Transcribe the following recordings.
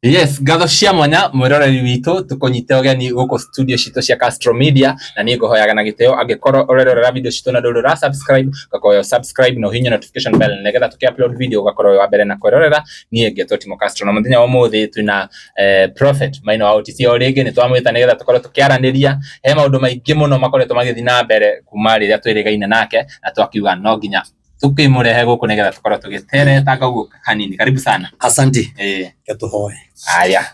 Yes, ngatho cia mwanya mwiroreri witũ tũkũnyite ũgeni gũkũ studio citũ cia Castro Media, na niĩ ngũhoyaga na gĩtĩo angĩkorwo ũrerorera video citũ na ndũrĩ ũra subscribe, ũgakorwo subscribe na ũhihinye notification bell nĩgetha tũkĩ upload video ũgakorwo wĩ wa mbere na kwĩrorera. Niĩ ngetwo Timo Castro na mũthenya wa ũmũthĩ twĩna Prophet Maina wa OTC o rĩngĩ nĩ twamwĩta nĩgetha tũkorwo tũkĩaranĩria. He maũndũ maingĩ mũno makoretwo magĩthiĩ na mbere kuma rĩrĩa twĩrĩgaine nake, na twakiuga no nginya tukĩmũrehe gũkũ nĩgetha tũkorwo tũgĩteretanga ũguo hanini. Karibu sana. Asante. Reke tũhoe. Haya.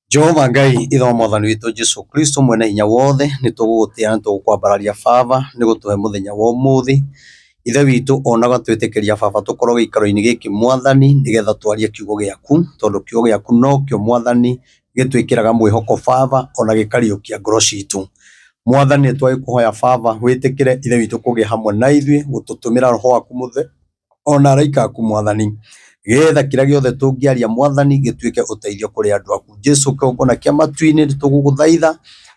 Jehova Ngai ithe wa mwathani witũ Jesu Kristo mwene hinya wothe, nĩ tũgũgũtĩa na tũgũkwambararia Baba nĩ gũtũhe mũthenya wa ũmũthĩ. Ithe witũ ona ũgatwĩtĩkĩria Baba tũkorwo gĩikaro-inĩ gĩkĩ Mwathani nĩgetha twarie kiugo gĩaku, tondũ kiugo gĩaku nokĩo Mwathani gĩtwĩkĩraga mwĩhoko Baba ona gĩkariũkia ngoro citũ. Mwathani nĩ twagĩkũhoya Baba wĩtĩkĩre ithe witũ kũgĩa hamwe na ithuĩ, gũtũtũmĩra roho waku mũtheru ona araika aku Mwathani, getha kĩrĩa gĩothe tũngĩaria Mwathani gĩtuĩke ũteithio kũrĩ andũ aku. Jesu kĩgongona kĩa matu-inĩ nĩ tũgũgũthaitha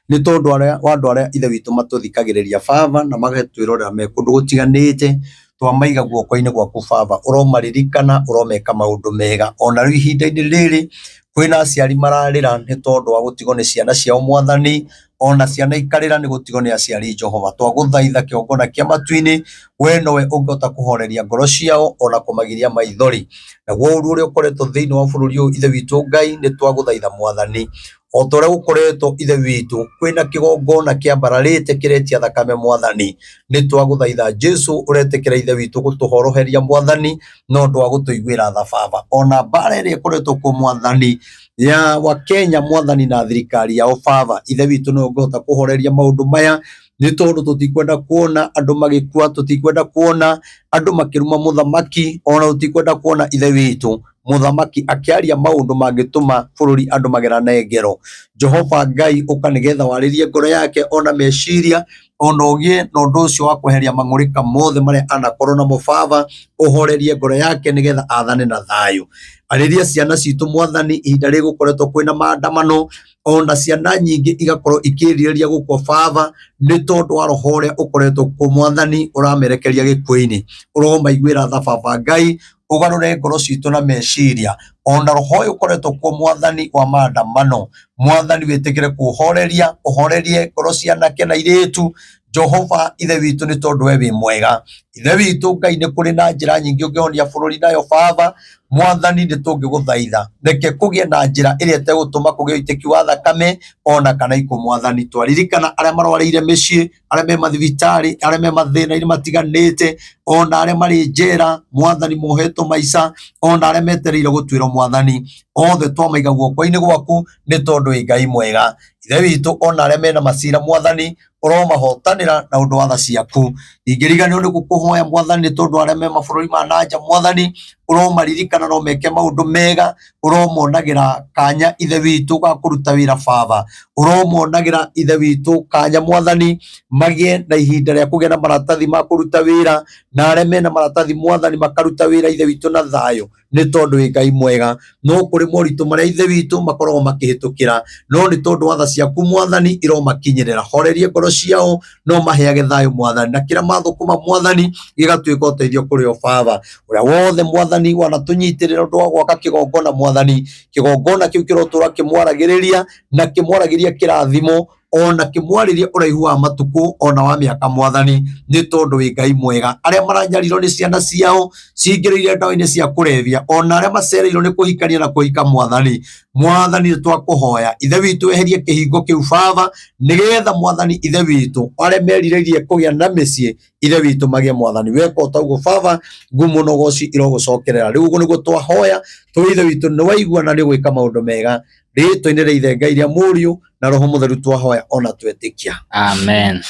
nĩ tondũ wa andũ arĩa ithe witũ matũthikagĩrĩria Baba na magatwĩrorera me kũndũ gũtiganĩte, twamaiga guoko-inĩ gwaku Baba, ũromaririkana, ũromeka maũndũ mega. Ona rĩu ihinda-inĩ rĩrĩ kwĩna aciari mararĩra nĩ tondũ wa gũtigwo nĩ ciana ciao Mwathani, ona ciana ikarĩra nĩ gũtigwo nĩ aciari Jehova. Twagũthaitha kĩgongona kĩa matu-inĩ, we nowe ũngĩhota kũhoreria ngoro ciao ona kũmagiria maithori. Naguo ũru ũrĩa ũkoretwo thĩinĩ wa bũrũri ũyũ ithe witũ Ngai, nĩ twagũthaitha Mwathani, o ta ũrĩa gũkoretwo ithe witũ kwĩna kĩgongona kĩambararĩte kĩretia thakame Mwathani, nĩ twagũthaitha Jesu ũretĩkĩra ithe witũ gũtũhoroheria Mwathani na ũndũ wa gũtũiguĩra tha Baba. Ona mbara ĩrĩa ĩkoretwo kuo Mwathani ya wa Kenya Mwathani na thirikari yao Baba, ithe witũ nĩwe ũngĩhota kũhoreria maũndũ maya, nĩ tondũ tũtikwenda kuona andũ magĩkua, tũtikwenda kuona andũ makĩruma mũthamaki, ona tũtikwenda kuona ithe witũ mũthamaki akĩaria maũndũ mangĩtũma bũrũri andũ magerane ngero. Jehova Ngai ũka nĩgetha warĩrie ngoro yake ona meciria, ona ũgĩe na ũndũ ũcio wa kweheria mang'ũrĩka mothe marĩa anakorwo namo Baba, ũhorerie ngoro yake nĩgetha athane na thayũ. Arĩria ciana citũ Mwathani, ihinda rĩrĩ gũkoretwo kwĩna maandamano, ona ciana nyingĩ igakorwo ikĩrirĩria gũkua Baba, nĩ tondũ wa roho ũrĩa ũkoretwo kuo Mwathani ũramerekeria gĩkuũ-inĩ. Ũromaiguĩra tha Baba Ngai, ũgarũre ngoro citũ na meciria, ona roho ũyũ ũkoretwo kuo Mwathani wa maandamano, Mwathani wĩtĩkĩre kũũhoreria, ũhorerie ngoro cia anake na airĩtu, Jehova ithe witũ nĩ tondũ we wĩ mwega. Ithe witũ Ngai nĩ kũrĩ na njĩra nyingĩ ũngĩhonia bũrũri nayo Baba, Mwathani nĩ tũngĩgũthaitha, reke kũgĩe na njĩra ĩrĩa ĩtegũtũma kũgĩe ũitĩki wa thakame ona kana ikuũ Mwathani. Twaririkana arĩa marwarĩire mĩciĩ, arĩa me mathibitarĩ, arĩa me mathĩna-inĩ matiganĩte, ona arĩa marĩ njera Mwathani mohetwo maica, ona arĩa metereire gũtuĩrwo Mwathani, othe twamaiga guoko-inĩ gwaku nĩ tondũ wĩ Ngai mwega. Ithe witũ ona arĩa mena macira Mwathani, ũromahotanĩra na ũndũ wa tha ciaku. Ndingĩriganĩrwo nĩ gũkũhoya Mwathani nĩ tondũ arĩa me mabũrũri ma na nja Mwathani, ũromaririkana no meke maũndũ mega, ũromonagĩra kanya ithe witũ ga kũruta wĩra Baba, ũromonagĩra ithe witũ kanya Mwathani, magĩe na ihinda rĩa kũgĩa na maratathi ma kũruta wĩra, na arĩa mena maratathi Mwathani makaruta wĩra ithe witũ na thayũ, nĩ tondũ wĩ Ngai mwega. No kũrĩ moritũ marĩa ithe witũ makoragwo makĩhĩtũkĩra, no nĩ tondũ wa tha ciaku Mwathani iromakinyĩrĩra. Horeria ngoro ciao no maheage thayũ Mwathani, na kĩrĩa mathũkũma Mwathani gĩgatuĩka ũteithio kũrĩ o Baba. Ũrĩa wothe Mwathani wanatũnyitĩrĩra ũndũ wa gwaka kĩgongona Mwathani, kĩgongona kĩu kĩrotũra kĩmwaragĩrĩria na kĩmwaragĩria kĩrathimo, ona kĩmwarĩrie ũraihu wa matukũ ona wa mĩaka Mwathani, nĩ tondũ wĩ Ngai mwega. Arĩa maranyarirwo nĩ ciana ciao cingĩrĩire ndawa-inĩ cia kũrebia, ona arĩa macereirwo nĩ kũhikania na kũhika Mwathani, Mwathani nĩ twakũhoya ithe witũ eherie kĩhingo kĩu Baba, nĩgetha Mwathani ithe witũ arĩa merirĩirie kũgĩa na mĩciĩ ithe witũ magĩe Mwathani. Weka o ta ũguo Baba, ngumo na ũgoci irogũcokerera. Rĩu ũguo nĩguo twahoya, tũĩ ithe witũ nĩ waigua na nĩ ũgwĩka maũndũ mega. Rĩĩtwa-inĩ rĩa ithe Ngai rĩa Mũriũ na Roho Mũtheru twahoya ona twetĩkia. Amen.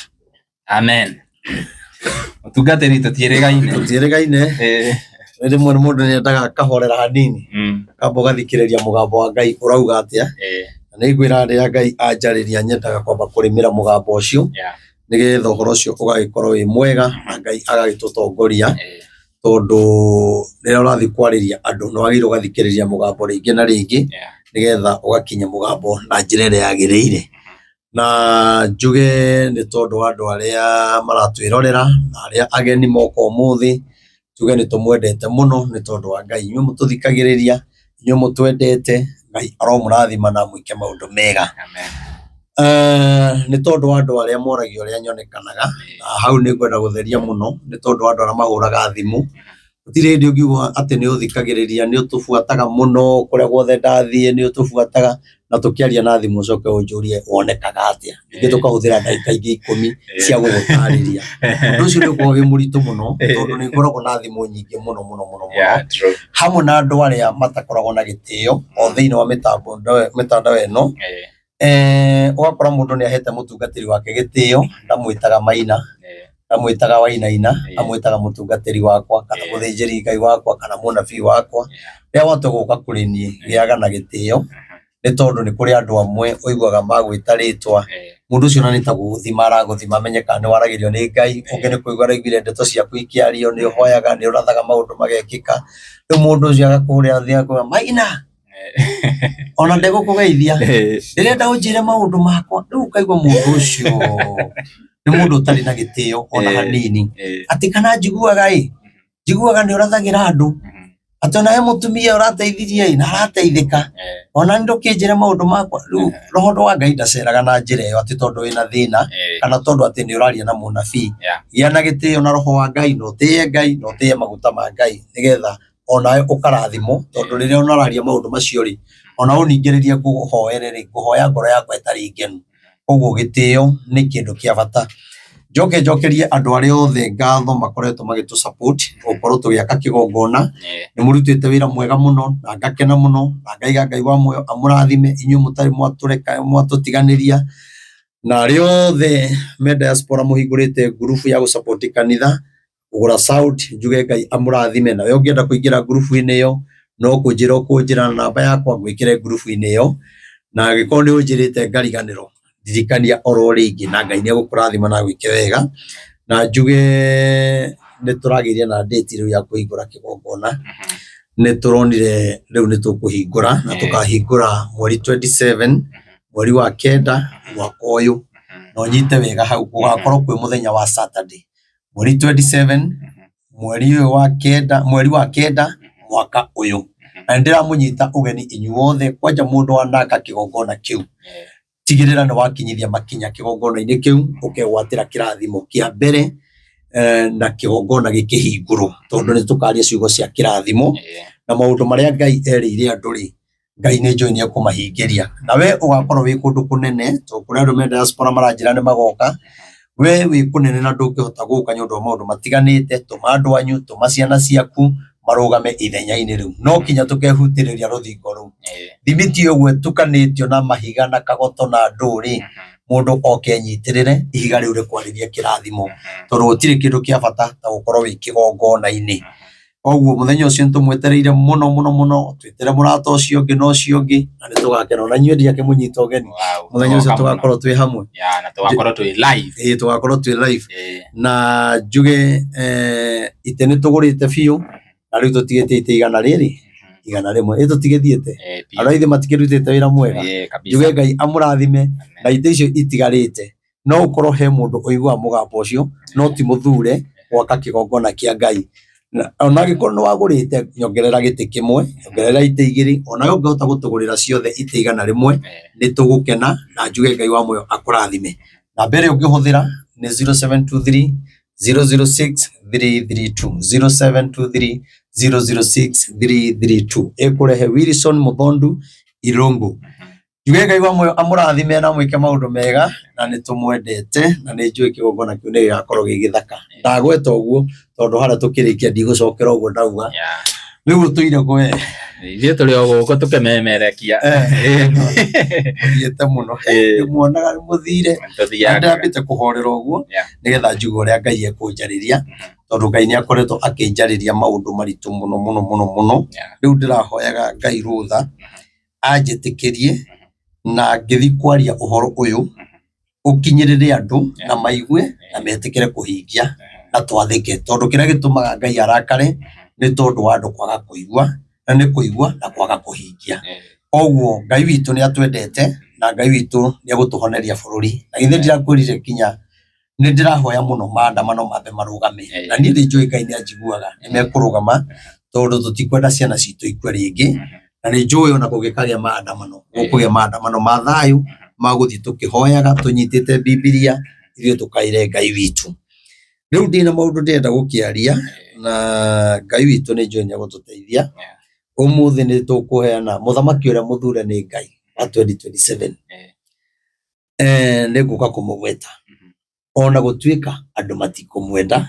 Amen. Mũtungatĩri tũtiĩrĩgaine. Tũtiĩrĩgaine. Rĩmwe mũndũ nĩ endaga akahorera hanini, akamba ũgathikĩrĩria mũgambo wa Ngai ũrauga atĩa. Na nĩ ngwĩra rĩrĩa Ngai anjarĩria nyendaga kwamba kũrĩmĩra mũgambo ũcio, nĩgetha ũhoro ũcio ũgagĩkorwo wĩ mwega na Ngai agagĩtũtongoria. Tondũ rĩrĩa ũrathiĩ kwarĩria andũ nĩ wagĩrĩirwo ũgathikĩrĩria mũgambo rĩngĩ na rĩngĩ, nĩgetha ũgakinya mũgambo na njĩra ĩrĩa yagĩrĩire. Na njuge nĩ tondũ wa andũ arĩa maratwĩrorera na arĩa ageni moka ũmũthĩ, njuge nĩ tũmwendete mũno nĩ tondũ wa Ngai. Inyuĩ mũtũthikagĩrĩria, inyuĩ mũtwendete, Ngai aromũrathima na amwĩke maũndũ mega. Amen. Nĩ tondũ wa andũ arĩa moragia ũrĩa nyonekanaga, na hau nĩ ngwenda gũtheria mũno, nĩ tondũ wa andũ arĩa mahũraga thimũ. Gũtirĩ hĩndĩ ũngiuga atĩ nĩ ũthikagĩrĩria, nĩ ũtũbuataga mũno, kũrĩa guothe ndathiĩ nĩ ũtũbuataga, na tũkĩaria na thimũ ũcoke ũnjũrie wonekaga atĩa. Ningĩ tũkahũthĩra ndagĩka ingĩ 10 cia gũgũtarĩria. Ũndũ ũcio nĩ ũkoragwo wĩ mũritũ mũno, tondũ nĩ ngoragwo na thimũ nyingĩ mũno mũno mũno mũno. Yeah, true. Hamwe na andũ arĩa matakoragwo na gĩtĩo o thĩinĩ wa mĩtandao ĩno. Ũgakora mũndũ nĩ ahete mũtungatĩri wake gĩtĩo, ndamwĩtaga Maina, ndamwĩtaga Wainaina, amwĩtaga mũtungatĩri wakwa kana mũthĩnjĩri Ngai wakwa kana mũnabii wakwa. Rĩrĩa watua gũka kũrĩ niĩ gĩaga na gĩtĩo, nĩ tondũ nĩ kũrĩ andũ amwe ũiguaga magwĩta rĩtwa, mũndũ ũcio ona nĩ ta gũgũthima aragũthima amenye kana nĩ waragĩrio nĩ Ngai, ũngĩ nĩ kũigua araiguire ndeto ciaku ikĩario, nĩ ũhoyaga, nĩ ũrathaga maũndũ magekĩka, rĩu mũndũ ũcio agakũhũrĩra thimũ agakwĩra Maina, ona ndegũkũgeithia, ndĩrenda ũnjĩre maũndũ makwa, rĩu ũkaigua mũndũ ũcio nĩ mũndũ ũtarĩ na gĩtĩo ona hanini, atĩ kana njiguaga ĩ, njiguaga nĩ ũrathagĩra andũ, atĩ ona he mũtumia ũrateithirie ĩ, na arateithĩka, ona nĩ ndũkĩnjĩre maũndũ makwa, rĩu roho wa Ngai ndaceraga na njĩra ĩyo atĩ tondũ wĩna thĩna, kana tondũ atĩ nĩ ũraria na mũnabii, gĩa na gĩtĩo na roho wa Ngai, na ũtĩe Ngai, na ũtĩe maguta ma Ngai, nĩgetha onawe ũkarathimwo, tondũ rĩrĩa ũraria maũndũ macio rĩ, ona ũningĩrĩrie ngũhoere rĩ, ngũhoya ngoro yakwa ĩtarĩ ngenu. Koguo gĩtĩo nĩ kĩndũ kĩa bata. Njoke njokerie andũ arĩa othe ngatho makoretwo magĩtũ support gũkorwo tũgĩaka kĩgongona. Nĩ mũrutĩte wĩra mwega mũno na ngakena mũno na ngaiga Ngai wa muoyo amũrathime inyuĩ mũtarĩ mwatũreka mwatũtiganĩria, na arĩa othe me diaspora mũhingũrĩte ngurubu ya gũ support kanitha kũgũra sound, njuge Ngai amũrathime. Nawe ũngĩenda kũingĩra ngurubu-inĩ ĩyo no kũnjĩra ũkũnjĩra na namba yakwa ngwĩkĩre ngurubu-inĩ ĩyo, na angĩkorwo nĩ ũnjĩrĩte ngariganĩrwo, ndirikania oro rĩngĩ na Ngai nĩ egũkũrathima na agwĩke wega. Na njuge nĩ tũragĩire na date rĩu ya kũhingũra kĩgongona, nĩ tũronire rĩu nĩ tũkũhingũra na tũkahingũra mweri 27 mweri wa 9 mwaka ũyũ, na ũnyite wega hau gũgakorwo kwĩ mũthenya wa Saturday, mweri 27 mweri ũyũ wa 9 mweri wa 9 mwaka ũyũ. Na nĩ ndĩramũnyita ũgeni inyuothe, kwanja mũndũ wanaka kĩgongona kĩu, tigĩrĩra nĩ wakinyithia makinya kĩgongona-inĩ kĩu, ũkegwatĩra kĩrathimo kĩa mbere na kĩgongona gĩkĩhingũrwo, tondũ nĩ tũkaria ciugo cia kĩrathimo na maũndũ marĩa Ngai erĩire andũ rĩ, Ngai nĩ njũĩ nĩ ekũmahingĩria. Na we ũgakorwo wĩ kũndũ kũnene, tondũ kũrĩ andũ me diaspora maranjĩra nĩ magoka, we wĩ kũnene na ndũngĩhota gũka nĩ ũndũ wa maũndũ matiganĩte, tũma andũ anyu, tũma ciana ciaku marũgame ithenya-inĩ rĩu. No kinya tũkehutĩrĩria rũthingo rũu. Thimiti ũguo ĩtukanĩtio na mahiga na kagoto na ndũ rĩ, mũndũ oke enyitĩrĩre ihiga rĩu rĩkwarĩrie kĩrathimo, tondũ gũtirĩ kĩndũ kĩa bata ta gũkorwo wĩ kĩgongona-inĩ. Koguo mũthenya ũcio nĩ tũmwetereire mũno mũno mũno, twĩtĩre mũrata ũcio ũngĩ na ũcio ũngĩ, na nĩ tũgakena. Ona inyuĩ ndiakĩmũnyita ũgeni, mũthenya ũcio tũgakorwo twĩ hamwe. Na tũgakorwo twĩ live. Ĩĩ tũgakorwo twĩ live. Na njuge itĩ nĩ tũgũrĩte biũ, na rĩu tũtigĩtie itĩ 100 rĩrĩ, 101. Ĩ tũtigĩthiĩte? Andũ a ithe matikĩrutĩte wĩra mwega. Njuge Ngai amũrathime na itĩ icio itigarĩte. No ũkorwo he mũndũ ũiguaga mũgambo ũcio, no ti mũthure gwaka kĩgongona kĩa Ngai. Ona angĩkorwo nĩ wagũrĩte, nyongerera gĩtĩ kĩmwe, nyongerera itĩ 2, onawe ũngĩhota gũtũgũrĩra ciothe itĩ 100, nĩ tũgũkena na njuge Ngai wa muoyo akũrathime. Namba ĩrĩa ũngĩhũthĩra nĩ 0723 006 332, 0723 006 332. Ĩkũrehe Wilson Mũthondu Irũngũ. Njuge Ngai wa muoyo amũrathime na amwĩke maũndũ mega, na nĩ tũmwendete na nĩ njũĩ kĩgongona kĩu nĩ gĩgakorwo gĩ gĩthaka. Ndagweta ũguo tondũ harĩa tũkĩrĩkia ndigũcokera ũguo ndauga. Rĩu ũtũire kũ we? Ithuĩ tũrĩ o gũkũ tũkĩmemerekia. Mũthiĩte mũno. Ndĩmuonaga mũthire. Na ndĩrambĩte kũhorera ũguo nĩgetha njigue ũrĩa Ngai ekũnjarĩria, tondũ Ngai nĩ akoretwo akĩnjarĩria maũndũ maritũ mũno mũno mũno mũno. Rĩu ndĩrahoyaga Ngai rũtha anjĩtĩkĩrie na ngĩthiĩ kwaria ũhoro ũyũ ũkinyĩrĩre andũ na maigue na metĩkĩre kũhingia na twathĩke, tondũ kĩrĩa gĩtũmaga Ngai arakare nĩ tondũ wa andũ kwaga kũigua, na nĩ kũigua na kwaga kũhingia. Koguo Ngai witũ nĩ atwendete na Ngai witũ nĩ egũtũhoneria bũrũri. Na githĩ ndirakwĩrire kinya nĩ ndĩrahoya mũno maandamano mambe marũgame, na niĩ nĩ njũĩ Ngai nĩ anjiguaga, nĩ mekũrũgama tondũ tũtikwenda ciana citũ ikue rĩngĩ. Na nĩ njũĩ ona kũngĩkagĩa maandamano, gũkũgĩa maandamano ma thayũ ma gũthiĩ tũkĩhoyaga tũnyitĩte Bibilia, ithuĩ tũkaĩre Ngai witũ. Rĩu ndĩna maũndũ ndĩrenda gũkĩaria na Ngai witũ nĩ njũĩ nĩ egũtũteithia. Ũmũthĩ nĩ tũkũheana mũthamaki ũrĩa mũthure nĩ Ngai wa 2027. Nĩ ngũka kũmũgweta ona gũtuĩka andũ matikũmwenda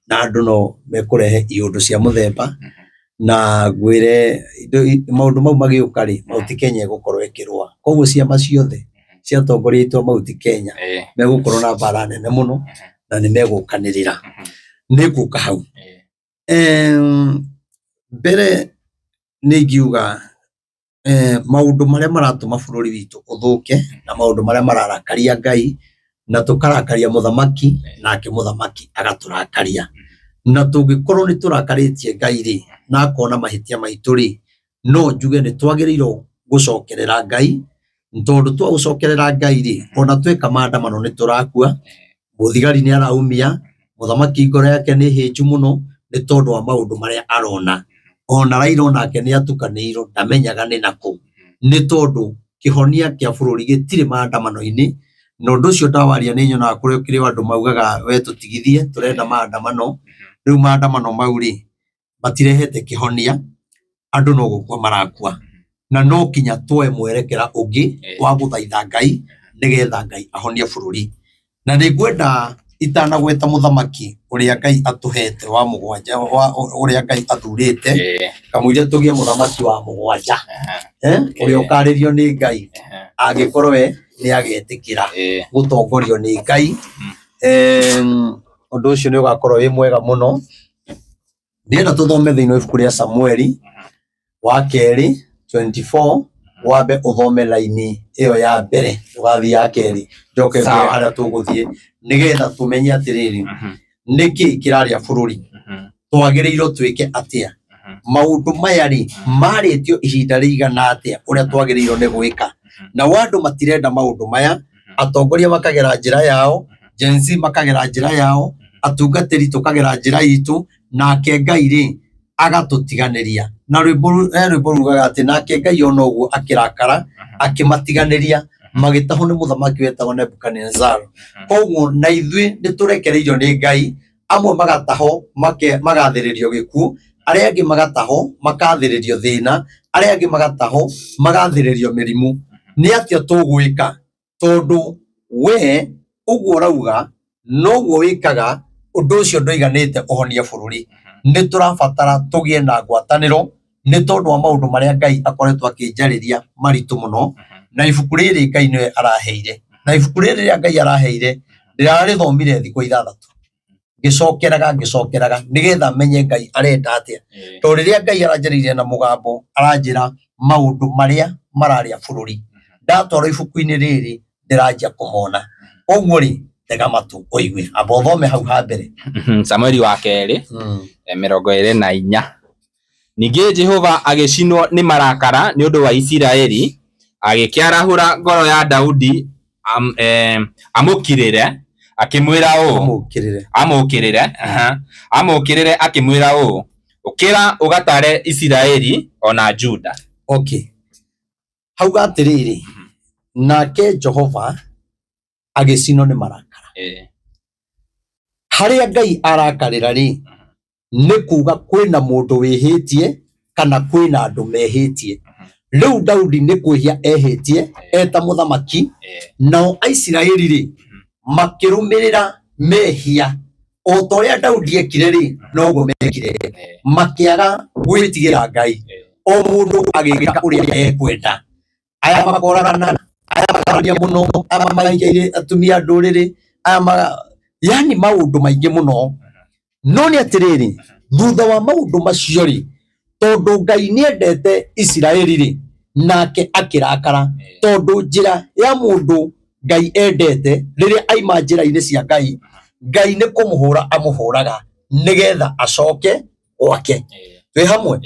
na andũ no mekũrehe iũndũ cia mũthemba na ngwĩre maũndũ mau magĩũka rĩ, Mount Kenya ĩgũkorwo ĩkĩrũa. Koguo ciama ciothe cia atongoria aitũ a Mount Kenya megũkorwo na mbara nene mũno na nĩ megũkanĩrĩra. Nĩ ngũka hau. Mbere nĩ ingiuga maũndũ marĩa maratũma bũrũri witũ ũthũke na maũndũ marĩa mararakaria Ngai na tũkarakaria mũthamaki nake mũthamaki agatũrakaria. Na tũngĩkorwo nĩ tũrakarĩtie Ngai rĩ, na akona mahĩtia maitũ rĩ, no njuge nĩ twagĩrĩirwo gũcokerera Ngai, tondũ twagũcokerera Ngai rĩ, ona tweka maandamano nĩ tũrakua, mũthigari nĩ araumia, mũthamaki ngoro yake nĩ hĩnju mũno nĩ tondũ wa maũndũ marĩa arona. Ona Raila onake nĩ atukanĩirwo ndamenyaga nĩ nakũ, nĩ tondũ kĩhonia kĩa bũrũri gĩtirĩ maandamano-inĩ, na ũndũ ũcio ndawaria nĩ nyonaga kũrĩ kũrĩ andũ maugaga we tũtigithie tũrenda maandamano, rĩu maandamano mau rĩ, matirehete kĩhonia, andũ no gũkua marakua. Na no kinya tuoe mwerekera ũngĩ wa gũthaitha Ngai nĩgetha Ngai ahonie bũrũri. Na nĩ ngwenda itanagweta mũthamaki ũrĩa Ngai atũhete wa mũgwanja, ũrĩa Ngai athurĩte, kamũira tũgĩe mũthamaki wa mũgwanja, ũrĩa ũkarĩrio nĩ Ngai, angĩkorwo we nĩ agetĩkĩra gũtongorio nĩ Ngai. Ũndũ ũcio nĩ ũgakorwo wĩ mwega mũno. Ndĩrenda tũthome thĩinĩ wa ibuku rĩa Samueli wa kerĩ 24 wambe ũthome raini ĩyo ya mbere ũgathiĩ ya kerĩ njoke ngwĩre Sawa. harĩa tũgũthiĩ nĩgetha tũmenye atĩrĩrĩ nĩkĩ kĩrarĩa bũrũri twagĩrĩirwo twĩke atĩa maũndũ maya rĩ marĩtio ihinda rĩigana atĩa ũrĩa twagĩrĩirwo nĩ gwĩka nao andũ matirenda maũndũ maya atongoria makagera njĩra yao Gen Z makagera njĩra yao atungatĩri tũkagera njĩra itũ nake Ngai rĩ agatũtiganĩria na rwĩmbo he rwĩmbo rugaga atĩ nake Ngai ona ũguo akĩrakara akĩmatiganĩria magĩtahwo nĩ mũthamaki wetagwo Nebukadnezar koguo na ithuĩ nĩ tũrekereirio nĩ Ngai amwe magatahwo magathĩrĩrio gĩkuũ arĩa angĩ magatahwo makathĩrĩrio thĩna arĩa angĩ magatahwo magathĩrĩrio mĩrimũ nĩ atĩa tũgwĩka tondũ we ũguo ũrauga noguo wĩkaga ũndũ ũcio ndũiganĩte ũhonie bũrũri nĩ tũrabatara tũgĩe na ngwatanĩro nĩ tondũ wa maũndũ marĩa Ngai akoretwo akĩnjarĩria maritũ mũno na ibuku rĩrĩ Ngai nĩwe araheire na ibuku rĩrĩ rĩrĩa Ngai araheire ndĩrarĩthomire thikũ ithathatũ ngĩcokeraga ngĩcokeraga nĩgetha menye Ngai arenda atĩa tondũ rĩrĩa Ngai aranjarĩirie na mũgambo aranjĩra maũndũ marĩa mararĩa bũrũri ndatwarwo ibuku-inĩ rĩrĩ ndĩranjia kũmona koguo rĩ tega matũ ũigue amba ũthome hau ha mbere. Samueli wa kerĩ 24. Ningĩ Jehova agĩcinwo nĩ marakara nĩ ũndũ wa Isiraeli, agĩkĩarahũra ngoro ya Daudi amũkirĩre, akĩmwĩra ũũ, Amũkĩrĩre. Amũkĩrĩre, aha, amũkĩrĩre akĩmwĩra ũũ, Ũkĩra ũgatare Isiraeli o na Juda. Okay. Hauga atĩrĩrĩ, nake Jehova agĩcinwo nĩ marakara. Harĩa Ngai arakarĩra rĩ, nĩ kuga kwĩna mũndũ wĩhĩtie kana kwĩna andũ mehĩtie. Rĩu Daudi nĩ kwĩhia ehĩtie eta mũthamaki, nao Aisiraeli rĩ makĩrũmĩrĩra mehia o ta ũrĩa Daudi ekire rĩ, noguo mekire, makĩaga gwĩtigĩra Ngai, o mũndũ agĩka ũrĩa ekwenda. Aya makoragana, aya makarania mũno, aya maingĩire atumia a ndũrĩrĩ, aya ma yani maũndũ maingĩ mũno. No nĩ atĩrĩrĩ, thutha wa maũndũ macio rĩ, tondũ Ngai nĩ endete Isiraeli rĩ, nake akĩrakara, tondũ njĩra ya mũndũ Ngai endete, rĩrĩa aima njĩra-inĩ cia Ngai, Ngai nĩ kũmũhũra amũhũraga nĩgetha acoke gwake. Twĩ hamwe?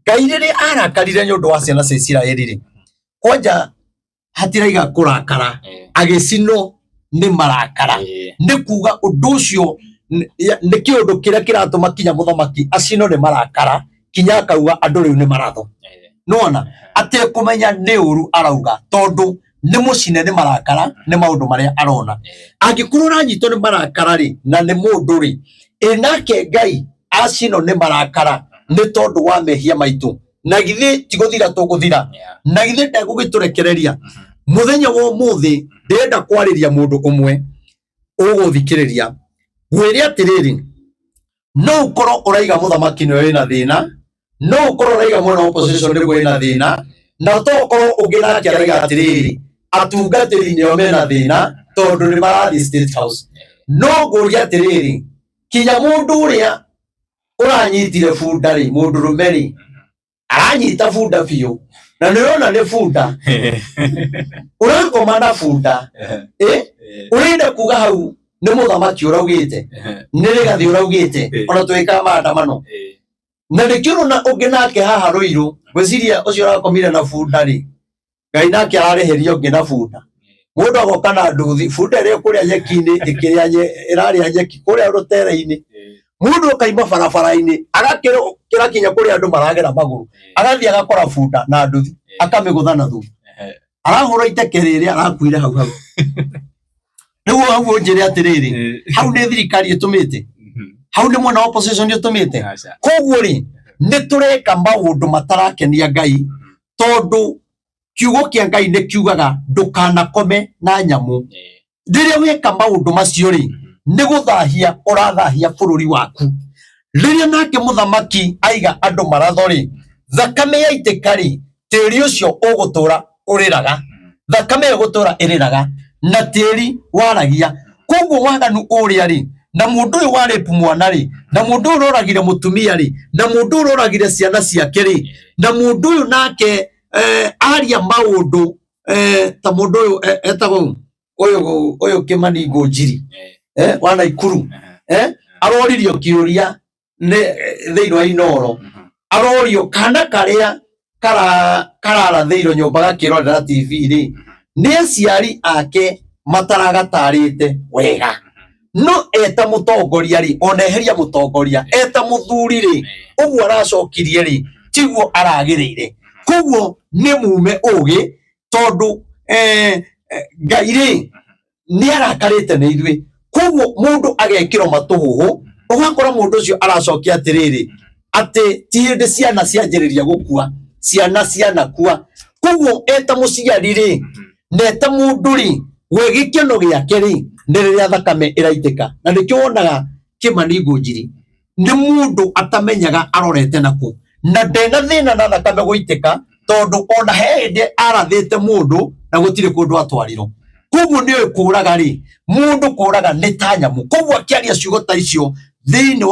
Ngai rĩrĩa arakarire nĩ ũndũ wa ciana cia Isiraeli rĩ, kwanja hatiraiga kũrakara, agĩcinwo nĩ marakara. Nĩ kuga ũndũ ũcio nĩ kĩũndũ kĩrĩa kĩratũma kinya mũthamaki acinwo nĩ marakara, kinya akauga andũ rĩu nĩ maratho. Nĩwona atekũmenya nĩ ũru arauga, tondũ nĩ mũcine nĩ marakara nĩ maũndũ marĩa arona. Angĩkorwo ũranyitwo nĩ marakara rĩ, na nĩ mũndũ rĩ, ĩ nake Ngai acinwo nĩ marakara nĩ tondũ wa mehia maitũ, na githĩ ti gũthira tũgũthira? Na githĩ ndegũgĩtũrekereria? Mũthenya wa ũmũthĩ ndĩrenda kwarĩria mũndũ ũmwe ũgũthikĩrĩria, ngwĩre atĩrĩrĩ, no ũkorwo ũraiga mũthamaki nĩwe wĩna thĩna, no ũkorwo ũraiga mwena wa opposition nĩguo wĩna thĩna, na to ũkorwo ũngĩ nake araiga atĩrĩrĩ, atungatĩri nĩo mena thĩna tondũ nĩ marathiĩ State House. No ngũria atĩrĩrĩ, kinya mũndũ ũrĩa ũranyitire bunda rĩ, mũndũrũme rĩ, aranyita bunda biũ, na nĩ ũrona nĩ bunda ũrakoma na bunda, ĩ ũrenda kuga hau nĩ mũthamaki ũraugĩte, nĩ Rigathĩ ũraugĩte, ona twĩkaga maandamano na nĩkĩo ũrona ũngĩ nake haha Rũirũ, ngwĩciria ũcio ũrakomire na bunda rĩ, Ngai nake ararĩhĩria ũngĩ na bunda. Mũndũ agoka na nduthi, bunda ĩrĩa ĩkũrĩa nyeki-inĩ ĩkĩrĩa ĩrarĩa nyeki kũrĩa rũtere-inĩ, mũndũ akaima barabara-inĩ agakĩra kinya kũrĩa andũ maragera magũrũ, agathiĩ agakora bunda na nduthi, akamĩgũtha na thutha, arahũra iteke rĩrĩa arakuire hau hau. Rĩu hau ũnjĩre atĩrĩrĩ, hau nĩ thirikari ĩtũmĩte? Hau nĩ mwena wa opposition ĩtũmĩte? Koguo rĩ, nĩ tũreka maũndũ matarakenia Ngai, tondũ kiugo kĩa Ngai nĩ kiugaga ndũkanakome na nyamũ. Rĩrĩa weka maũndũ macio rĩ, nĩ gũthahia ũrathahia bũrũri waku. Rĩrĩa nake mũthamaki aiga andũ maratho rĩ, thakame yaitĩka rĩ, tĩri ũcio ũgũtũra ũrĩraga, thakame ĩyo ĩgũtũra ĩrĩraga na tĩri waragia. Koguo waganu ũrĩa rĩ, na mũndũ ũyũ wa rape mwana rĩ, na mũndũ ũyũ ũroragire mũtumia rĩ, na mũndũ ũyũ ũroragire ciana ciake rĩ, na mũndũ ũyũ nake aria maũndũ ta mũndũ ũyũ etagwo ũyũ ũyũ Kĩmani Ngũnjiri wa Naikuru, aroririo kĩũria nĩ thĩinĩ wa Inooro, arorio kana karĩa kararathĩirwo nyũmba gakĩrorera TV rĩ, nĩ aciari ake mataragatarĩte wega. No eta mũtongoria rĩ, ona eheria mũtongoria, eta mũthuri rĩ, ũguo aracokirie rĩ, tiguo aragĩrĩire. Koguo nĩ mume ũgĩ, tondũ Ngai rĩ nĩ arakarĩte nĩ ithuĩ. Koguo mũndũ agekĩrwo matũhũhũ, ũgakora mũndũ ũcio aracokia atĩrĩrĩ, atĩ ti hĩndĩ ciana cianjĩrĩria gũkua, ciana cianakua. Koguo eta mũciari rĩ, na eta mũndũ rĩ, we gĩkeno gĩake rĩ, nĩ rĩrĩa thakame ĩraitĩka. Na nĩkĩo wonaga Kĩmani Ngũnjiri nĩ mũndũ atamenyaga arorete nakũ, na ndena thĩna na thakame gũitĩka, tondũ ona he hĩndĩ arathĩte mũndũ na gũtirĩ kũndũ atwarirwo. Koguo nĩ ũĩ kũraga rĩ, mũndũ kũraga nĩ ta nyamũ. Koguo akĩaria ciugo ta icio thĩinĩ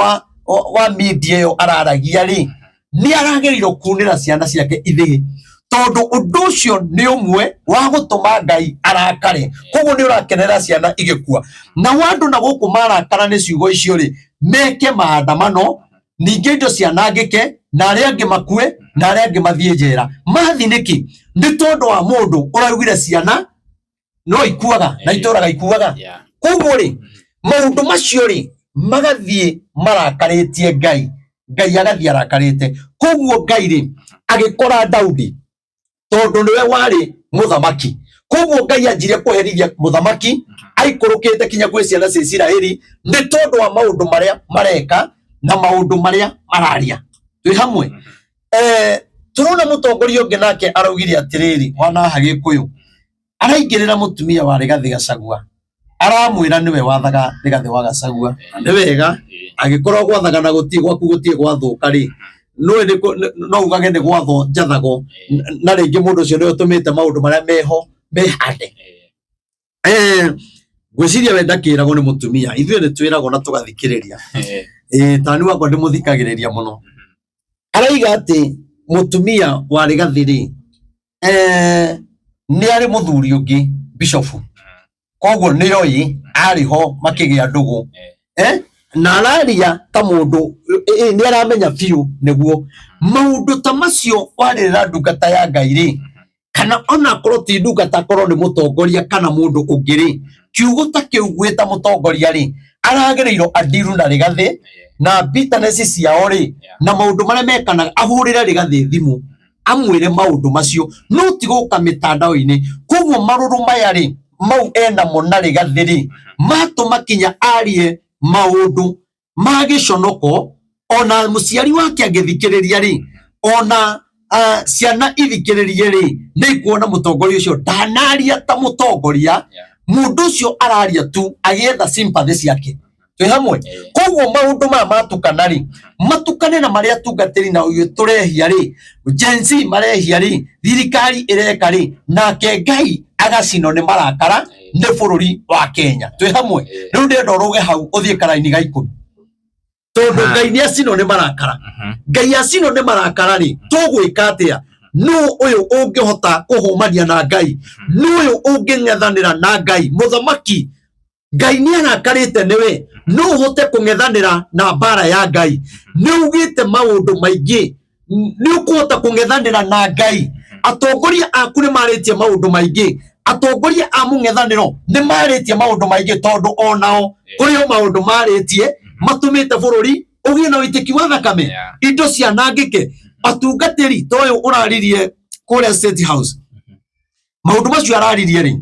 wa media ĩyo araragia rĩ, nĩ aragĩrĩirwo kunĩra ciana ciake ithĩĩ, tondũ ũndũ ũcio nĩ ũmwe wa gũtũma Ngai arakare. Koguo nĩ ũrakenera ciana igĩkua. Nao andũ na gũkũ marakara nĩ ciugo icio rĩ, meke maandamano, ningĩ indo cianangĩke, na arĩa angĩ makue, na arĩa angĩ mathiĩ njera. Mathi nĩkĩ? Nĩ tondũ wa mũndũ ũraugire ciana no ikuaga na itũraga ikuaga. Koguo rĩ, maũndũ macio rĩ, magathiĩ marakarĩtie Ngai, Ngai agathiĩ arakarĩte. Koguo Ngai rĩ, agĩkora Daudi, tondũ nĩwe warĩ mũthamaki. Koguo Ngai anjirie kũherithia mũthamaki aikũrũkĩte kinya gwĩ ciana cia Isiraeli, nĩ tondũ wa maũndũ marĩa mareka na maũndũ marĩa mararia. Twĩ hamwe? Tũrona mũtongoria ũngĩ nake araugire atĩrĩrĩ, wanaha Gĩkũyũ araingĩrĩra mũtumia wa Rigathĩ Gachagua, aramwĩra nĩwe wathaga Rigathĩ wa Gachagua. Nĩ wega angĩkorwo gwathaga na gũtirĩ gwaku gũtirĩ gwathũka rĩ, no ugage nĩ gwathwo njathagwo, na rĩngĩ mũndũ ũcio nĩwe ũtũmĩte maũndũ marĩa meho mehande. Ngwĩciria we ndakĩragwo nĩ mũtumia, ithuĩ nĩ twĩragwo na tũgathikĩrĩria. Tani wakwa ndĩmũthikagĩrĩria mũno. Araiga atĩ mũtumia wa Rigathĩ rĩ, nĩ arĩ mũthuri ũngĩ bishofu, koguo nĩ oĩ arĩ ho makĩgĩa ndũgũ, na araria ta mũndũ nĩ aramenya biũ nĩguo maũndũ ta macio warĩrĩra ndungata ya Ngai rĩ, kana ona akorwo ti ndungata, akorwo nĩ mũtongoria kana mũndũ ũngĩ rĩ, kiugo ta kĩu gwĩta mũtongoria rĩ, aragĩrĩirwo andiru na Rigathĩ na bitterness ciao rĩ, na maũndũ marĩa mekanaga, ahũrĩre Rigathĩ thimũ. Amwĩre maũndũ macio, no ti gũka mĩtandao-inĩ. Koguo marũrũ maya rĩ, mau enamo na Rigathĩ rĩ, matũma kinya arie maũndũ ma gĩconoko, ona mũciari wake angĩthikĩrĩria rĩ, ona ciana ithikĩrĩrie rĩ, nĩ ikuona mũtongoria ũcio ndanaria ta mũtongoria. Mũndũ ũcio araria tu agĩetha sympathy ciake. Twĩ hamwe? Koguo maũndũ maya matukana rĩ, matukane na marĩa atungatĩri na ũyũ tũrehia rĩ, Gen Z marehia rĩ, thirikari ĩreka rĩ, nake Ngai agacinwo nĩ marakara nĩ bũrũri wa Kenya. Twĩ hamwe? Rĩu ndĩrenda ũrũge hau ũthiĩ karaini ga 10, tondũ Ngai nĩ acinwo nĩ marakara. Ngai acinwo nĩ marakara rĩ, tũgwĩka atĩa? Nũ ũyũ ũngĩhota kũhũmania na Ngai? Nũ ũyũ ũngĩng'ethanĩra na Ngai? Mũthamaki Ngai nĩ arakarĩte nĩwe, no ũhote kũng'ethanĩra na mbara ya Ngai? Nĩ ugĩte maũndũ maingĩ, nĩ ũkũhota kũng'ethanĩra na Ngai? Atongoria aku nĩ marĩtie maũndũ maingĩ, atongoria a mũng'ethanĩro nĩ marĩtie maũndũ maingĩ, tondũ onao kũrĩ o maũndũ marĩtie matũmĩte bũrũri ũgĩe na ũitĩki wa thakame, indo cianangĩke. Atungatĩri ta ũyũ ũraririe kũrĩa State House, maũndũ macio araririe rĩ,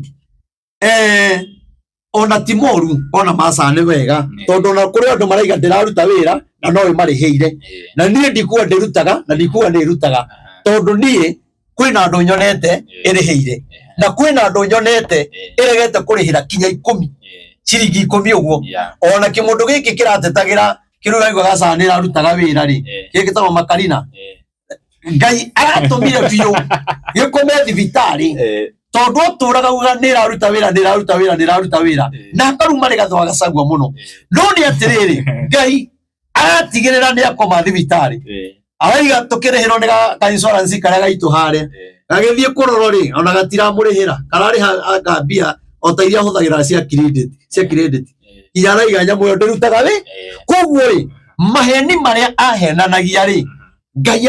ona ti moru, ona maca nĩ wega, tondũ ona kũrĩ andũ maraiga ndĩraruta wĩra na no ĩmarĩhĩire. Na niĩ ndikuga ndĩrutaga na ndikuga nĩ ĩrutaga, tondũ niĩ kwĩna andũ nyonete ĩrĩhĩire na kwĩna andũ nyonete ĩregete kũrĩhĩra kinya 10, ciringi 10 ũguo. Ona kĩmũndũ gĩkĩ kĩratetagĩra kĩrĩa ũraigua gaca nĩ ĩrarutaga wĩra rĩ, kĩrĩa gĩtagwo Makarina, Ngai aratũmire biũ gĩkome thibitarĩ, tondũ atũraga uga nĩ ĩraruta wĩra, nĩ ĩraruta wĩra, nĩ ĩraruta wĩra, na akaruma Rigathĩ wa Gachagua mũno. No nĩ atĩrĩrĩ, Ngai aratigĩrĩra nĩ akoma thibitarĩ. Araiga tũkĩrĩhĩrwo nĩ ka insurance karĩa gaitũ harĩa gagĩthiĩ kũrorwo rĩ, ona gatiramũrĩhĩra, kararĩha anga mbia o ta iria hũthagĩra cia credit, cia credit. Iria araiga nyamũ ĩyo ndĩrutaga wĩ. Koguo rĩ, maheni marĩa ahenanagia rĩ, Ngai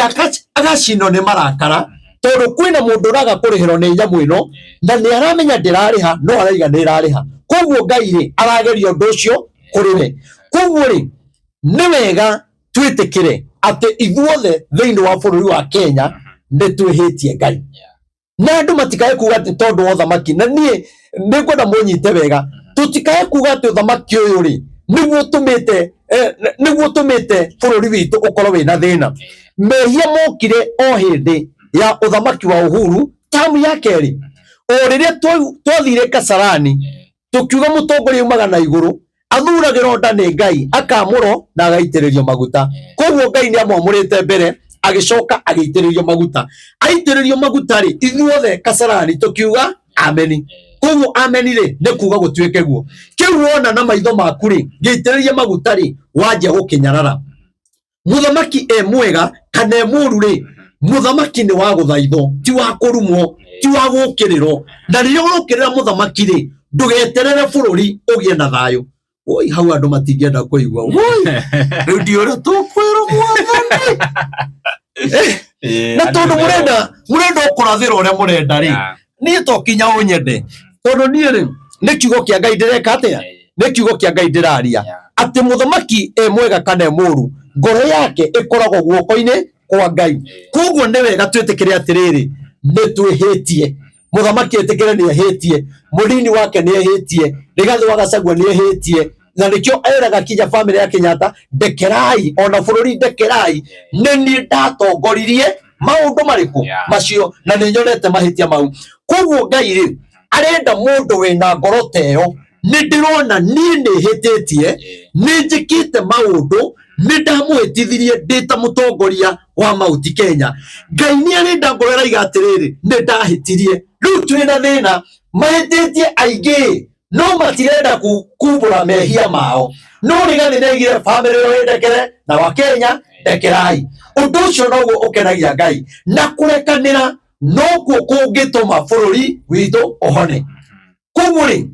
agacinwo nĩ marakara, tondũ kwĩna mũndũ ũraga kũrĩhĩrwo nĩ nyamũ ĩno na nĩ aramenya ndĩrarĩha, no araiga nĩ ĩrarĩha. Koguo Ngai rĩ, arageria ũndũ ũcio kũrĩ we. Koguo rĩ, nĩ wega twĩtĩkĩre atĩ ithuothe thĩinĩ wa bũrũri wa Kenya nĩ twĩhĩtie Ngai, na andũ matikae kuga atĩ tondũ wa ũthamaki, na niĩ nĩ ngwenda mũnyite wega, tũtikae kuga atĩ ũthamaki ũyũ rĩ nĩguo ũtũmĩte bũrũri witũ ũkorwo wĩna thĩna. Mehia mokire o hĩndĩ ya ũthamaki wa Uhuru tamu ya kerĩ, o rĩrĩa twathire Kasarani tũkiuga mũtongoria umaga na igũrũ, athuragĩrwo nda nĩ Ngai, akamũrwo na agaitĩrĩrio maguta. Koguo Ngai nĩ amwamũrĩte mbere, agĩcoka agĩitĩrĩrio maguta. Aitĩrĩrio maguta rĩ, ithuothe Kasarani tũkiuga ameni. Koguo ameni rĩ, nĩ kuga gũtuĩke guo. Kĩu wona na maitho maku rĩ, gĩitĩrĩrie maguta rĩ, wanjia gũkĩnyarara. Mũthamaki e mwega kana e mũru rĩ, mũthamaki nĩ wa gũthaithwo, ti wa kũrumwo, ti wa gũũkĩrĩrwo. Na rĩrĩa ũrokĩrĩra mũthamaki rĩ, ndũgeterere bũrũri ũgĩe na thayũ. Woi, hau andũ matingĩenda kũigua. Woi, rĩu ndiũĩ ũrĩa tũkwĩrwo mwathani. Na tondũ mũrenda ũkũrathĩra ũrĩa mũrenda rĩ, niĩ to kinya ũnyende, tondũ niĩ rĩ, nĩ kiugo kĩa Ngai ndĩreka atĩa, nĩ kiugo kĩa Ngai ndĩraria, atĩ mũthamaki e mwega kana e mũru, ngoro yake ĩkoragwo guoko-inĩ kwa Ngai. Koguo nĩ wega twĩtĩkĩre atĩrĩrĩ, nĩ twĩhĩtie. Mũthamaki etĩkĩre nĩ ehĩtie, mũnini wake nĩ ehĩtie, Rigathĩ wa Gachagua nĩ ehĩtie, na nĩkĩo eraga kinya bamĩrĩ ya Kenyatta, ndekerai, ona bũrũri ndekerai, nĩ niĩ ndatongoririe maũndũ marĩkũ macio na nĩ nyonete mahĩtia mau. Koguo Ngai rĩ, arenda mũndũ wĩna ngoro ta ĩyo, nĩ ndĩrona niĩ nĩ hĩtĩtie, nĩ njĩkĩte maũndũ, nĩ ndamũhĩtithirie ndĩ ta mũtongoria wa Mount Kenya. Ngai nĩ arenda ngoro ĩraiga atĩrĩrĩ, nĩ ndahĩtirie, rĩu twĩna thĩna, mahĩtĩtie aingĩ no matirenda kumbũra mehia mao. No Rigathĩ nĩaigire bamĩrĩ ĩyo ĩndekere na Wakenya ndekerai. Ũndũ ũcio noguo ũkenagia Ngai, na kũrekanĩra nokuo kũngĩtũma bũrũri witũ ũhone. Koguo rĩ,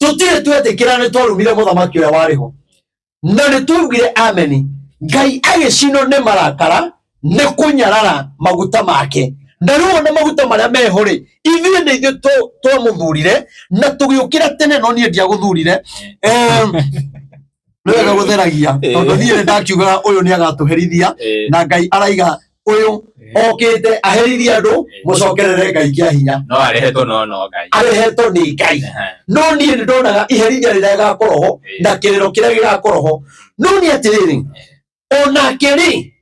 tũtirĩ twetĩkĩra nĩ twarumire mũthamaki ũrĩa warĩ ho, na nĩ twaugire ameni, Ngai agĩcinwo nĩ marakara nĩ kũnyarara maguta make. Na rĩu ona maguta marĩa meho rĩ, ithuĩ nĩ ithuĩ twamũthurire na tũgĩũkĩra tene, no niĩ ndiagũthurire. Nĩ wega gũtheragia, tondũ niĩ nĩ ndakiugaga ũyũ nĩ agatũherithia, na Ngai araiga Ũyũ okĩte aherithie andũ mũcokerere Ngai kĩa hinya. No arehetwo no Ngai. Arehetwo nĩ Ngai. No niĩ nĩ ndonaga iherithia rĩrĩa rĩgakorwo ho na kĩrĩro kĩrĩa gĩgakorwo ho. No nĩ atĩrĩrĩ, onake rĩ,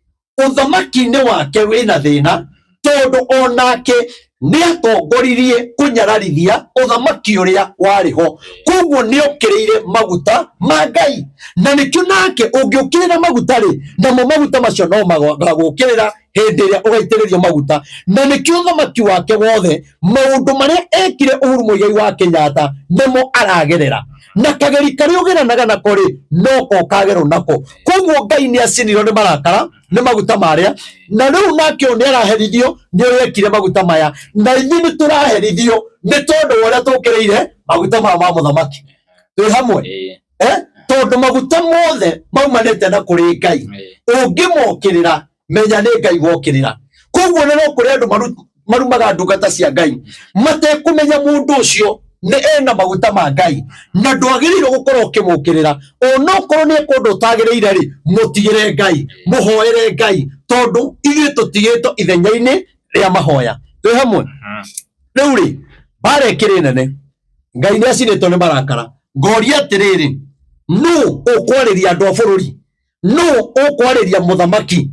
ũthamaki-inĩ wake wĩna thĩna, tondũ onake nĩ atongoririe kũnyararithia ũthamaki ũrĩa warĩ ho. Koguo nĩ okĩrĩire maguta ma Ngai, na nĩkĩo nake ũngĩũkĩrĩra maguta rĩ, namo maguta macio no magagũkĩrĩra hĩndĩ ĩrĩa ũgaitĩrĩrio maguta. Na nĩkĩo ũthamaki wake wothe, maũndũ marĩa ekire Uhuru Muigai wa Kenyatta nĩmo aragerera, na kageri karĩa ũgeranaga nako rĩ, noko ũkagerwo nako. Koguo Ngai nĩ acinirwo nĩ marakara nĩ maguta marĩa, na rĩu nake ũyũ nĩ araherithio nĩ ũrĩa ekire maguta maya, na ithuĩ nĩ tũraherithio nĩ tondũ wa ũrĩa tũkĩrĩire maguta maya ma mũthamaki. Twĩ hamwe? Tondũ maguta mothe maumanĩte na kũrĩ Ngai, ũngĩmokĩrĩra menya nĩ Ngai wokĩrĩra. Koguo nĩ no kũrĩ andũ marumaga ndungata cia Ngai matekũmenya mũndũ ũcio nĩ ena maguta ma Ngai, na ndwagĩrĩirwo gũkorwo ũkĩmũkĩrĩra. Onokorwo nĩ ekũndũ ũtagĩrĩire rĩ, mũtigĩre Ngai, mũhoere Ngai, tondũ ithuĩ tũtigĩtwo ithenya-inĩ rĩa mahoya. Twĩ hamwe? Rĩu rĩ, mbara ĩkĩrĩ nene, Ngai nĩ acinĩtwo nĩ marakara. Ngoria atĩrĩrĩ, nũ ũkwarĩria andũ a bũrũri? Nũ ũkwarĩria mũthamaki?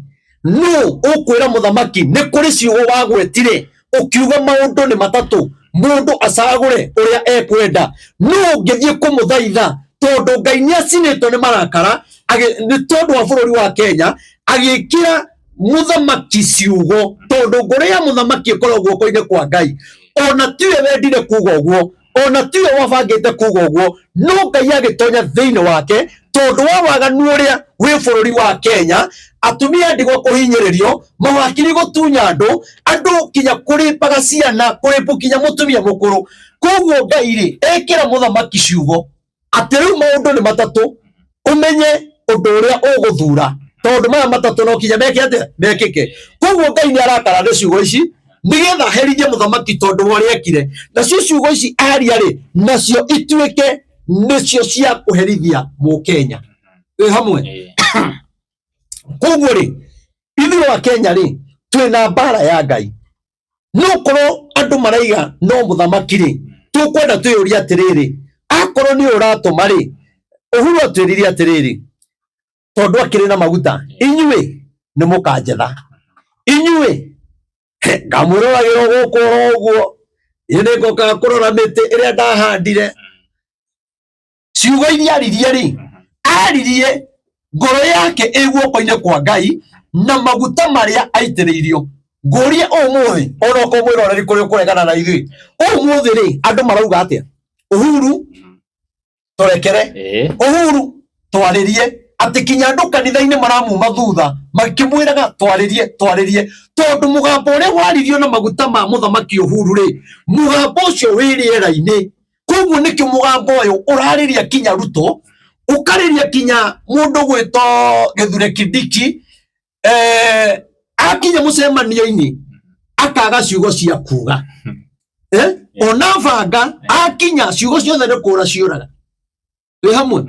Nũ ũkwĩra mũthamaki nĩ kũrĩ ciugo wagwetire ũkiuga maũndũ nĩ matatũ, mũndũ acagũre ũrĩa ekwenda? Nũ ũngĩthiĩ kũmũthaitha? Tondũ Ngai nĩ acinĩtwo nĩ marakara nĩ tondũ wa bũrũri wa Kenya, agĩkĩra mũthamaki ciugo, tondũ ngoro ya mũthamaki ĩkoragwo guoko-inĩ kwa Ngai. Ona tiwe wendire kuga ũguo, ona tiwe wabangĩte kuga ũguo, no Ngai agĩtonya thĩinĩ wake tondũ wa waganu ũrĩa wĩ bũrũri wa Kenya, atumia ndigwa kũhinyĩrĩrio, mawakiri gũtunya andũ, andũ kinya kũrĩpaga ciana, kũrĩpwo kinya mũtumia mũkũrũ. Koguo Ngai rĩ, ekĩra mũthamaki ciugo atĩ rĩu maũndũ nĩ matatũ, ũmenye ũndũ ũrĩa ũgũthura, tondũ maya matatũ no kinya meke atĩa? Mekĩke. Koguo Ngai nĩ arakara nĩ ciugo ici nĩgetha aherithie mũthamaki tondũ wa ũrĩa ekire. Nacio ciugo ici aria rĩ, nacio ituĩke nĩcio cia kũherithia mũkenya. Twĩ hamwe? Koguo rĩ, ithuĩ wa Kenya rĩ, twĩna mbara ya Ngai. No korwo andũ maraiga no mũthamaki rĩ, tũkwenda twĩyũrie atĩrĩrĩ, akorwo nĩ ũratũma rĩ, Uhuru atwĩrire atĩrĩrĩ, tondũ akĩrĩ na maguta, inyuĩ nĩ mũkanjetha, inyuĩ ngamwĩroragĩra gũkũ oro ũguo, niĩ nĩ ngokaga kũrora mĩtĩ ĩrĩa ndahandire. Ciugo iria aririe rĩ, aririe ngoro yake ĩ guoko-inĩ kwa Ngai na maguta marĩa aitĩrĩirio. Ngũrie ũmũthĩ, ona okorwo mwĩroreri kũrĩa ũkũregana na ithuĩ, ũmũthĩ rĩ, andũ marauga atĩa? Uhuru tũrekere, Uhuru twarĩrie, atĩ kinya andũ kanitha-inĩ maramuma thutha makĩmwĩraga twarĩrie, twarĩrie, tondũ mũgambo ũrĩa waririo na maguta ma mũthamaki Uhuru rĩ, mũgambo ũcio wĩ rĩera-inĩ. Koguo nĩkĩo mũgambo ũyũ ũrarĩria kinya Ruto, ũkarĩria kinya mũndũ gwĩtwo Gĩthure Kindiki, akinya mũcemanio-inĩ akaga ciugo cia kuga. Ona banga akinya ciugo ciothe nĩ kũra ciũraga. Twĩ hamwe?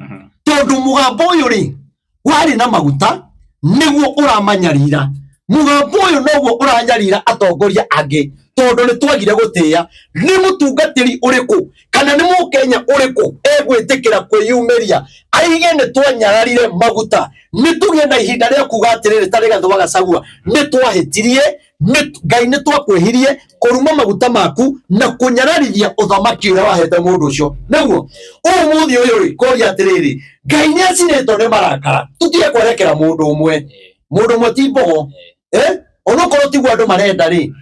Tondũ mũgambo ũyũ rĩ, warĩ na maguta nĩguo ũramanyarira. Mũgambo ũyũ noguo ũranyarira atongoria angĩ, tondũ nĩ twagire gũtĩĩa. Nĩ mũtungatĩri ũrĩkũ kana nĩ mũkenya ũrĩkũ egwĩtĩkĩra kwĩyumĩria aige nĩ twanyararire maguta? Nĩ tũgĩe na ihinda rĩa kuga atĩrĩrĩ, ta Rigathĩ wa Gachagua, nĩ twahĩtirie, Ngai nĩ twakwĩhirie kũruma maguta maku na kũnyararithia ũthamaki ũrĩa wahete mũndũ ũcio. Nĩguo ũmũthĩ ũyũ rĩ, koria atĩrĩrĩ, Ngai nĩ acinĩtwo nĩ marakara. Tũtige kwerekera mũndũ ũmwe, mũndũ ũmwe ti mbogo. Onokorwo tiguo andũ marenda rĩ,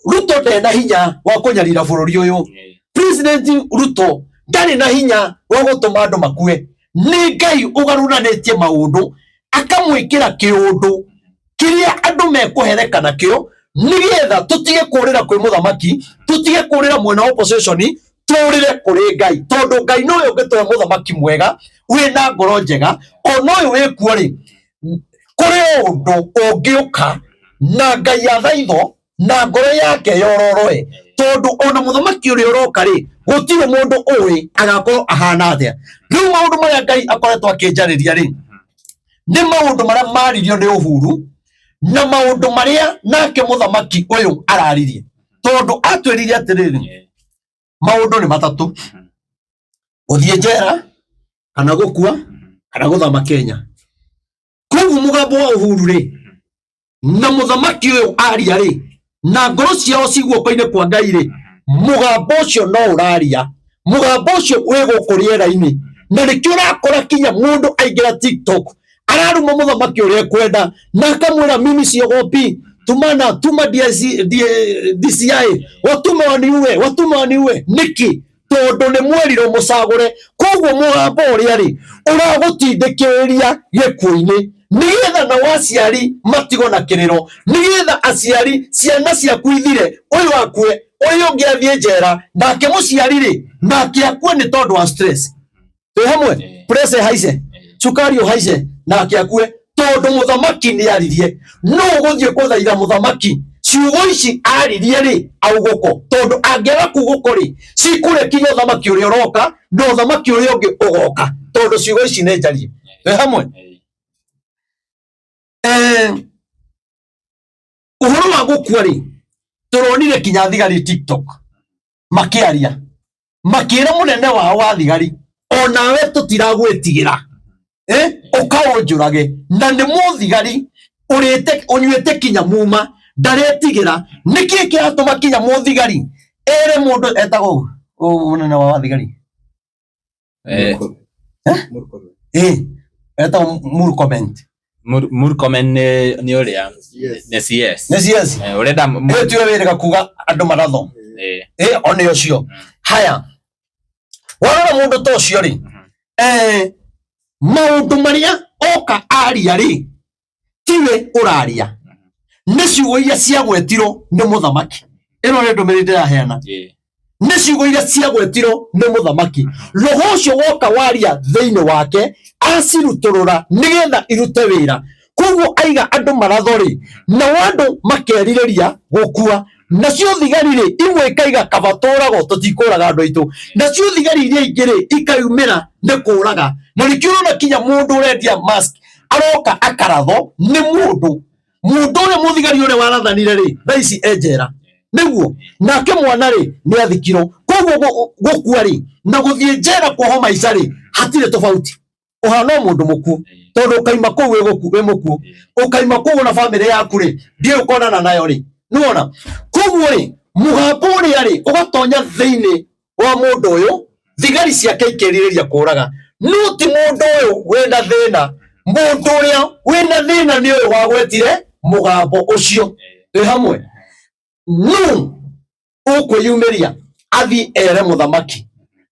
Ruto ndena hinya wa kũnyarira bũrũri ũyũ. President Ruto ndarĩ na hinya wa gũtũma andũ makue. Nĩ Ngai ũgarũranĩtie maũndũ akamwĩkĩra kĩũndũ kĩrĩa andũ mekũhereka nakĩo, nĩgetha tũtige kũrĩra kwĩ mũthamaki, tũtige kũrĩra mwena wa opposition, tũrĩre kũrĩ Ngai, tondũ Ngai nowe ũngĩtũhe mũthamaki mwega wĩna ngoro njega. Ona ũyũ wĩkuo rĩ, kũrĩ ũndũ ũngĩũka na Ngai athaithwo na ngoro yake yororoe, tondũ ona mũthamaki ũrĩa ũroka rĩ, gũtirĩ mũndũ ũĩ agakorwo ahana atĩa. Rĩu maũndũ marĩa Ngai akoretwo akĩnjarĩria rĩ, nĩ maũndũ marĩa maririo nĩ Uhuru. Na maũndũ marĩa nake mũthamaki ũyũ araririe, tondũ atwĩrire atĩrĩrĩ, maũndũ nĩ matatũ: gũthiĩ njera, kana gũkua, kana gũthama Kenya. Koguo mũgambo wa Uhuru rĩ, na mũthamaki ũyũ aria rĩ, na ngoro ciao ci guoko-inĩ kwa Ngai rĩ, mũgambo ũcio no ũraria, mũgambo ũcio wĩ gũkũ rĩera-inĩ. Na nĩkĩo ũrakora kinya mũndũ aingĩra TikTok araruma mũthamaki ũrĩa ekwenda, na akamwĩra mimi siogopi, tumana tuma DIC, DCI watume waniue, watume waniue. Nĩkĩ? Tondũ nĩ mwerirwo mũcagũre. Koguo mũgambo ũrĩa rĩ ũragũtindĩkĩrĩria gĩkuũ-inĩ, nĩgetha nao aciari matigwo na kĩrĩro, nĩgetha aciari ciana ciaku ithire, ũyũ akue, ũyũ ũngĩ athiĩ njera, nake mũciari rĩ nake akue nĩ tondũ wa stress. Twĩ hamwe? Pressure ĩhaice, cukari ũhaice, nake akue tondũ mũthamaki nĩ aririe. No ũgũthiĩ kũthaitha mũthamaki ciugo ici aririe rĩ augũko, tondũ angĩaga kugũko rĩ, cikũrĩa kinya ũthamaki ũrĩa ũroka na ũthamaki ũrĩa ũngĩ ũgoka, tondũ ciugo ici nĩ njarie. Twĩ hamwe? Ũhoro wa gũkua rĩ, tũronire kinya thigari TikTok makĩaria, makĩra mũnene wao wa thigari, onawe tũtiragwĩtigĩra, ũkaũnjũrage. Na nĩ mũthigari ũrĩte ũnyuĩte kinya muma, ndaretigĩra. Nĩkĩ kĩratũma kinya mũthigari ere mũndũ etagwo mũnene wa thigari? Etagwo Murkomen. Murkomen nĩ ũrĩa nĩ CS. Nĩ CS. Ũrenda ĩyo tiwe wĩrĩga kuga andũ maratho? O nĩ ũcio. Haya, warora mũndũ ta ũcio rĩ, maũndũ marĩa oka aria rĩ, tiwe ũraria, nĩ ciugo iria ciagwetirwo nĩ mũthamaki. Ĩno nĩ ndũmĩrĩri ndĩraheana. Nĩ ciugo iria ciagwetirwo nĩ mũthamaki, roho ũcio woka waria thĩinĩ wake, acirutũrũra nĩgetha irute wĩra. Koguo aiga andũ maratho rĩ, nao andũ makerirĩria gũkua. Nacio thigari rĩ, imwe ikaiga kaba tũragwo, tũtikũraga andũ aitũ. Nacio thigari iria ingĩ rĩ, ikayumĩra nĩ kũraga. Na nĩkĩo ũrona kinya mũndũ ũrendia mask aroka akaratho nĩ mũndũ ũrĩa mũthigari ũrĩa warathanire rĩ, thaa ici e njera nĩguo, nake mwana rĩ nĩ athikirwo. Koguo gũkua rĩ na gũthiĩ njera kuohwo maica rĩ, hatirĩ tofauti, ũhana o mũndũ mũkuũ, tondũ ũkaima kũu wĩ mũkuũ, ũkaima kũu na bamĩrĩ yaku rĩ, ndiũĩ ũkonana nayo rĩ. Nĩwona? Koguo rĩ, mũgambo ũrĩa rĩ ũgatonya thĩinĩ wa mũndũ ũyũ, thigari ciake ikĩrirĩria kũraga. No ti mũndũ ũyũ wĩna thĩna, mũndũ ũrĩa wĩna thĩna nĩ ũyũ wagwetire mũgambo ũcio. Twĩ hamwe? Nũ ũkwĩyumĩria athiĩ ere mũthamaki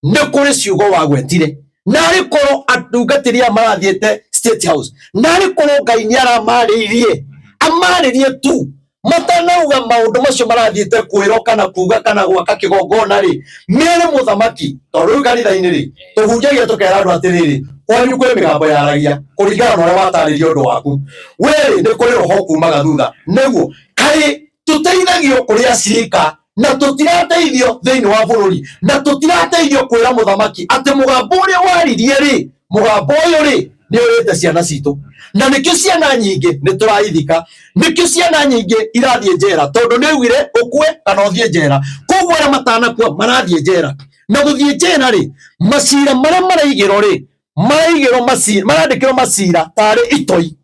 nĩ kũrĩ ciugo wagwetire? Narĩ korwo atungatĩri aya marathiĩte State House, narĩ korwo Ngai nĩ aramarĩirie, amarĩrie tu matanauga maũndũ macio marathiĩte kwĩrwo kana kuga kana gwaka kĩgongona rĩ, mere mũthamaki. Tondũ rĩu kanitha-inĩ rĩ, tũhunjagia tũkera andũ atĩrĩrĩ, kwanyu kwĩ mĩgambo yaragia kũringana na ũrĩa watarĩria ũndũ waku we rĩ, nĩ kũrĩ roho kumaga thutha. Nĩguo kaĩ tũteithagio kũrĩ acirika, na tũtirateithio thĩinĩ wa bũrũri, na tũtirateithio kwĩra mũthamaki atĩ mũgambo ũrĩa waririe rĩ, mũgambo ũyũ rĩ nĩ ũrĩte ciana citũ. Na nĩkĩo ciana nyingĩ nĩ tũraithika, nĩkĩo ciana nyingĩ irathiĩ njera, tondũ nĩ augire ũkue kana ũthiĩ njera. Koguo arĩa matanakua marathiĩ njera. Na gũthiĩ njera rĩ, macira marĩa maraigĩrwo rĩ, maraigĩrwo macira, marandĩkĩrwo macira tarĩ itoi.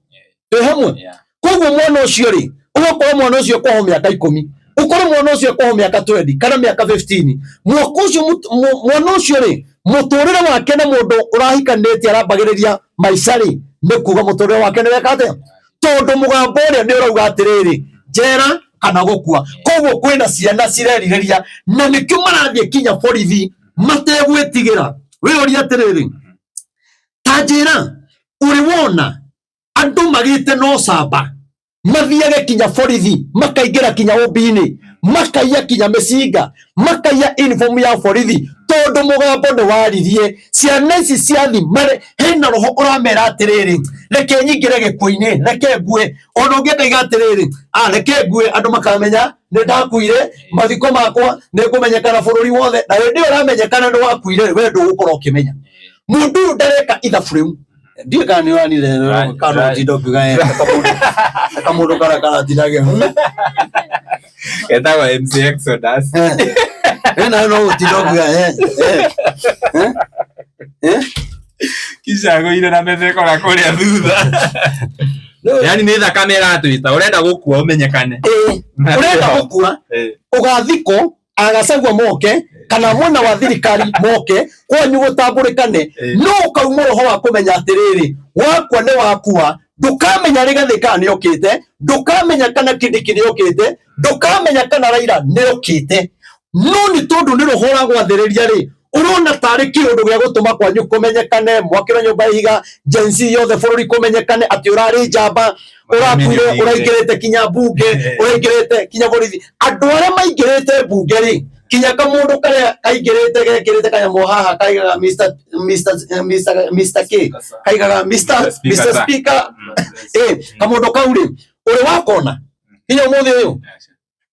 Twĩ hamwe? Koguo mwana ũcio rĩ, ũgakorwo mwana ũcio kuohwo mĩaka 10, ũkorwo mwana ũcio kuohwo mĩaka 20 kana mĩaka 15. Mwaka ũcio mwana ũcio rĩ, mũtũrĩre wake na mũndũ ũrahikanĩtie arambagĩrĩria maica rĩ, nĩ kuga mũtũrĩre wake nĩ weka atĩa? Tondũ mũgambo ũrĩa nĩ ũrauga atĩrĩrĩ, njera kana gũkua. Koguo kwĩna ciana cirerirĩria, na nĩkĩo marathiĩ kinya borithi mategwĩtigĩra. Wĩyũrie atĩrĩrĩ, ta njĩra, ũrĩ wona andũ magĩte na ũcamba mathiage kinya borithi, makaingĩra kinya ũmbi-inĩ, makaiya kinya mĩcinga, makaiya uniform ya borithi, tondũ mũgambo nĩ waririe? Ciana ici ciathi mare hena roho ũramera atĩrĩrĩ, reke nyingĩre gĩkuũ-inĩ, reke ngue. Ona ũngĩ akaiga atĩrĩrĩ, reke ngue, andũ makamenya nĩ ndakuire, mathiko makwa nĩ ngũmenyekana bũrũri wothe. Na hĩndĩ ĩyo ũramenyekana nĩ wakuire, we ndũgũkorwo ũkĩmenya. Mũndũ ũyũ ndareka ithabu rĩu. Ndiũĩ kana nĩ ũranire kana ũtinda ũkiuga kamũndũ karĩa karatinda Etagwo MC Exodus. Nawe no ũtinda ũkiuga Kicagũire na metheko na kũrĩa thutha. Yani nĩ thakame ĩratwĩta ũrenda gũkua ũmenyekane. Ũrenda gũkua ũgathikwo agacagua moke kana mwena wa thirikari moke kwanyu gũtambũrĩkane no ũkauma roho wa kũmenya atĩrĩrĩ wakua nĩ wakua ndũkamenya Rigathĩ kana nĩ okĩte ndũkamenya kana Kindiki nĩ okĩte ndũkamenya kana Raila nĩ okĩte no nĩ tondũ nĩ roho ũragwathĩrĩria rĩ ũrona tarĩ kĩũndũ gĩa gũtũma kwanyu kũmenyekane mwakĩrwo nyũmba ya ihiga Gen Z yothe bũrũri kũmenyekane atĩ ũrarĩ njamba ũrakuire ũraingĩrĩte kinya mbunge ũraingĩrĩte kinya borithi andũ arĩa maingĩrĩte mbunge rĩ kinya kamũndũ karĩa kaingĩrĩte gekĩrĩte kanyamũ haha kaigaga Mr Mr Mr Mr K kaigaga Mr Mr Speaker kamũndũ kau rĩ ũrĩ wakona kinya ũmũthĩ ũyũ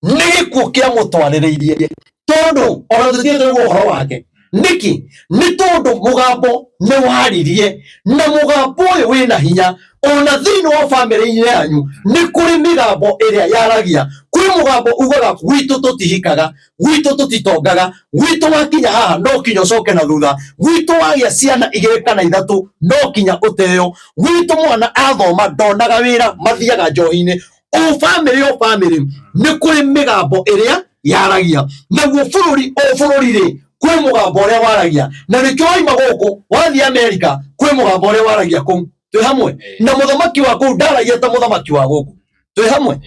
nĩ gĩkuũ kĩamũtwarĩrĩirie tondũ ona tũtigĩte kũigua ũhoro wake nĩkĩ nĩ tondũ mũgambo nĩ waririe na mũgambo ũyũ wĩna hinya ona thĩinĩ wa bamĩrĩ-inĩ yanyu nĩ kũrĩ mĩgambo ĩrĩa yaragia kwĩ mũgambo ugaga gwitũ tũtihikaga gwitũ tũtitongaga gwitũ wakinya haha no kinya ũcoke na thutha gwitũ wagĩa ciana igĩrĩ kana ithatũ no kinya ũteo gwitũ mwana athoma ndonaga wĩra mathiaga njohi-inĩ o bamĩrĩ o bamĩrĩ nĩ kũrĩ mĩgambo ĩrĩa yaragia naguo bũrũri o bũrũri rĩ kwĩ mũgambo ũrĩa waragia na nĩkĩo waima gũkũ wathiĩ Amerika kwĩ mũgambo ũrĩa waragia kũu twĩ hamwe na mũthamaki wa kũu ndaragia ta mũthamaki wa gũkũ twĩ hamwe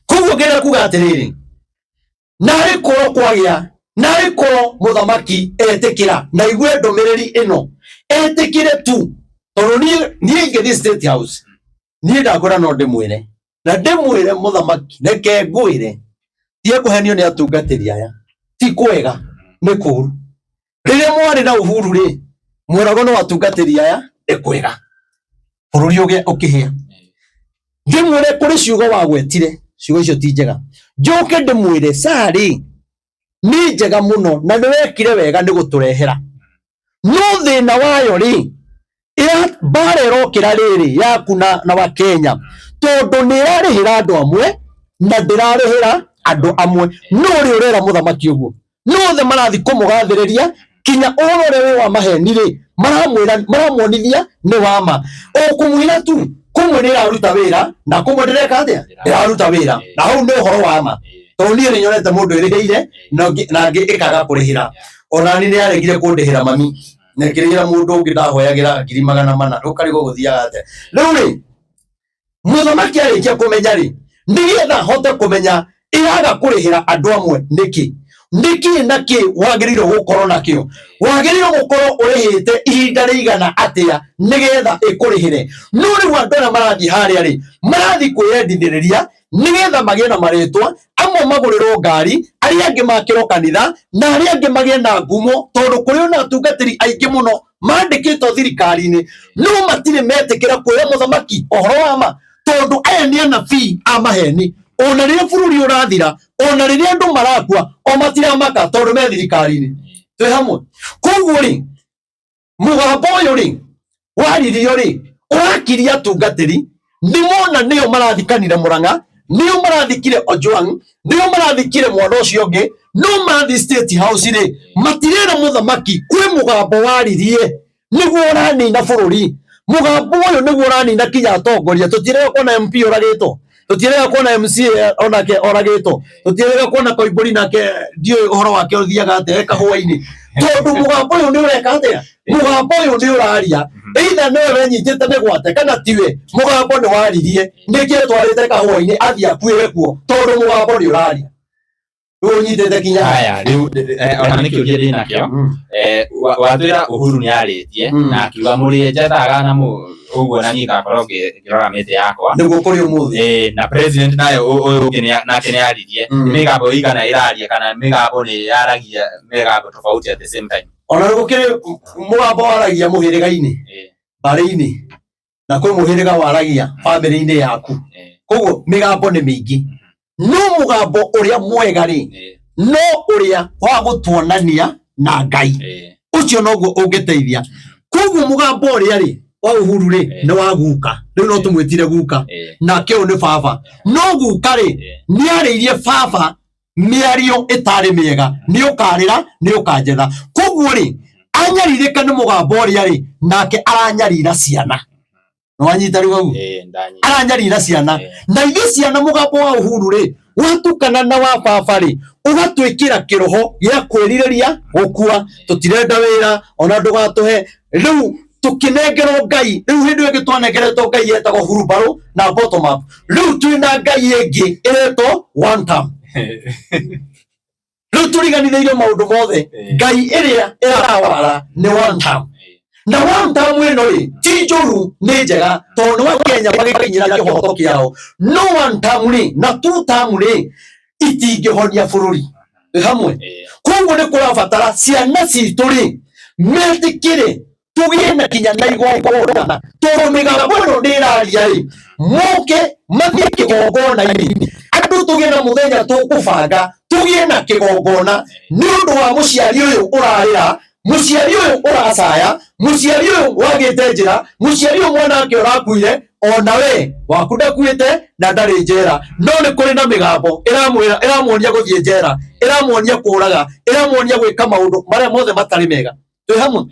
koguo ngĩenda kuga atĩrĩrĩ narĩ korwo kwagĩa narĩ korwo mũthamaki etĩkĩra na igue ndũmĩrĩri ĩno etĩkĩre tu tondũ niĩ ingĩthiĩ State House niĩ ndakwĩra no ndĩmwĩre na ndĩmwĩre mũthamaki reke ngwĩre tie kũhenio nĩ atungatĩri aya ti kwega nĩ kũru rĩrĩa mwarĩ na Uhuru rĩ mweragwo no atungatĩri aya nĩ kwega bũrũri ũkĩhĩa ndĩmwĩre kũrĩ ciugo wagwetire ciugo icio ti njega njoke ndĩmwĩre carĩ nĩ njega mũno na nĩ wekire wega nĩ gũtũrehera no thĩna wayo rĩ mbara ĩrokĩra rĩrĩ yaku na wa Kenya tondũ nĩ ĩrarĩhĩra andũ amwe na ndĩrarĩhĩra andũ amwe no ũrĩ ũrera mũthamaki ũguo no othe marathi kũmũgathĩrĩria kinya ũhoro ũrĩa wĩ wa maheni rĩ maramwĩra maramuonithia nĩ wa ma o kũmwĩra tu kũmwe nĩ ĩraruta wĩra na kũmwe ndĩreka atĩa ndĩraruta wĩra na hau nĩ ũhoro wa ma tondũ niĩ nĩ nyonete mũndũ ĩrĩhĩire na ũngĩ ĩkaga kũrĩhĩra ona niĩ nĩ yaregire kũndĩhĩra mami na ĩkĩrĩhĩra mũndũ ũngĩ ndahoyagĩra 400,000 ũkarigwo gũthiaga atĩa rĩu rĩ mũthamaki arĩkia kũmenya rĩ nĩgetha hote kũmenya ĩraga kũrĩhĩra andũ amwe nĩkĩ nĩkĩ na kĩ wagĩrĩirwo gũkorwo nakĩo wagĩrĩirwo gũkorwo ũrĩhĩte ihinda rĩigana atĩa nĩgetha ĩkũrĩhĩre no rĩu andũ arĩa marathiĩ harĩa rĩ marathiĩ kwĩyendithĩrĩria nĩgetha magĩe na marĩtwa amwe magũrĩrwo ngari arĩa angĩ makĩrwo kanitha na arĩa angĩ magĩe na ngumo tondũ kũrĩ ona atungatĩri aingĩ mũno mandĩkĩtwo thirikari-inĩ no matirĩ metĩkĩra kwĩra mũthamaki ũhoro wa ma tondũ aya nĩ anabii a maheni ona rĩrĩa bũrũri ũrathira ona rĩrĩa andũ marakua o matiramaka tondũ me thirikari-inĩ twĩ hamwe koguo rĩ mũgambo ũyũ rĩ waririo rĩ ũrakiria atungatĩri nĩ mona nĩo marathikanire Murang'a nĩo marathikire Ojwang nĩo marathikire mwana ũcio ũngĩ no mathi State House rĩ matirera mũthamaki kwĩ mũgambo waririe nĩguo ũranina bũrũri mũgambo ũyũ nĩguo ũranina kinya atongoria tũtirega kuona MP ũragĩtwo tũtirega kuona MCA onake oragĩtwo tũtirega kuona Koimbũri nake ndiũĩ ũhoro wake ũthiaga atĩa e kahũa-inĩ tondũ mũgambo ũyũ nĩ ũreka atĩa mũgambo ũyũ nĩ ũraria either nĩwe wenyitĩte mĩgwate kana tiwe mũgambo nĩ waririe nĩkĩ etwarĩte kahũa-inĩ athiĩ akuĩre kuo tondũ mũgambo nĩ ũraria rĩu ũnyitĩte kinya haya rĩu ona nĩ kĩũria ndĩ nakĩo watwĩra Uhuru nĩ arĩtie na akiuga mũrĩe njethaga na ũguo na niĩ ngakorwo ngĩrora mĩtĩ yakwa nĩguo kũrĩ ũmũthĩ na president nayo ũyũ ũngĩ nake nĩ aririe mĩgambo ĩigana ĩraria kana mĩgambo nĩ yaragia mĩgambo tofauti at the same time ona nĩ gũkĩrĩ mũgambo waragia mũhĩrĩga-inĩ mbarĩ-inĩ na kwĩ mũhĩrĩga waragia bamĩrĩ-inĩ yaku koguo mĩgambo nĩ mĩingĩ no mũgambo ũrĩa mwega rĩ no ũrĩa wa gũtuonania na Ngai ũcio noguo ũngĩteithia koguo mũgambo ũrĩa rĩ Wa Uhuru rĩ, nĩ wa guka, rĩu no tũmwĩtire guka, nake ũyũ nĩ baba. No guka rĩ, nĩ arĩirie baba mĩario ĩtarĩ mĩega, nĩ ũkarĩra, nĩ ũkanjetha. Koguo rĩ, anyarirĩka nĩ mũgambo ũrĩa rĩ, nake aranyarira ciana. Nĩwanyita rĩu hau? Aranyarira ciana. Na ithuĩ ciana, mũgambo wa Uhuru rĩ watukana na wa baba rĩ, ũgatwĩkĩra kĩroho gĩa kwĩrirĩria gũkua. Tũtirenda wĩra ona ndũgatũhe. Rĩu tũkĩnengerwo Ngai, rĩu hĩndĩ ĩyo ĩngĩ twanengeretwo Ngai yetagwo hurumbarũ na bottom up, rĩu twĩna Ngai ĩngĩ ĩretwo one term. Rĩu tũriganithĩirio maũndũ mothe. Ngai ĩrĩa ĩratawara nĩ one term, na one term ĩno rĩ ti njũru, nĩ njega, tondũ nĩ Wakenya magĩkinyĩra kĩhoto kĩao. No one term rĩ na two term rĩ itingĩhonia bũrũri. Twĩ hamwe? Koguo nĩ kũrabatara ciana citũ rĩ metĩkĩre tũgĩe na kinya na igongona, tondũ mĩgambo ĩno nĩ ĩraria rĩ, moke mathiĩ kĩgongona-inĩ. Andũ tũgĩe na mũthenya tũkũbanga tũgĩe na kĩgongona nĩ ũndũ wa mũciari ũyũ ũrarĩra, mũciari ũyũ ũracaya, mũciari ũyũ wagĩte njĩra, mũciari ũyũ mwana wake ũrakuire. Ona we waku ndakuĩte na ndarĩ njera, no nĩ kũrĩ na mĩgambo ĩramwĩra, ĩramuonia gũthiĩ njera, ĩramuonia kũraga, ĩramuonia gwĩka maũndũ marĩa mothe matarĩ mega. Twĩ hamwe?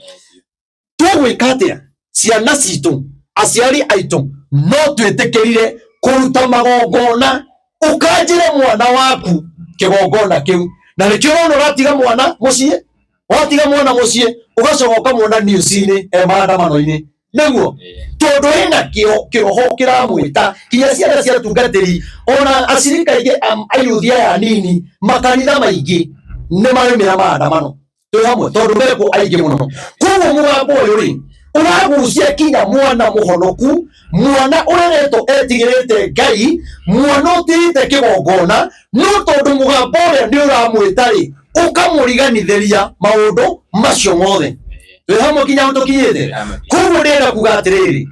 Tũgwĩka atĩa ciana citũ, aciari aitũ? No twĩtĩkĩrire kũruta magongona, ũkanjĩre mwana waku kĩgongona kĩu, na nĩkĩo ũrona ũratiga mwana mũciĩ. Watiga mwana mũciĩ, ũgacoka ũkamuona news-inĩ e maandamano-inĩ, nĩguo tondũ ĩna kĩroho kĩramwĩta. Kinya ciana cia tungatĩri ona acirika aingĩ, ayuthi aya anini, makanitha maingĩ nĩ maraumĩra maandamano. Twĩ hamwe? Tondũ mekuo aingĩ mũno. Koguo mũgambo ũyũ rĩ ũragucia kinya mwana mũhonoku, mwana ũreretwo etigĩrĩte Ngai, mwana ũtĩĩte kĩgongona, no tondũ mũgambo ũrĩa nĩ ũramwĩta rĩ, ũkamũriganithĩria maũndũ macio mothe. Twĩ hamwe kinya hau tũkinyĩte? Koguo ndĩrenda kuga atĩrĩrĩ,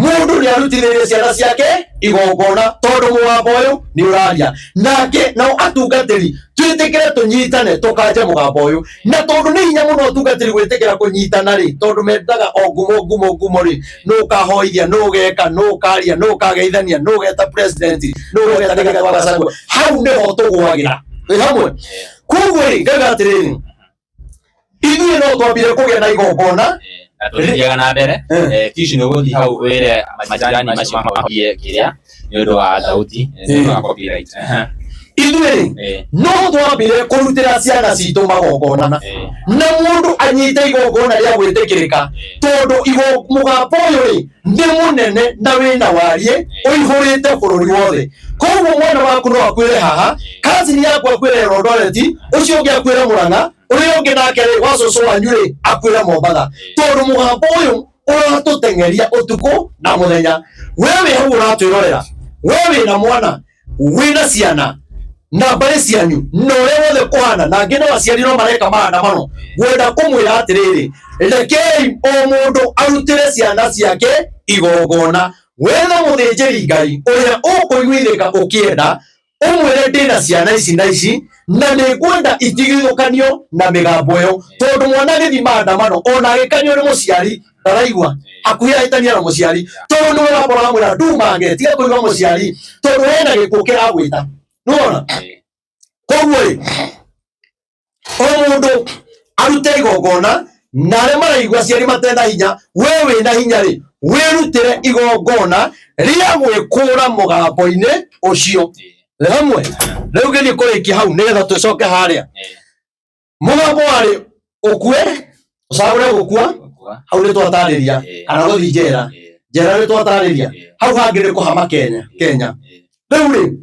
mũndũ nĩ arutithĩrie ciana ciake igongona, tondũ mũgambo ũyũ nĩ ũraria nake. Nao atungatĩri twĩtĩkĩre tũnyitane tũkanje mũgambo ũyũ, na tondũ nĩ hinya mũno atungatĩri gwĩtĩkĩra kũnyitana rĩ, tondũ mendaga o ngumo, ngumo, ngumo rĩ, nũ ũkahoithia, nũ ũgeka, nũ ũkaria, nũ ũkageithania, nũ ũgeta president, nũ ũgeta Rigathi wa Gachagua. Hau nĩho tũgwagĩra. Twĩ hamwe? Koguo rĩ, ngauga atĩrĩrĩ, ithuĩ no twambire kũgĩa na igongona. Na tũgĩthiaga na mbere, Kishi, nĩ ũgũthiĩ hau wĩre majirani macio mahũrie kĩrĩa nĩ ũndũ wa thauti, nĩ ũndũ wa copyright. Ithuĩ rĩ, no twambire kũrutĩra ciana citũ magongona, na mũndũ anyite igongona rĩa gwĩtĩkĩrĩka, tondũ mũgambo ũyũ rĩ nĩ mũnene na wĩna wariĩ ũihũrĩte bũrũri wothe. Koguo mwana waku no akuĩre haha, kazini yaku akuĩre Eldoret, ũcio ũngĩ akuĩre Mũrang'a, ũrĩa ũngĩ nake rĩ wa cũcũ wanyu rĩ akuĩre Mombatha, tondũ mũgambo ũyũ ũratũteng'eria ũtukũ na mũthenya. We wĩ hau ũratwĩrorera, we wĩna mwana, wĩna ciana na mbarĩ cianyu na ũrĩa wothe kũhana, na angĩ no aciari no mareka maandamano, ngwenda kũmwĩra atĩrĩrĩ, rekei o mũndũ arutĩre ciana ciake igongona. Wethe mũthĩnjĩri Ngai ũrĩa ũkũiguithĩka ũkĩenda, ũmwĩre ndĩna ciana ici na ici na nĩ ngwenda itigithũkanio na mĩgambo ĩyo, tondũ mwana agĩthiĩ maandamano ona agĩkanio nĩ mũciari ndaraigua, hakuhĩ ahĩtania na mũciari, tondũ nĩwe wamba ũramwĩra ndumange, tiga kũigua mũciari, tondũ hena gĩkuũ kĩragwĩta. Nĩwona? Koguo rĩ, o mũndũ arute igongona, na arĩa maraigua aciari matena hinya, we wĩna hinya rĩ, wĩrutĩre igongona rĩa gwĩkũra mũgambo-inĩ ũcio. Nĩ hamwe? Rĩu ngĩthiĩ kũrĩkia hau nĩgetha tũcoke harĩa mũgambo warĩ ũkue, ũcagũre gũkua. Hau nĩ twatarĩria, kana gũthiĩ njera. Njera nĩ twatarĩria. Hau hangĩ nĩ kũhama Kenya. Kenya rĩu rĩ,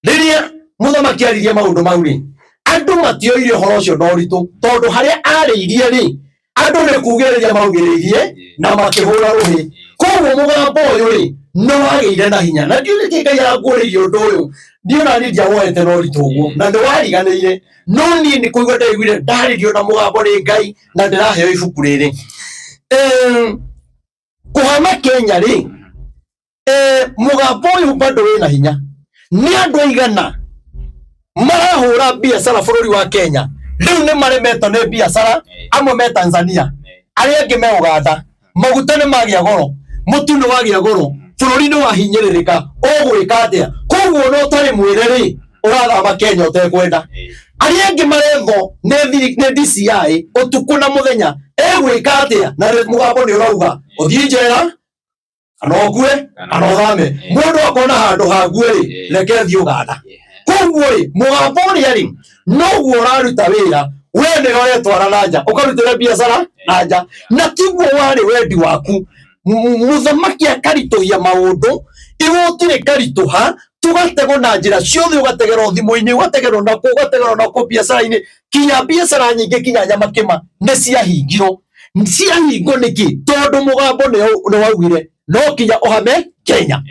rĩrĩa mũthamaki aririe maũndũ mau rĩ, andũ matioire ũhoro ũcio na ũritũ, tondũ harĩa arĩirie rĩ, andũ nĩ kugĩrĩria maugĩrĩirie na makĩhũra rũhĩ. Koguo mũgambo ũyũ rĩ nĩ wagĩire na hinya, na ndiũĩ nĩkĩ Ngai aranguũrĩirie ũndũ ũyũ. Niĩ ona niĩ ndiawoete na ũritũ ũguo na nĩ wariganĩire, no niĩ nĩ kũigua ndaiguire ndarĩrio na mũgambo nĩ Ngai na ndĩraheo ibuku rĩrĩ. Kũhama Kenya rĩ, mũgambo ũyũ bado wĩna hinya. Nĩ andũ aigana marahũra biacara bũrũri wa Kenya rĩu nĩ maremetwo nĩ biacara? Amwe me Tanzania, arĩa angĩ me Uganda. Maguta nĩ magĩa goro, mũtu nĩ wagĩa goro, bũrũri nĩ wahinyĩrĩrĩka, ũgwĩka atĩa? Koguo no ũtarĩ mwĩre rĩ, ũrathama Kenya ũtekwenda. Arĩa angĩ marethwo nĩ nĩ DCI ũtukũ na mũthenya, egwĩka atĩa? Na mũgambo nĩ ũrauga ũthiĩ njera kana ũkue kana ũthame. Mũndũ akona handũ hague rĩ, reke thiĩ Uganda. Koguo rĩ, mũgambo ũrĩa rĩ noguo ũraruta wĩra, we nĩwe ũretwara na nja ũkarutĩra biacara na nja, na tiguo warĩ wendi waku. Mũthamaki akaritũhia maũndũ, igoti rĩkaritũha, tũgategwo na njĩra ciothe, ũgategerwo thimũ-inĩ, ũgategerwo nakũ, ũgategerwo nakũ biacara-inĩ, kinya biacara nyingĩ kinya nyamakĩma nĩ ciahingirwo. Ciahingwo nĩkĩ? Tondũ mũgambo nĩ waugire no kinya ũhame Kenya.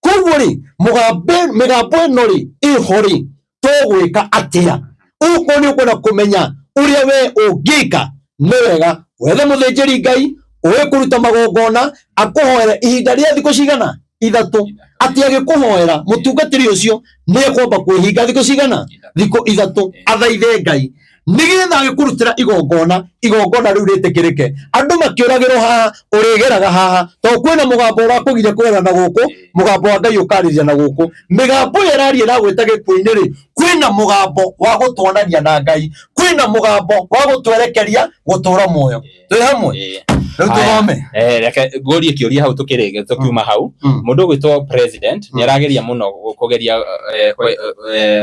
Koguo rĩ, mĩgambo ĩno rĩ ĩho rĩ, tũgwĩka atĩa? Ũkorwo nĩ ũkwenda kũmenya ũrĩa we ũngĩka, nĩ wega wethe mũthĩnjĩri Ngai ũĩ kũruta magongona, akũhoere ihinda rĩa thikũ cigana? 3. Atĩ agĩkũhoera mũtungatĩri ũcio nĩ ekwamba kwĩhinga thikũ cigana? Thikũ 3, athaithe Ngai nĩgetha agĩkũrutĩra igongona, igongona rĩu rĩtĩkĩrĩke. Andũ makĩũragĩrwo haha, ũrĩgeraga haha, tondũ kwĩna mũgambo ũrakũgiria kũgera na gũkũ, mũgambo wa Ngai ũkarĩria na gũkũ. Mĩgambo ĩyo ĩraria ĩragwĩta gĩkuũ-inĩ rĩ, kwĩna mũgambo wa gũtuonania na Ngai, kwĩna mũgambo wa gũtwerekeria gũtũra muoyo. Twĩ hamwe? Rĩu tũthome. Reke ngũrie kĩũria hau tũkĩrĩge tũkiuma hau. Mũndũ ũgwĩtwo president nĩ arageria mũno kũgeria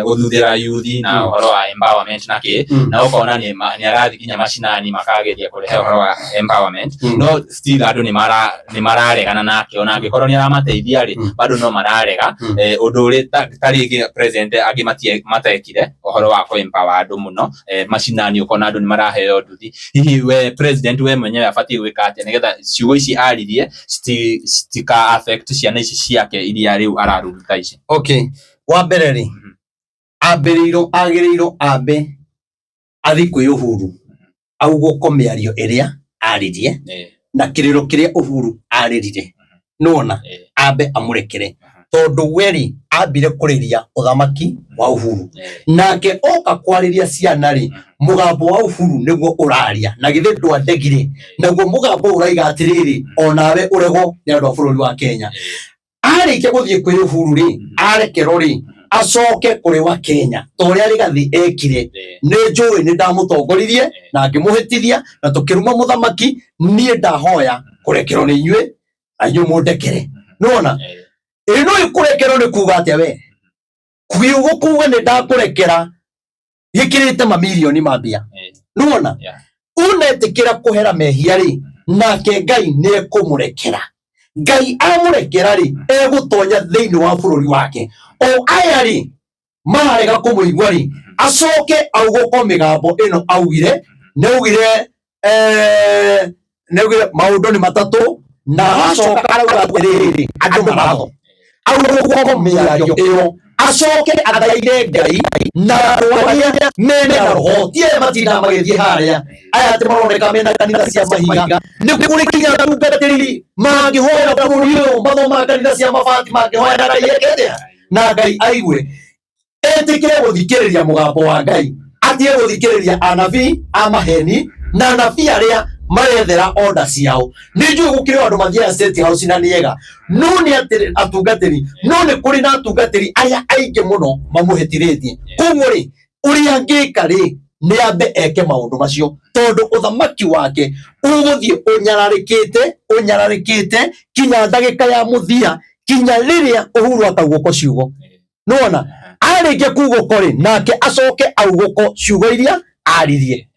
gũthuthĩra yuthi na ũhoro wa empowerment na kĩ, na ũkona nĩ arathiĩ nginya macinani makageria kũrehe ũhoro wa empowerment, no still andũ nĩ mararegana nake, ona angĩkorwo nĩ aramateithia rĩ, bado no mararega. Ũndũ ũrĩ ta rĩngĩ president angĩ matekire ũhoro wa kũ empower andũ mũno macinani, ũkona andũ nĩ maraheo nduthi. Hihi we president we mwenyewe abatiĩ gwĩka atĩa nĩgetha ciugo ici aririe citika affect ciana ici ciake iria rĩu araruta ici? Okay, wa mbere rĩ, ambĩrĩirwo agĩrĩirwo ambe athiĩ kwĩ Uhuru augũko mĩario ĩrĩa aririe na kĩrĩro kĩrĩa Uhuru arĩrire, nĩwona, ambe amũrekere, tondũ we rĩ ambire kũrĩria ũthamaki wa Uhuru, nake oka kwarĩria ciana rĩ, mũgambo wa Uhuru nĩguo ũraria, na githĩ ndwandegire, naguo mũgambo ũraiga atĩrĩrĩ, onawe ũregwo nĩ andũ a bũrũri wa Kenya. Arĩkia gũthiĩ kwĩ Uhuru rĩ, arekerwo rĩ, acoke kũrĩ wa Kenya ta ũrĩa Rigathi ekire. Nĩ njũĩ nĩ ndamũtongoririe na ngĩmũhĩtithia na tũkĩruma mũthamaki, niĩ ndahoya kũrekerwo nĩ inyuĩ na inyuĩ mũndekere. Nĩwona? Ĩ no ĩkũrekerwo nĩ kuga atĩa we? Kiugo kuga nĩ ndakũrekera gĩkĩrĩte mamirioni ma mbia. Nĩwona? Unetĩkĩra kũhera mehia rĩ, nake Ngai nĩ ekũmũrekera. Ngai amũrekera rĩ, egũtonya thĩinĩ wa bũrũri wake. O aya rĩ marega kũmũigua rĩ, acoke augũko mĩgambo ĩno augire, nĩ augire nĩ augire maũndũ nĩ matatũ, na acoka arauga atĩrĩrĩ, andũ maratho. Augũko mĩario ĩyo, acoke athaithe Ngai na andũ arĩa mena roho, ti arĩa matindaga magĩthiĩ harĩa, aya atĩ maroneka mena kanitha cia mahiga. Nĩ kũrĩ kinya atungatĩri mangĩhoya bũrũri ũyũ, mathomaga kanitha cia mabati, mangĩhoya na Ngai eke atĩa? Na Ngai aigue. Etĩkĩre gũthikĩrĩria mũgambo wa Ngai, atige gũthikĩrĩria anabii a maheni na anabii arĩa marethera order ciao. Nĩ njũĩ gũkĩrĩ andũ mathiaga State House na nĩ ega, no nĩ atĩ atungatĩri, no nĩ kũrĩ na atungatĩri arĩa aingĩ mũno mamũhĩtithĩtie. Koguo rĩ, ũrĩa angĩka rĩ, nĩ ambe eke maũndũ macio, tondũ ũthamaki wake ũgũthiĩ ũnyararĩkĩte, ũnyararĩkĩte kinya ndagĩka ya mũthia, kinya rĩrĩa Uhuru akaugũko ciugo. Nĩwona? Arĩkia kugũko rĩ, nake acoke augũko ciugo iria aririe.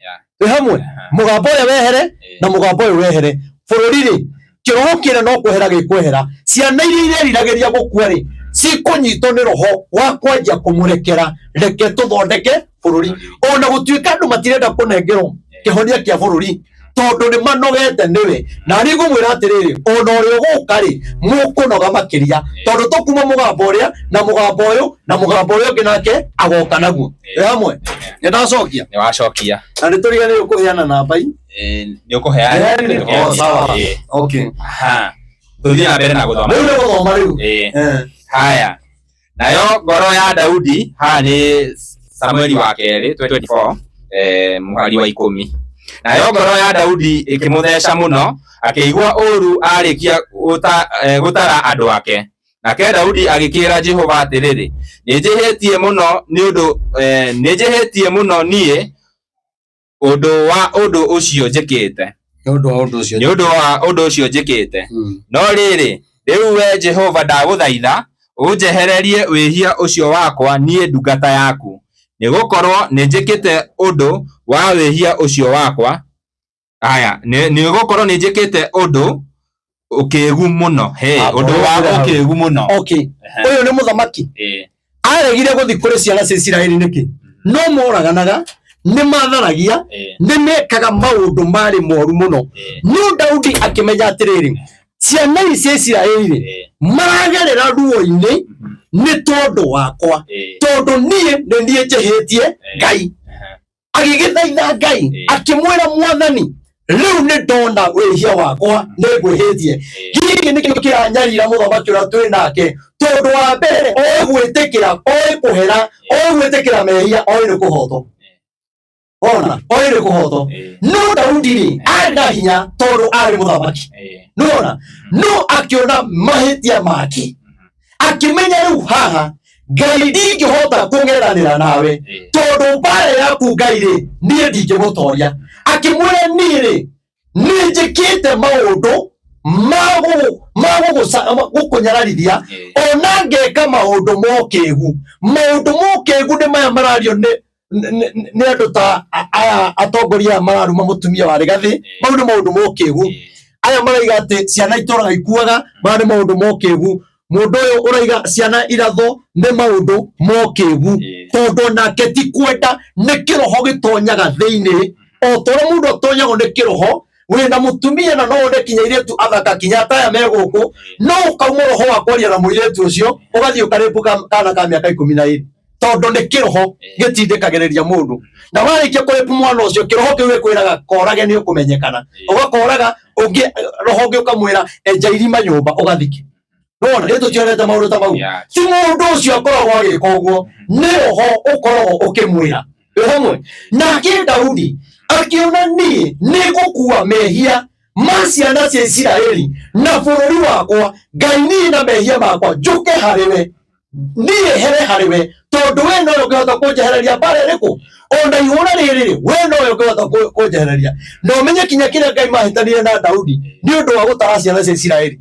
Twĩ hamwe? Mũgambo ũrĩa wehere na mũgambo ũyũ wehere. Bũrũri rĩ, kĩroho kĩrĩa no kwehera gĩkwehera. Ciana iria ireriragĩria gũkua rĩ, cikũnyitwo nĩ roho wa kwanjia kũmũrekera, reke tũthondeke bũrũri. Ona gũtuĩka andũ matirenda kũnengerwo kĩhonia kĩa bũrũri, tondũ nĩ manogete nĩwe. Na niĩ ngũmwĩra atĩrĩrĩ, ona ũrĩa ũgũka rĩ, mũkũnoga makĩria, tondũ tũkuma mũgambo ũrĩa na mũgambo ũyũ na mũgambo ũrĩa ũngĩ nake agoka naguo. Twĩ hamwe? Nĩ ndacokia? Nĩ wacokia. Na nĩ tũriganĩirwo kũheana namba i. Nĩ ũkũheana. Oh, sawa. Okay. Aha. Tũthiĩ na mbere na gũthoma. Rĩu nĩ gũthoma rĩu. Haya. Nayo ngoro ya Daudi, haha nĩ Samueli wa kerĩ 24, mũhari wa 10. Nayo ngoro ya Daudi ĩkĩmũtheca mũno, akĩigua ũũru aarĩkia gũtara andũ ake. Nake Daudi agĩkĩĩra Jehova atĩrĩrĩ, nĩnjĩhĩtie mũno nĩ ũndũ nĩnjĩhĩtie mũno niĩ ũndũ wa ũndũ ũcio njĩkĩte. Nĩ ũndũ wa ũndũ ũcio. Nĩ ũndũ wa ũndũ ũcio njĩkĩte. No rĩrĩ, rĩu we Jehova ndagũthaitha ũnjehererie wĩhia ũcio wakwa niĩ ndungata yaku, nĩgũkorwo nĩnjĩkĩte ũndũ wa wĩhia ũcio wakwa. Aya, nĩgũkorwo nĩnjĩkĩte ũndũ ũkĩgu mũno. Hey, ũndũ wa ũkĩgu mũno. Okay. Ũyũ nĩ mũthamaki. Aregire gũthiĩ kũrĩ ciana cia Isiraeli nĩkĩ? No moraganaga, nĩ matharagia, nĩ mekaga maũndũ marĩ moru mũno. No Daudi akĩmenya atĩrĩrĩ, ciana ici cia Isiraeli maragerera ruo-inĩ nĩ tondũ wakwa, tondũ niĩ nĩ niĩ njĩhĩtie Ngai. Agĩgĩthaitha Ngai, akĩmwĩra Mwathani, rĩu nĩ ndona wĩhia wakwa, nĩ ngwĩhĩtie. Gĩkĩ nĩkĩo kĩranyarira mũthamaki ũrĩa twĩ nake, tondũ wa mbere oĩ gwĩtĩkĩra, oĩ kũhera, oĩ gwĩtĩkĩra mehia, oĩ nĩ kũhotwo. Ona, oĩ nĩ kũhotwo. No Daudi rĩ, arĩ na hinya tondũ arĩ mũthamaki. Nĩwona? No akĩona mahĩtia make, akĩmenya rĩu haha Ngai ndingĩhota kũng'ethanĩra nawe, tondũ mbara yaku Ngai rĩ, niĩ ndingĩmũtoria. Akĩmwĩra niĩ rĩ, nĩ njĩkĩte maũndũ ma gũkũnyararithia, ona ngeka maũndũ mokĩgu. Maũndũ mokĩgu nĩ maya marario nĩ andũ ta aya atongoria aya mararuma mũtumia wa Rigathĩ, mau nĩ maũndũ mokĩgu. Aya maraiga atĩ ciana itũraga ikuaga, maya nĩ maũndũ mokĩgu. Mũndũ ũyũ ũraiga ciana iratho nĩ maũndũ mokĩgu, tondũ nake ti kwenda, nĩ kĩroho gĩtonyaga thĩinĩ. O ta ũrĩa mũndũ atonyagwo nĩ kĩroho, wĩna mũtumia na no one kinya airĩtu athaka kinya ataya me gũkũ, no ũkauma roho wa kwaria na mũirĩtu ũcio, ũgathiĩ ũkarĩpu kana ka mĩaka 12, tondũ nĩ kĩroho gĩtindĩkagĩrĩria mũndũ. Na warĩkia kũrĩpu mwana ũcio, kĩroho kĩu gĩkwĩraga korage nĩ ũkũmenyekana, ũgakoraga ũngĩ, roho ũngĩ ũkamwĩra enja irima nyũmba ũgathike. Nĩwona, nĩ tũtionete maũndũ ta mau. Ti mũndũ ũcio akoragwo agĩka ũguo, nĩ roho ũkoragwo ũkĩmwĩra. Wĩ hamwe nake Daudi akĩona niĩ nĩ ngũkua mehia ma ciana cia Isiraeli na bũrũri wakwa, Ngai niĩ na mehia makwa njũke harĩ we, niĩ here harĩ we, tondũ we nowe ũngĩhota kũnjehereria mbara ĩrĩkũ, ona ihũra rĩrĩ rĩ, we nowe ũngĩhota kũnjehereria. Na ũmenye kinya kĩrĩa Ngai mahĩtanire na Daudi nĩ ũndũ wa gũtara ciana cia Isiraeli.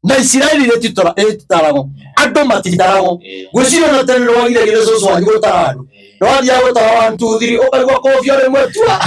Na Isiraeli rĩtitaragwo, andũ matitaragwo. Gwĩciria ona tene nĩwagiragia cũcũ wanyu gũtara andũ, nĩwathiaga gũtara 1 2 3 ũkaigua kobia rĩmwe tua,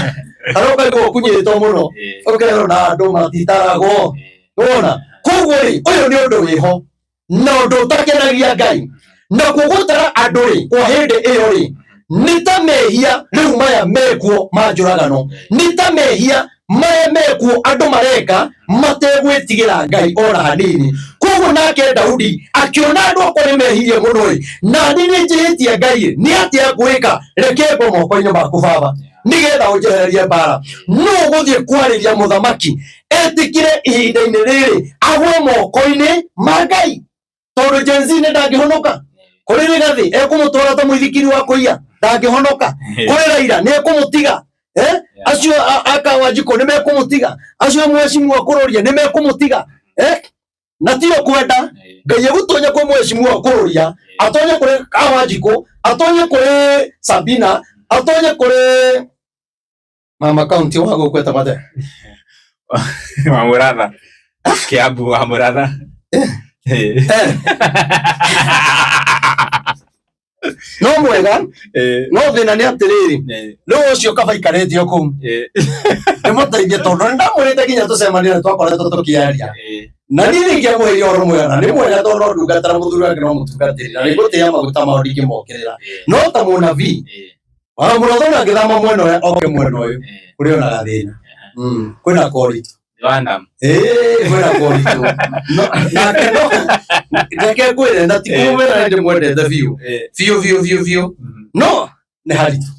kana ũkaigua ũkunyĩtwo mũno, ũkerwo na andũ matitaragwo. Nĩwona? Koguo rĩ, ũyũ nĩ ũndũ wĩho na ũndũ ũtakenagia Ngai. Nakuo gũtara andũ rĩ, kwa hĩndĩ ĩyo rĩ, nĩ ta mehia rĩu maya mekuo ma njũragano, nĩ ta mehia maya mekuo andũ mareka mategwĩtigĩra Ngai ona hanini. Koguo nake Daudi akĩona andũ akwa nĩ mehirie mũno rĩ, na niĩ nĩ njĩhĩtie Ngai rĩ, nĩ atĩa ngwĩka? Reke ngwe moko-inĩ maku baba, nĩgetha ũnjehererie mbara. Nũ ũgũthiĩ kwarĩria mũthamaki etĩkĩre ihinda-inĩ rĩrĩ agwe moko-inĩ ma Ngai? Tondũ Gen Z nĩ ndangĩhonoka. Kũrĩ Rigathĩ ekũmũtwara ta mũithikiri wa kũiya, ndangĩhonoka. Kũrĩ Raila nĩ ekũmũtiga. Acio aka Wanjikũ nĩ mekũmũtiga, acio mheshimiwa Kũrũria nĩ mekũmũtiga. Na tio kwenda Ngai egũtonya kwĩ mheshimiwa Kũrũria, atonye kũrĩ Wanjikũ, atonye kũrĩ Sabina, atonye kũrĩ mama kaunti wa gũkũ etagwo atĩa? Wa Mũratha. Kiambu wa Mũratha. No mwega, no thĩna nĩ atĩrĩrĩ, rĩu ũcio kaba aikarĩte o kũu ndĩmũteithie, tondũ nĩ ndamwĩrĩte nginya tũcemanie na twakoretwo tũkĩaria. Na niĩ nĩngĩamũheire ũhoro mwega, na nĩ mwega tondũ no ndungata na mũthuri wake no mũtungatĩri, na nĩngũtĩĩa maguta mao ndingĩmokĩrĩra. No ta mũnabii wa mũratho na ngĩthama mwena ũrĩa oke mwena ũyũ kũrĩ ona gathĩna, kwĩna koritũ. Kwĩna koritũ. Nake no reke ngwĩre, na ti kũmwĩra nĩ ndĩmwendete biũ biũ biũ biũ biũ, no nĩ haritũ.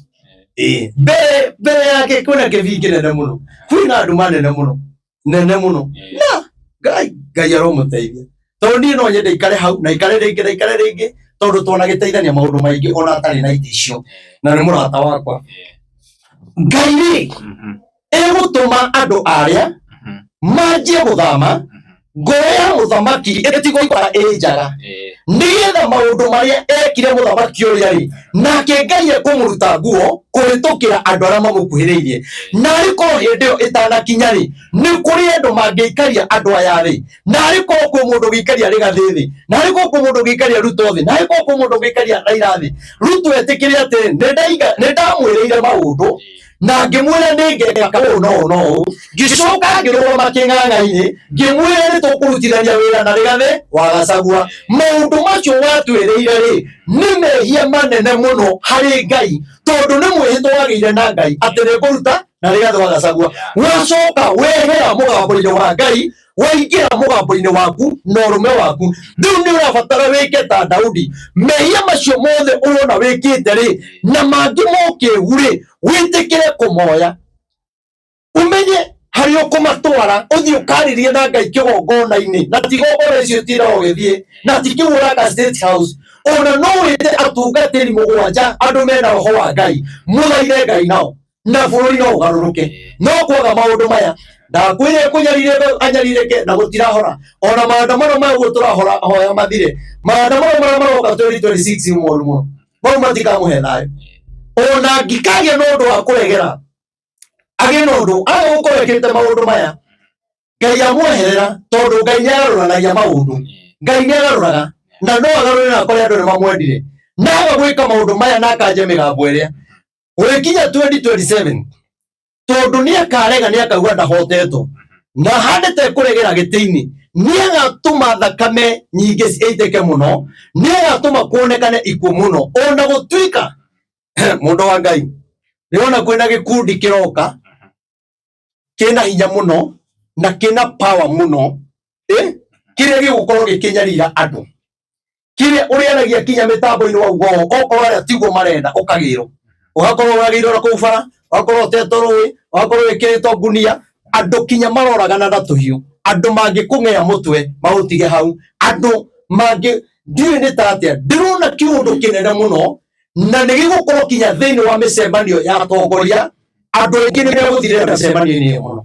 Mbere yake kwĩna kĩbii kĩnene mũno, kwĩna nduma nene mũno nene mũno, na Ngai aromũteithia, tondũ niĩ no nyende ikare hau na ikare rĩngĩ na ikare rĩngĩ, tondũ twanagĩteithania maũndũ maingĩ ona atarĩ na itĩ icio, na nĩ mũrata wakwa. Ngai rĩ, Tũma andũ arĩa manjie gũthama, ngoro ya mũthamaki ĩtigwo ikara ĩ njaga, nĩgetha maũndũ marĩa ekire mũthamaki ũrĩa rĩ, nake Ngai ekũmũruta nguo kũhĩtũkĩra andũ arĩa mamũkuhĩrĩirie. Narĩ korwo hĩndĩ ĩyo ĩtanakinya rĩ, nĩ kũrĩ andũ mangĩikaria andũ aya rĩ, narĩ korwo kwĩ mũndũ ũngĩikaria Rigathĩ thĩ, narĩ korwo kwĩ mũndũ ũngĩikaria Ruto thĩ, narĩ korwo kwĩ mũndũ ũngĩikaria Raila thĩ. Ruto etĩkĩre atĩ nĩ ndamwĩrĩire maũndũ na ngĩmwĩra nĩ ngeka ũũ na ũũ na ũũ, ngĩcoka ngĩrũgama kĩng'ang'a-inĩ ngĩmwĩra nĩ tũkũrutithania wĩra na Rigathĩ wa Gachagua. Maũndũ macio watwĩrĩire rĩ, nĩ mehia manene mũno harĩ Ngai, tondũ nĩ mwĩhĩtwa wagĩire na Ngai atĩ nĩ ngũruta na Rigathĩ wa Gachagua. Wacoka wehera mũgambo-inĩ wa Ngai, waingĩra mũgambo-inĩ waku na ũrũme waku. Rĩu nĩ ũrabatara wĩke ta Daudi. Mehia macio mothe ũrona wĩkĩte rĩ, na mangĩ mokĩgu rĩ, wĩtĩkĩre kũmoya, ũmenye harĩa ũkũmatwara, ũthiĩ ũkarĩrie na Ngai kĩgongona-inĩ, na ti igongona icio ũtindaga ũgĩthiĩ, na ti kĩu ũraka State House. Ona no wĩte atungatĩri mũgwanja andũ mena roho wa Ngai, mũthaithe Ngai nao, na bũrũri no ũgarũrũke. No kwaga maũndũ maya, ndakwĩrire kũnyarirĩka anyarirĩke na gũtirahora. Ona maandamano maya ũguo tũrahora hoya mathire, maandamano marĩa maroka 2026 moru mũno, mau matikamũhe thayũ. Ona angĩkagĩa na ũndũ wa kũregera, agĩe na ũndũ aga gũkorwo ekĩte maũndũ maya, Ngai amweherera, tondũ Ngai nĩ agarũranagia maũndũ. Ngai nĩ agarũraga, na no agarũre na akore andũ nĩ mamwendire. Na aga gwĩka maũndũ maya na akanje mĩgambo ĩrĩa gũgĩkinya 2027, tondũ nĩ akarega, nĩ akauga ndahotetwo na handĩte kũregera gĩtĩ-inĩ, nĩ agatũma thakame nyingĩ ĩitĩke mũno, nĩ agatũma kuonekane ikuũ mũno. Ona gũtuĩka mũndũ wa Ngai, ndĩrona kwĩna gĩkundi kĩroka kĩna hinya mũno na kĩna power mũno, kĩrĩa gĩgũkorwo gĩkĩnyarira andũ, kĩrĩa ũrĩaragia kinya mĩtambo-inĩ wauga ũũ, okorwo arĩa tiguo marenda, ũkagĩrwo, ũgakorwo ũragĩirwo na kũu bara, ũgakorwo ũtetwo rũĩ, ũgakorwo wĩkĩrĩtwo ngunia, andũ kinya maroragana na tũhiũ, andũ mangĩkũng'ea mũtwe maũtige hau, andũ mangĩ ndiũĩ nĩ ta atĩa. Ndĩrona kĩũndũ kĩnene mũno, na nĩ gĩgũkorwo kinya thĩinĩ wa mĩcemanio ya atongoria. Andũ aingĩ nĩ megũthirĩra mĩcemanio-inĩ ĩyo mũno.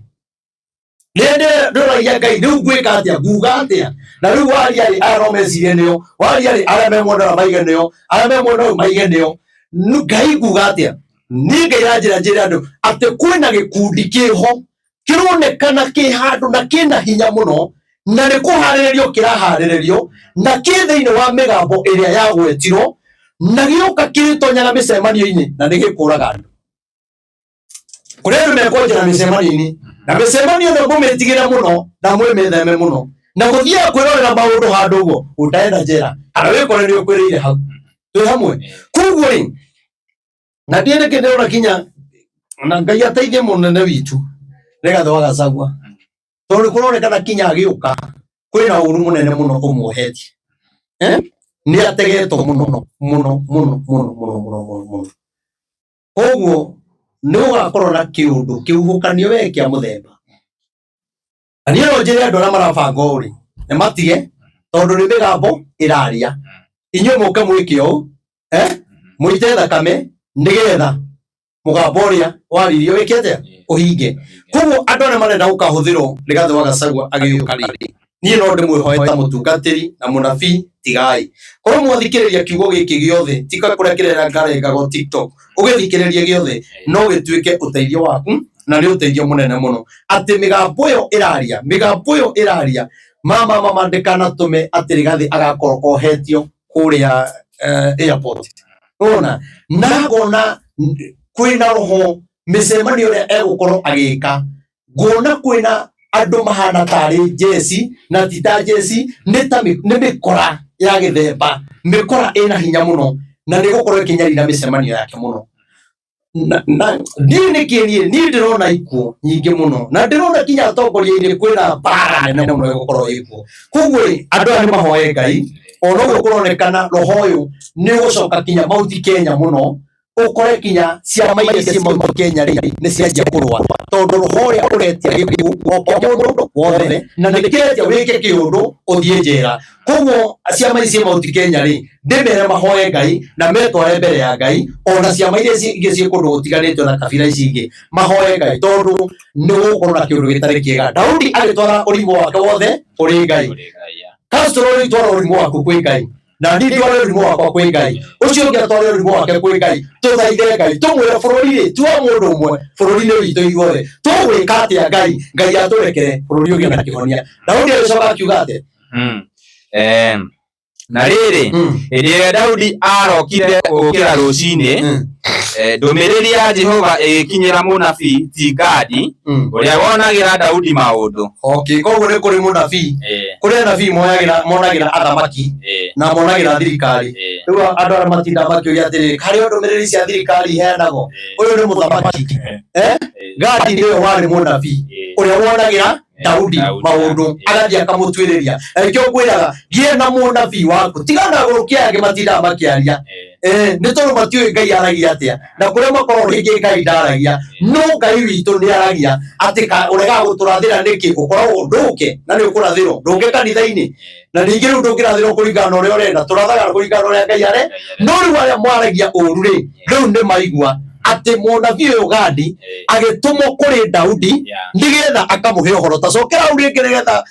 Rĩrĩa ndĩroragia Ngai, rĩu ngwĩka atĩa, nguga atĩa? Na rĩu waria rĩ, aya no mecirie nĩo, waria rĩ, arĩa me mwena ũrĩa maige nĩo, arĩa me mwena ũyũ maige nĩo. Ngai nguga atĩa? Niĩ Ngai aranjĩra njĩre andũ atĩ kwĩna gĩkundi kĩho kĩronekana kĩ handũ na kĩna hinya mũno, na nĩ kũharĩrĩrio kĩraharĩrĩrio, na kĩ thĩinĩ wa mĩgambo ĩrĩa yagwetirwo, na gĩoka kĩrĩtonyaga mĩcemanio-inĩ na nĩ gĩkũraga andũ. Kũrĩ andũ mekwanjĩra mĩcemanio-inĩ, na mĩcemanio ĩno mũmĩtigĩre mũno na mwĩmĩtheme mũno, na gũthiaga kwĩrorera maũndũ handũ ũguo ũtaenda njera, kana wĩkore nĩ ũkwĩrĩire hau. Twĩ hamwe. Koguo rĩ, na ndiĩ nĩkĩ ndĩrona kinya na Ngai ateithie mũnene witũ Rigathĩ wa Gachagua, tondũ kũronekana kinya agĩũka kwĩna ũru mũnene mũno ũmuohetie. Nĩ ategetwo mũno mũno mũno mũno mũno mũno mũno mũno. Koguo nĩ ũgakorwo na kĩũndũ kĩhuhũkanio we kĩa mũthemba. Na niĩ no njĩre andũ arĩa marabanga ũũ rĩ, nĩ matige, tondũ nĩ mĩgambo ĩraria. Inyuĩ mũke mwĩke ũũ, mũite thakame nĩgetha mũgambo ũrĩa waririo wĩke atĩa, ũhinge. Koguo andũ arĩa marenda gũkahũthĩrwo Rigathĩ wa Gachagua agĩũka rĩ, niĩ no ndĩmwĩhoe ta mũtungatĩri na mũnabii, tigai. Korwo mwathikĩrĩria kiugo gĩkĩ gĩothe, tika kũrĩa kĩrerangarengagwo TikTok, ũgĩthikĩrĩrie gĩothe, no gĩtuĩke ũteithio waku, na nĩ ũteithio mũnene mũno. Atĩ mĩgambo ĩyo ĩraria, mĩgambo ĩyo ĩraria, mama mama ndĩkanatũme atĩ Rigathĩ agakorwo ohetio kũrĩa airport. Ũrona? Na ngona kwĩna roho mĩcemanio ĩrĩa egũkorwo agĩka, ngona kwĩna andũ mahana tarĩ njeci na ti ta njeci, nĩ ta nĩ mĩkora ya gĩthemba, mĩkora ĩna hinya mũno, na nĩ gũkorwo ĩkĩnyarira mĩcemanio yake mũno. Na ndiũĩ nĩkĩ niĩ ndĩrona ikuũ nyingĩ mũno, na ndĩrona kinya atongoria-inĩ kwĩna mbara nene mũno ĩgũkorwo ĩkuo. Koguo rĩ, andũ aya nĩ mahoe Ngai, ona ũguo kũronekana roho ũyũ nĩ ũgũcoka kinya Mount Kenya mũno. Ũkore kinya ciama iria ciĩ Mount Kenya rĩ nĩ cianjia kũrũa, tondũ roho ũrĩa ũretia gĩkuũ o kĩa mũndũ wothe, na nĩ kĩretia wĩke kĩũndũ ũthiĩ njera. Koguo ciama ici ciĩ Mount Kenya rĩ, ndĩmere mahoe Ngai na metware mbere ya Ngai, ona ciama iria ingĩ ciĩ kũndũ gũtiganĩte na kabira ici ingĩ mahoe Ngai, tondũ nĩ gũgũkorwo na kĩũndũ gĩtarĩ kĩega. Daudi agĩtwara ũrimũ wake wothe kũrĩ Ngai. Castro rĩu twara ũrimũ waku kwĩ Ngai, na niĩ ndware ũrimũ wakwa kwĩ Ngai, ũcio ũngĩ atware ũrimũ wake kwĩ Ngai. Tũthaithe Ngai, tũmwĩre bũrũri rĩ ti wa mũndũ ũmwe, bũrũri nĩ witũ ithuothe. Tũgwĩka atĩa Ngai? Ngai atũrekere bũrũri ũgĩe na kĩhonia. Daudi agĩcoka akiuga atĩa? Na rĩrĩ, hĩndĩ ĩrĩa Daudi aarokire gũũkĩra rũcinĩ, ndũmĩrĩri ya Jehova ĩgĩkinyĩra mũnabii ti Gadi, ũrĩa wonagĩra Daudi maũndũ. Okay, koguo nĩ kũrĩ mũnabii, kũrĩ anabii moyagĩra monagĩra athamaki na monagĩra thirikari. Rĩu andũ arĩa matindaga makĩũria atĩrĩrĩ, harĩ o ndũmĩrĩri cia thirikari iheanagwo, ũyũ nĩ mũthamaki. Gadi nĩwe warĩ mũnabii ũrĩa wonagĩra Daudi maũndũ, agathiĩ akamũtuĩrĩria. Na nĩkĩo ngwĩraga gĩe na mũnabii waku, tigana na agũrũki aya angĩ matindaga makĩaria, nĩ tondũ matiũĩ Ngai aragia atĩa, na kũrĩa makoragwo rĩngĩ Ngai ndaragia, no Ngai witũ nĩ aragia. Atĩ ũregaga gũtũrathĩra nĩkĩ? Ũkoragwo ndũke na nĩ ũkũrathĩrwo, ndũke kanitha-inĩ, na ningĩ rĩu ndũngĩrathĩrwo kũringana na ũrĩa ũrenda, tũrathaga kũringana na ũrĩa Ngai are. No rĩu arĩa mwaragia ũru rĩ, rĩu nĩ maigua atĩ mũnabii ũyũ Gadi agĩtũmwo kũrĩ Daudi nĩgetha akamũhe ũhoro. Ta cokera hau rĩngĩ nĩgetha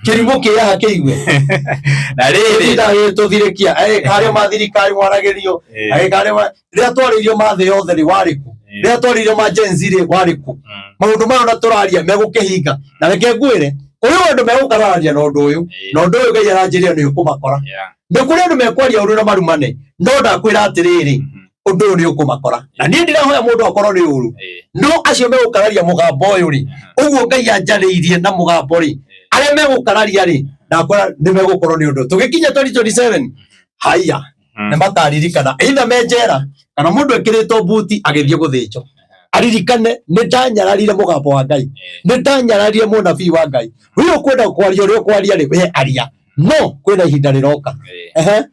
kĩrimũ kĩaha kĩigue. Na rĩrĩ, tũthirĩkia karĩa ma thirikari mwaragĩrio, karĩa rĩrĩa twarĩirio ma thĩ yothe rĩ warĩ kũ? Rĩrĩa twarĩirio ma Gen Z rĩ warĩ kũ? Maũndũ maya ona tũraria megũkĩhinga. Na reke ngwĩre, kũrĩ andũ megũkararania na ũndũ ũyũ, na ũndũ ũyũ Ngai aranjĩrire nĩ ũkũmakora. Nĩ kũrĩ andũ mekwaria ũru na marumane, no ndakwĩra atĩrĩrĩ, ũndũ ũyũ nĩ ũkũmakora. Na niĩ ndirahoya mũndũ akorwo nĩ ũru, no acio megũkararia mũgambo ũyũ rĩ, ũguo Ngai anjarĩirie na mũgambo rĩ, arĩa megũkararia rĩ, ndakwĩra nĩ megũkorwo nĩ ũndũ. Tũgĩkinya 2027, haiya, nĩ makaririkana either me njera kana mũndũ ekĩrĩtwo buti agĩthiĩ gũthĩnjwo, aririkane nĩ ndanyararire mũgambo wa Ngai, nĩ ndanyararire mũnabii wa Ngai. Rĩu ũkwenda kwaria ũrĩa ũkwaria rĩ, we aria, no kwĩna ihinda rĩroka. Ehe.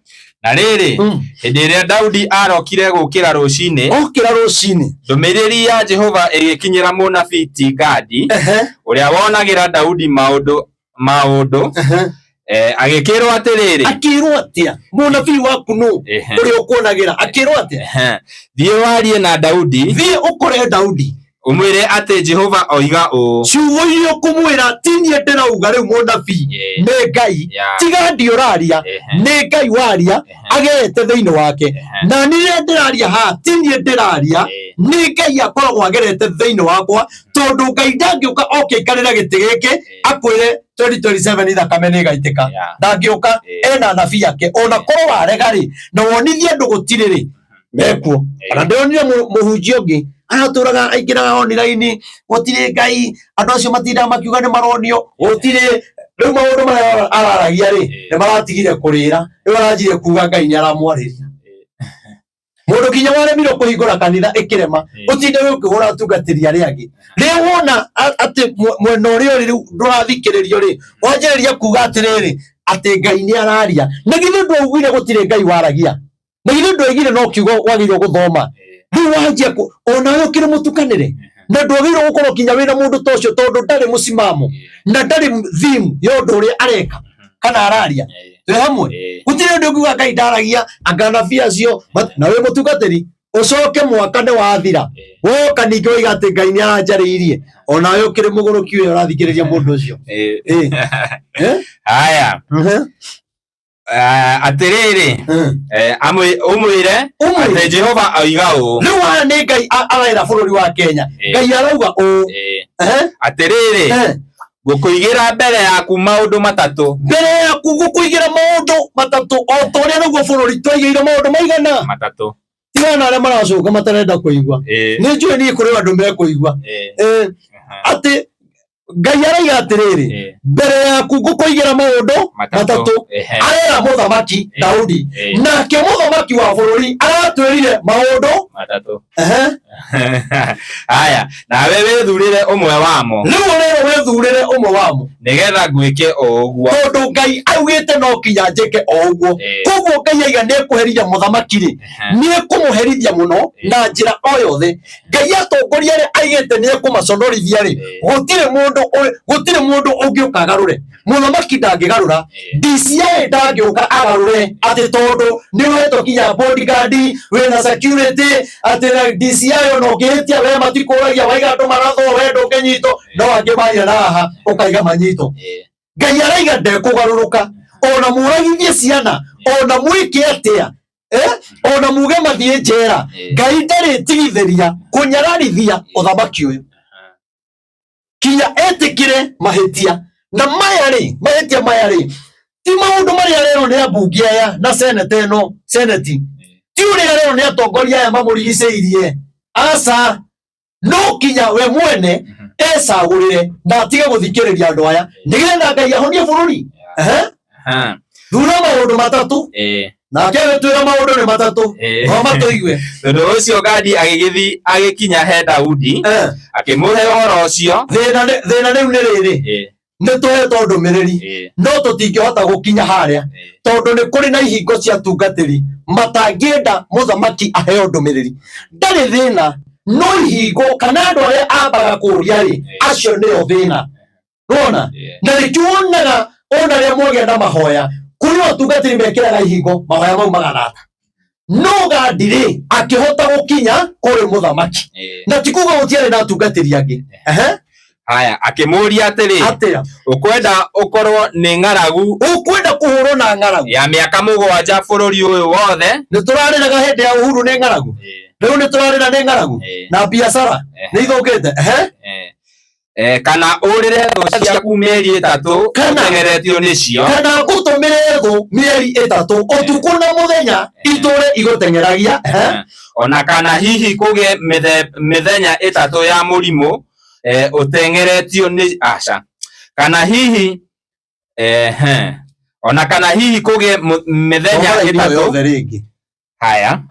Na rĩrĩ, hĩndĩ ĩrĩa Daudi aarokire gũũkĩra rũcinĩ, okĩra rũcinĩ, ndũmĩrĩri ya Jehova ĩgĩkinyĩra mũnabii ti Gadi, ũrĩa wonagĩra Daudi maũndũ maũndũ, agĩkĩrwo atĩrĩrĩ, Akĩrwo atĩa? Mũnabii waku nũ ũrĩa ũkuonagĩra akĩrwo atĩa? Thiĩ warie na Daudi, Thiĩ ũkore Daudi, ũmwĩre atĩ Jehova oiga ũũ. Ciugo iria ũkũmwĩra ti niĩ ndĩrauga rĩu mũnabii, nĩ Ngai. Tiga ndi ũraria, nĩ Ngai waria agerete thĩinĩ wake. Na niĩ rĩrĩa ndĩraria haha ti niĩ ndĩraria, nĩ Ngai akoragwo agerete thĩinĩ wakwa, tondũ Ngai ndangĩũka oke aikarĩre gĩtĩ gĩkĩ akwĩre 2027 thakame nĩ ĩgaitĩka. Ndangĩũka, ena anabii ake. Ona korwo warega rĩ, na wonithie andũ gũtirĩ rĩ, mekuo. Ona ndĩronire mũhunjia ũngĩ aratũraga aingĩraga online, gũtirĩ Ngai, andũ acio matindaga makiuga nĩ maronio, gũtirĩ. Rĩu maũndũ marĩa araragia rĩ, nĩ maratigire kũrĩra, rĩu aranjirie kuga Ngai nĩ aramwarĩria. Mũndũ kinya waremirwo kũhingũra kanitha ĩkĩrema, ũtinde wĩ ũkĩhũra atungatĩri arĩa angĩ. Rĩrĩa wona atĩ mwena ũrĩa ũrĩ rĩu ndũrathikĩrĩrio rĩ, wanjĩrĩria kuga atĩrĩrĩ, atĩ Ngai nĩ araria. Na githĩ ndwaugire gũtirĩ Ngai waragia? Na githĩ ndwaigire no kiugo wagĩrĩirwo gũthoma? Rĩu wanjia onawe ũkĩrĩ mũtukanĩre, na ndwagĩrĩirwo gũkorwo kinya wĩna mũndũ ta ũcio, tondũ ndarĩ mũcimamo na ndarĩ theme ya ũndũ ũrĩa areka kana araria. Twĩ hamwe? Gũtirĩ ũndũ ũngiuga Ngai ndaragia, anga anabii acio na wĩ mũtungatĩri, ũcoke mwaka nĩ wathira woka ningĩ woiga atĩ Ngai nĩ aranjarĩirie, onawe ũkĩrĩ mũgũrũki ũyũ ũrathikĩrĩria mũndũ ũcio. Haya. Atĩrĩrĩ, ũmwĩre atĩ Jehova oiga ũũ. Rĩu haha nĩ Ngai arera bũrũri wa Kenya. Ngai arauga ũũ. Atĩrĩrĩ, ngũkũigĩra mbere yaku maũndũ matatũ. Mbere yaku ngũkũigĩra maũndũ matatũ, o ta ũrĩa naguo bũrũri twaigĩire maũndũ maigana? Matatũ. Tigana na arĩa maracoka matarenda kũigua. Nĩ njũĩ niĩ kũrĩ andũ mekũigua. Atĩ Ngai arauga atĩrĩrĩ, mbere yaku ngũkũigĩra maũndũ matatũ. Arera mũthamaki Daudi, nake mũthamaki wa bũrũri aratwĩrire maũndũ. Matatũ. Ehe. Haya, nawe wĩthurĩre ũmwe wamo Rĩu ũrerwo wĩthurĩre ũmwe wamo. Nĩgetha ngwĩke o ũguo. Tondũ Ngai augĩte no kinya njĩke o ũguo. Koguo Ngai aiga nĩ ekũherithia mũthamaki rĩ, nĩ ekũmũherithia mũno na njĩra o yothe. Ngai atongoria arĩa aigĩte nĩ ekũmaconorithia rĩ, gũtirĩ mũndũ ũngĩũka agarũre. Mũthamaki ndangĩgarũra, DCI ndangĩũka agarũre atĩ tondũ nĩ ũhetwo kinya bodyguard, wĩna security, atĩ na DCI ona ũngĩhĩtia we matikũragia, waiga andũ marathwo we ndũngĩnyitwo, no angĩ maria na haha ũkaiga manyitwo. Ngai araiga ndekũgarũrũka, ona mũragithie ciana, ona mwĩke atĩa, ona muge mathiĩ njera, Ngai ndarĩtigithĩria kũnyararithia ũthamaki ũyũ kinya etĩkĩre mahĩtia. Na maya rĩ, mahĩtia maya rĩ, ti maũndũ marĩa arerwo nĩ ambunge aya na seneta ĩno, seneti, ti ũrĩa arerwo nĩ atongoria aya mamũrigicĩirie, aca, no kinya we mwene ecagũrĩre na atige gũthikĩrĩria andũ aya nĩgetha Ngai ahonie bũrũri. Thura maũndũ matatũ, nake agĩtwĩra maũndũ nĩ matatũ, thoma tũigue. Tondũ ũcio Gadi agĩgĩthiĩ agĩkinya he Daudi, akĩmũhe ũhoro ũcio. Thĩna rĩu nĩ rĩrĩ, nĩ tũhetwo ndũmĩrĩri no tũtingĩhota gũkinya harĩa tondũ nĩ kũrĩ na ihingo cia tungatĩri matangĩenda mũthamaki aheo ndũmĩrĩri. Ndarĩ thĩna, no ihingo kana andũ arĩa ambaga kũũria rĩ, acio nĩo thĩna. Nĩwona? Na nĩkĩo wonaga ona rĩrĩa mwagĩa na mahoya, kũrĩ atungatĩri mekĩraga ihingo, mahoya mau maganata. No Gadi rĩ, akĩhota gũkinya kũrĩ mũthamaki. Na ti kuga gũtiarĩ na atungatĩri angĩ. Haya, akĩmũũria atĩrĩ, Atĩa? Ũkwenda ũkorwo nĩ ng'aragu Ũkwenda kũhũrwo na ng'aragu ya mĩaka 7 bũrũri ũyũ wothe? Nĩ tũrarĩraga hĩndĩ ya Uhuru nĩ ng'aragu. Rĩu nĩ tũrarĩra nĩ ng'aragu. Na biacara nĩ ithũkĩte. Kana ũrĩre thũ ciaku mĩeri 3 ũteng'eretio nĩcio. Kana ngũtũmĩre thũ mĩeri 3 ũtukũ na mũthenya itũre igũteng'eragia. Ona kana hihi kũgĩe mĩthenya 3 ya mũrimũ ũteng'eretio nĩ aca. Kana hihi ona kana hihi kũgĩe mĩthenya 3 yothe rĩngĩ. Haya,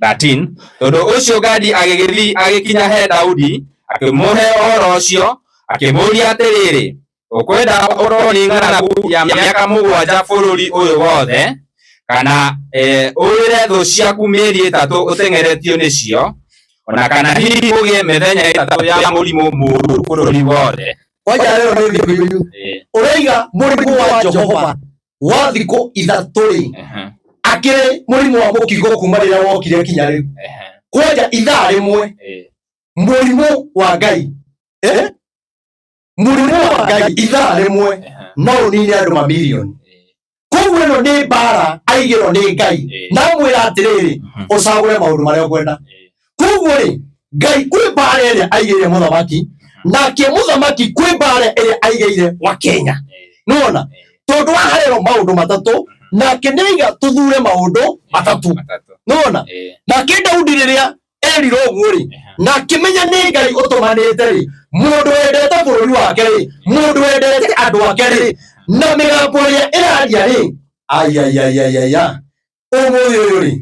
13. Tondũ ũcio Gadi agĩgĩthiĩ agĩkinya he Daudi, akĩmũhe ũhoro ũcio, akĩmũũria atĩrĩrĩ, ũkwenda ũkorwo nĩ ng'aragu ya mĩaka 7 bũrũri ũyũ wothe, kana ũrĩre thũ ciaku mĩeri 3 ũteng'eretio nĩcio, ona kana hihi kũgĩe mĩthenya 3 ya mũrimũ mũũru bũrũri wothe. Kwanja rĩo nĩ Gĩkũyũ. Ũraiga mũrimũ wa Jehova wa thikũ 3 rĩ, akĩrĩ mũrimũ wa mũkingo kuma rĩrĩa wokire kinya rĩu. Kwanja ithaa rĩmwe mũrimũ wa Ngai. Mũrimũ wa Ngai ithaa rĩmwe no ũnine andũ mamirioni. Koguo ĩno nĩ mbara aigĩrwo nĩ Ngai. Na amwĩra atĩrĩrĩ, ũcagũre maũndũ marĩa ũkwenda. Koguo rĩ, Ngai kwĩ mbara ĩrĩa aigĩire mũthamaki, nake mũthamaki kwĩ mbara ĩrĩa aigĩire wa Kenya. Nĩwona? Tondũ aharerwo maũndũ matatũ, nake nĩaiga tũthure maũndũ matatũ. Nĩwona? Nake Daudi rĩrĩa erirwo ũguo rĩ, na akĩmenya nĩ Ngai ũtũmanĩte rĩ, mũndũ wendete bũrũri wake rĩ, mũndũ wendete andũ ake rĩ, na mĩgambo ĩrĩa ĩraria rĩ, aiaiaiaiaia, ũmũthĩ ũyũ rĩ,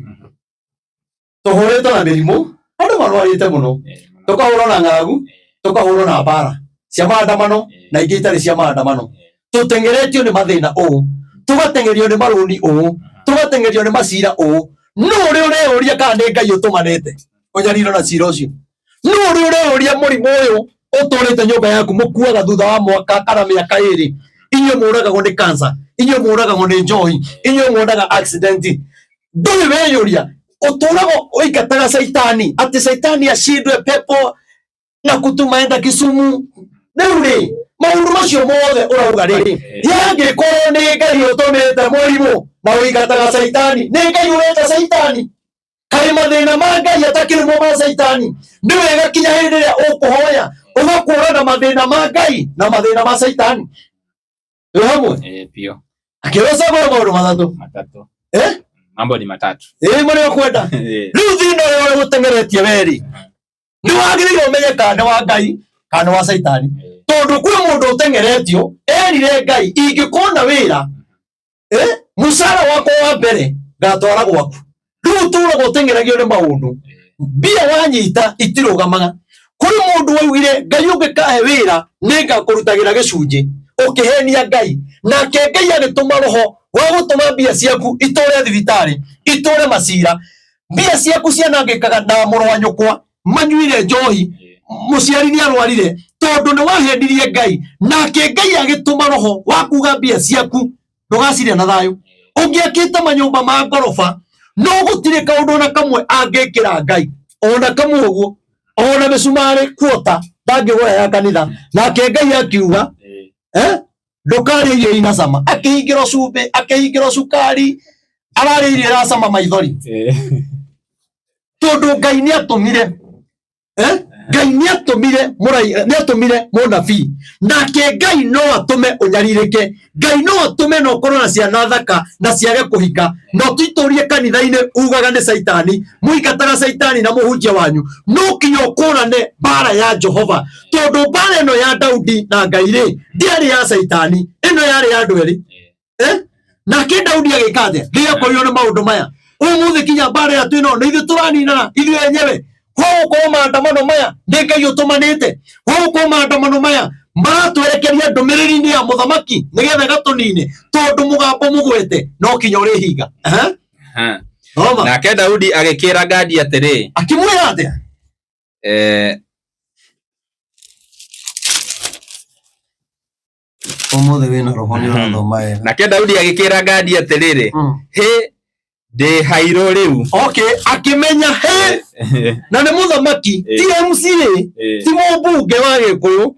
tũhũrĩtwo na mĩrimũ, andũ marwarĩte mũno, tũkahũrwo na ng'aragu, tũkahũrwo na mbara cia maandamano na ingĩ itarĩ cia maandamano, tũteng'eretio nĩ mathĩna ũũ, tũgateng'erio nĩ marũni ũũ, tũgateng'erio nĩ macira ũũ. Nũ ũrĩa ũreyũria kana nĩ Ngai ũtũmanĩte ũnyariro na cira ũcio? Nũ ũrĩa ũreyũria mũrimũ ũyũ ũtũrĩte nyũmba yaku mũkuaga thutha wa mwaka kana mĩaka 2? Inyuĩ mũragagwo nĩ cancer, inyuĩ mũragagwo nĩ njohi, inyuĩ muonaga accident. Ndũrĩ weyũria, ũtũraga ũingataga caitani atĩ caitani acindwe pepo na kutuma enda Kisumu. Rĩu rĩ, maũndũ macio mothe ũrauga rĩ, yangĩkorwo nĩ Ngai ũtũmĩte mũrimũ na ũingataga caitani, nĩ Ngai ũreta caitani? Kaĩ mathĩna ma Ngai atakĩrĩ mo ma caitani? Nĩ wega kinya hĩndĩ ĩrĩa ũkũhoya ũgakũrana mathĩna ma Ngai na mathĩna ma caitani. Twĩ hamwe? Biũ. Akĩrwo cagũra maũndũ matatũ. Matatũ. Mambo ni matatu. Marĩa ũkwenda. Rĩu thĩna ũrĩa ũgũteng'eretie we rĩ, nĩ wagĩrĩire ũmenye kana nĩ wa Ngai kana nĩ wa caitani. Tondũ kwĩ mũndũ ũteng'eretio erire Ngai, ingĩkona wĩra, mũcara wakwa wa mbere ngatwara gwaku. Rĩu ũtũraga ũteng'eragio nĩ maũndũ, mbia wanyita itirũgamaga. Kũrĩ mũndũ waugire Ngai ũngĩkahe wĩra nĩngakũrutagĩra gĩcunjĩ, ũkĩhenia Ngai, nake Ngai agĩtũma roho wa gũtũma mbia ciaku itũre thibitarĩ, itũre macira. Mbia ciaku cianangĩkaga na mũrũ wa nyũkwa manyuire njohi, mũciari nĩ arwarire tondũ nĩ wahenirie Ngai, nake Ngai agĩtũma roho wa kuga mbia ciaku ndũgacirĩa na thayũ. Ũngĩakĩte manyũmba ma ngoroba, no gũtirĩ kaũndũ ona kamwe angĩkĩra Ngai ona kamwe ũguo, ona mĩcumarĩ kuota ndangĩgũra ya kanitha. Nake Ngai akiuga ndũkarĩe irio ina cama, akĩhingĩrwo cumbĩ, akĩhingĩrwo cukari, ararĩa irio iracama maithori, tondũ Ngai nĩ atũmire Ngai nĩ atũmire nĩ atũmire mũnabii, nake Ngai no atũme ũnyarirĩke, Ngai no atũme na ũkorwo na ciana thaka na ciage kũhika, na ũtitũrie kanitha-inĩ ugaga nĩ caitani, mũingataga caitani na mũhunjia wanyu, no kinya ũkũrane mbara ya Jehova, tondũ mbara ĩno ya Daudi na Ngai rĩ ndĩarĩ ya caitani, ĩno yarĩ ya andũ erĩ. Nake Daudi agĩka atĩa rĩrĩa akorirwo nĩ maũndũ maya? Ũmũthĩ kinya mbara ĩrĩa twĩ nayo nĩ ithuĩ tũraninana ithuĩ enyewe. Kwa gũkorwo maandamano maya nĩ Ngai ũtũmanĩte, kwa gũkorwo maandamano maya maratwerekeria ndũmĩrĩri-inĩ ya mũthamaki nĩgetha ĩgatũnine, tondũ mũgambo mũgwete no kinya ũrĩhinga. Thoma. Nake Daudi agĩkĩra Gadi atĩrĩ, Akĩmwĩra atĩa? Ũmũthĩ wĩna roho nĩ ũrathoma wega. Nake Daudi agĩkĩra Gadi atĩrĩrĩ, hĩ, ndĩ hairũ rĩu. Okay, akĩmenya hĩ, na nĩ mũthamaki, ti MCA, ti mũmbunge wa Gĩkũyũ,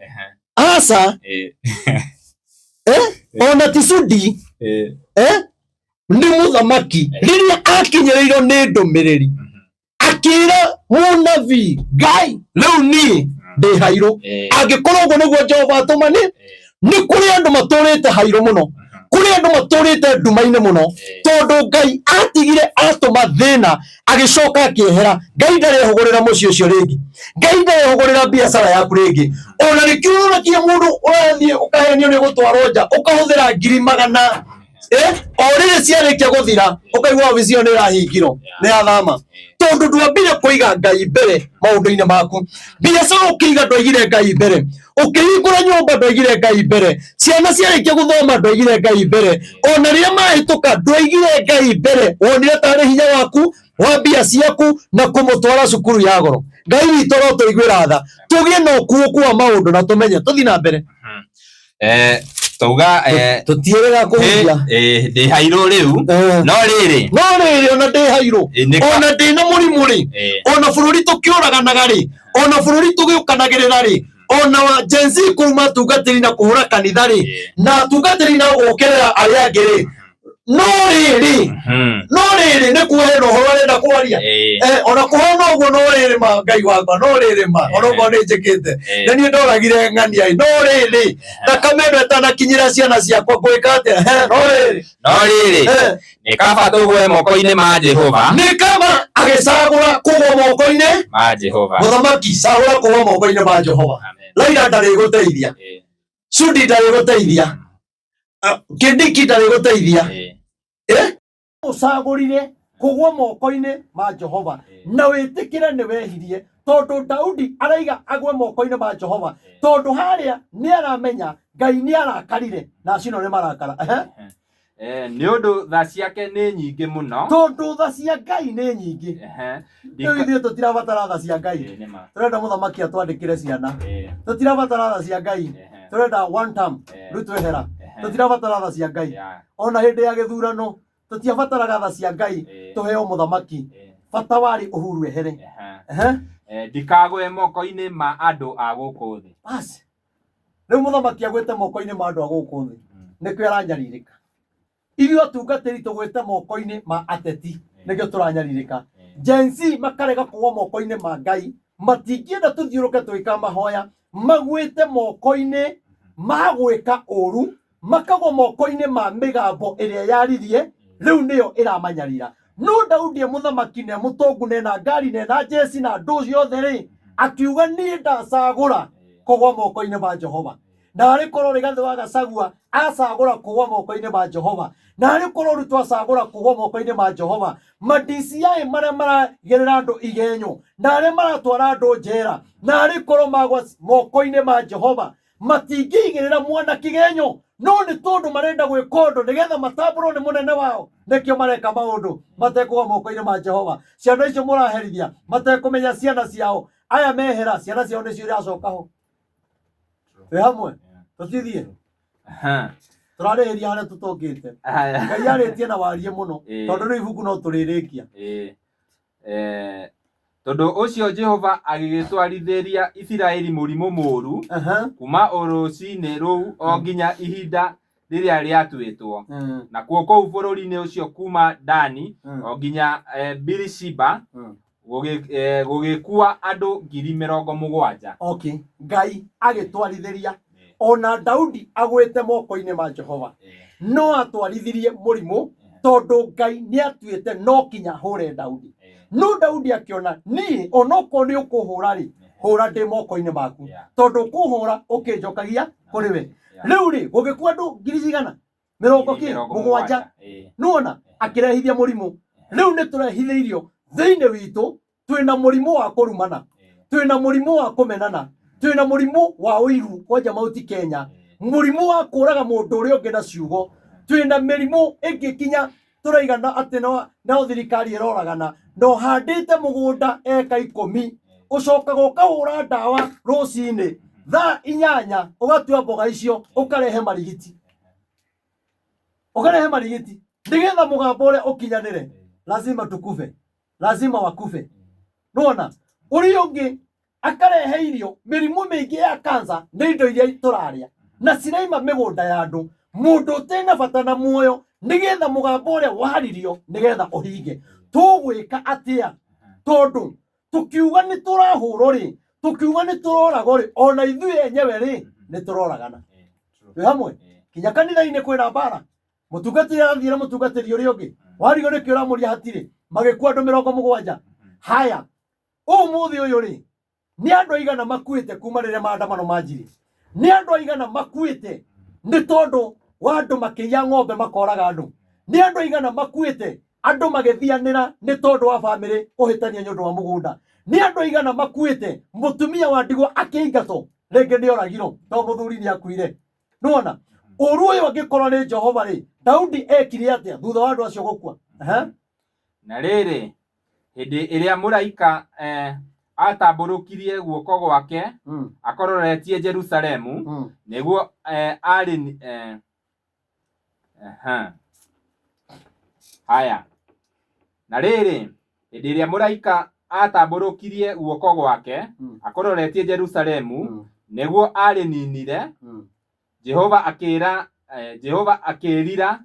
aca, ona ti Sudi, nĩ mũthamaki. Rĩrĩa akinyĩrĩirwo nĩ ndũmĩrĩri, akĩra mũnabii Ngai, rĩu niĩ ndĩ hairũ, angĩkorwo ũguo nĩguo Jehova atũma nĩ kũrĩ andũ matũrĩte hairũ mũno, kũrĩ andũ matũrĩte nduma-inĩ mũno, tondũ Ngai atigire atũma thĩna agĩcoka akĩehera. Ngai ndarehũgũrĩra mũciĩ ũcio rĩngĩ, Ngai ndarehũgũrĩra biacara yaku rĩngĩ. Ona nĩkĩo ũrona kinya mũndũ ũrathiĩ ũkahenio nĩ gũtwarwo nja, ũkahũthĩra ngiri magana, o rĩrĩ ciarĩkia gũthira ũkaigua obici ĩyo nĩ ĩrahingirwo, nĩ yathama, tondũ ndwambire kũiga Ngai mbere maũndũ-inĩ maku. Biacara ũkĩiga ndwaigire Ngai mbere, ũkĩhingũra nyũmba ndwaigire Ngai mbere, ciana ciarĩkia gũthoma ndwaigire Ngai mbere, ona rĩrĩa mahĩtũka ndwaigire Ngai mbere, wonire tarĩ hinya waku wa mbia ciaku na kũmũtwara cukuru ya goro. Ngai witũ arotũiguĩra tha, tũgĩe na ũkuũku wa maũndũ na tũmenye tũthiĩ na mbere. Tauga Tũtiĩrĩga kũhuria. Ndĩ hairũ rĩu, no rĩrĩ, no rĩrĩ, ona ndĩ hairũ, ona ndĩ na mũrimũ rĩ, ona bũrũri tũkĩũraganaga rĩ, ona bũrũri tũgĩũkanagĩrĩra rĩ, ona wa Gen Z kũruma atungatĩri na kũhũra kanitha rĩ, na atungatĩri na gũũkĩrĩra arĩa angĩ rĩ, no rĩrĩ, no rĩrĩ nĩ kuo hena ũhoro arenda kwaria. Ona kũhana ũguo, no rĩrĩ ma Ngai wakwa, no rĩrĩ ma ona okorwo nĩ njĩkĩte na niĩ ndoragire ng'ania, no rĩrĩ thakame ĩno ĩtanakinyĩra ciana ciakwa ngwĩka atĩa? No rĩrĩ, no rĩrĩ, nĩ kaba tũgwe moko-inĩ ma Jehova, nĩ kaba agĩcagũra kũgwa moko-inĩ ma Jehova. Mũthamaki cagũra kũgwa moko-inĩ ma Jehova. Raila ndarĩgũteithia, Sudi ndarĩgũteithia, Kindiki ndarĩgũteithia. Ũcagũrire kũgwa moko-inĩ ma Jehova na wĩtĩkĩre nĩ wehirie, tondũ Daudi araiga agwe moko-inĩ ma Jehova, tondũ harĩa nĩ aramenya Ngai nĩ arakarire na acio nĩ marakara. Nĩ ũndũ tha ciake nĩ nyingĩ mũno, tondũ tha cia Ngai nĩ nyingĩ. Rĩu ithuĩ tũtirabatara tha cia Ngai, tũrenda mũthamaki atwandĩkĩre ciana. Tũtirabatara tha cia Ngai, tũrenda one term rĩu twehera. Tũtirabatara tha cia Ngai, ona hĩndĩ ya gĩthurano tũtiabataraga tha cia Ngai tũheo mũthamaki, bata warĩ Uhuru ehere. Ndikagwe moko-inĩ ma andũ a gũkũ thĩ. Basi rĩu mũthamaki agwĩte moko-inĩ ma andũ a gũkũ thĩ, nĩkĩo aranyarirĩka. Ithuĩ atungatĩri tũgwĩte moko-inĩ ma ateti, nĩkĩo tũranyarirĩka. Gen Z makarega kũgwa moko-inĩ ma Ngai, matingĩenda tũthiũrũke tũgĩka mahoya, magwĩte moko-inĩ ma gwĩka ũru, makagwa moko-inĩ ma mĩgambo ĩrĩa yaririe, rĩu nĩyo ĩramanyarira. No Daudi e mũthamaki na mũtongu na ena ngari na ena njeci na andũ ciothe rĩ, akiuga niĩ ndacagũra kũgwa moko-inĩ ma Jehova. Na arĩ korwo Rigathĩ wa Gachagua acagũra kũgwa moko-inĩ ma Jehova, na arĩ korwo Ruto acagũra kũgwa moko-inĩ ma Jehova, ma DCI marĩa maragerera andũ igenyo na arĩa maratwara andũ njera, na arĩ korwo magwa moko-inĩ ma Jehova, matingĩigĩrĩra mwana kĩgenyo. No nĩ tondũ marenda gwĩka ũndũ nĩgetha matambũrwo nĩ mũnene wao, nĩkĩo mareka maũndũ matekũgwa moko-inĩ ma Jehova. Ciana icio mũraherithia matekũmenya ciana ciao, aya mehera ciana ciao nĩcio iracoka ho. Twĩ hamwe, tũtithiĩ. Tũrarĩhĩria harĩa tũtũngĩte. Haya. Ngai arĩtie na warie mũno, tondũ rĩu ibuku no tũrĩrĩkia. Tondũ ũcio Jehova agĩgĩtwarithĩria Isiraeli mũrimũ mũũru kuma o rũcinĩ rũu o nginya ihinda rĩrĩa rĩatuĩtwo. Nakuo kũu bũrũri-inĩ ũcio kuma Dani o nginya Birishiba gũgĩkua andũ 70,000. Okay. Ngai agĩtwarithĩria ona Daudi agwĩte moko-inĩ ma Jehova, no atwarithirie mũrimũ tondũ Ngai nĩ atuĩte no kinya hũre Daudi. No Daudi akĩona niĩ onokorwo nĩ ũkũhũra rĩ, hũra ndĩ moko-inĩ maku, tondũ ũkũhũra ũkĩnjokagia kũrĩ we. Rĩu rĩ, gũgĩkua andũ ngiri cigana? Mĩrongo kĩ? Mũgwanja. Nĩwona akĩrehithia mũrimũ. Rĩu nĩ tũrehithĩirio thĩinĩ witũ, twĩna mũrimũ wa kũrumana, twĩna mũrimũ wa kũmenana, twĩna mũrimũ wa ũiru kwanja Mount Kenya, mũrimũ wa kũraga mũndũ ũrĩa ũngĩ na ciugo, twĩna mĩrimũ ĩngĩ kinya tũraigana atĩ no thirikari ĩroragana. Na ũhandĩte mũgũnda eka 10, ũcokaga ũkahũra ndawa rũcinĩ thaa 8, ũgatua mboga icio, ũkarehe marigiti, ũkarehe marigiti nĩgetha mũgambo ũrĩa ũkinyanĩre. Lazima tukufe, lazima wakufe. Nĩwona ũrĩa ũngĩ akarehe irio, mĩrimũ mĩingĩ ya kansa nĩ indo iria tũrarĩa na ciraima mĩgũnda ya andũ, mũndũ ũtarĩ na bata na muoyo, nĩgetha mũgambo ũrĩa waririo nĩgetha ũhinge. Tũgwĩka atĩa? Tondũ tũkiuga nĩ tũrahũrwo rĩ, tũkiuga nĩ tũroragwo rĩ, ona ithuĩ enyewe rĩ nĩ tũroragana. Twĩ hamwe kinya kanitha-inĩ kwĩna mbara, mũtungatĩri arathiĩ na mũtungatĩri ũrĩa ũngĩ, warigwo nĩkĩ ũramũria hatirĩ, magĩkua andũ 70. Haya, ũmũthĩ ũyũ rĩ, nĩ andũ aigana makuĩte kuma rĩrĩa maandamano manjirie? Nĩ andũ aigana makuĩte nĩ tondũ wa andũ makĩiya ng'ombe makoraga andũ? Nĩ andũ aigana makuĩte andũ magĩthianĩra nĩ tondũ wa bamĩrĩ kũhĩtania nĩ ũndũ wa mũgũnda? Nĩ andũ aigana makuĩte mũtumia wa ndigwa akĩingatwo, rĩngĩ nĩ oragirwo tondũ mũthuri nĩ akuire? Nĩwona ũru ũyũ angĩkorwo nĩ Jehova rĩ, Daudi ekire atĩa thutha wa andũ acio gũkua? Na rĩrĩ, hĩndĩ ĩrĩa mũraika atambũrũkirie guoko gwake akororetie Jerusalemu, nĩguo arĩ haya. Na rĩrĩ, hĩndĩ ĩrĩa mũraika atambũrũkirie guoko gwake akororetie Jerusalemu, nĩguo arĩninire, Jehova akĩra Jehova akĩrira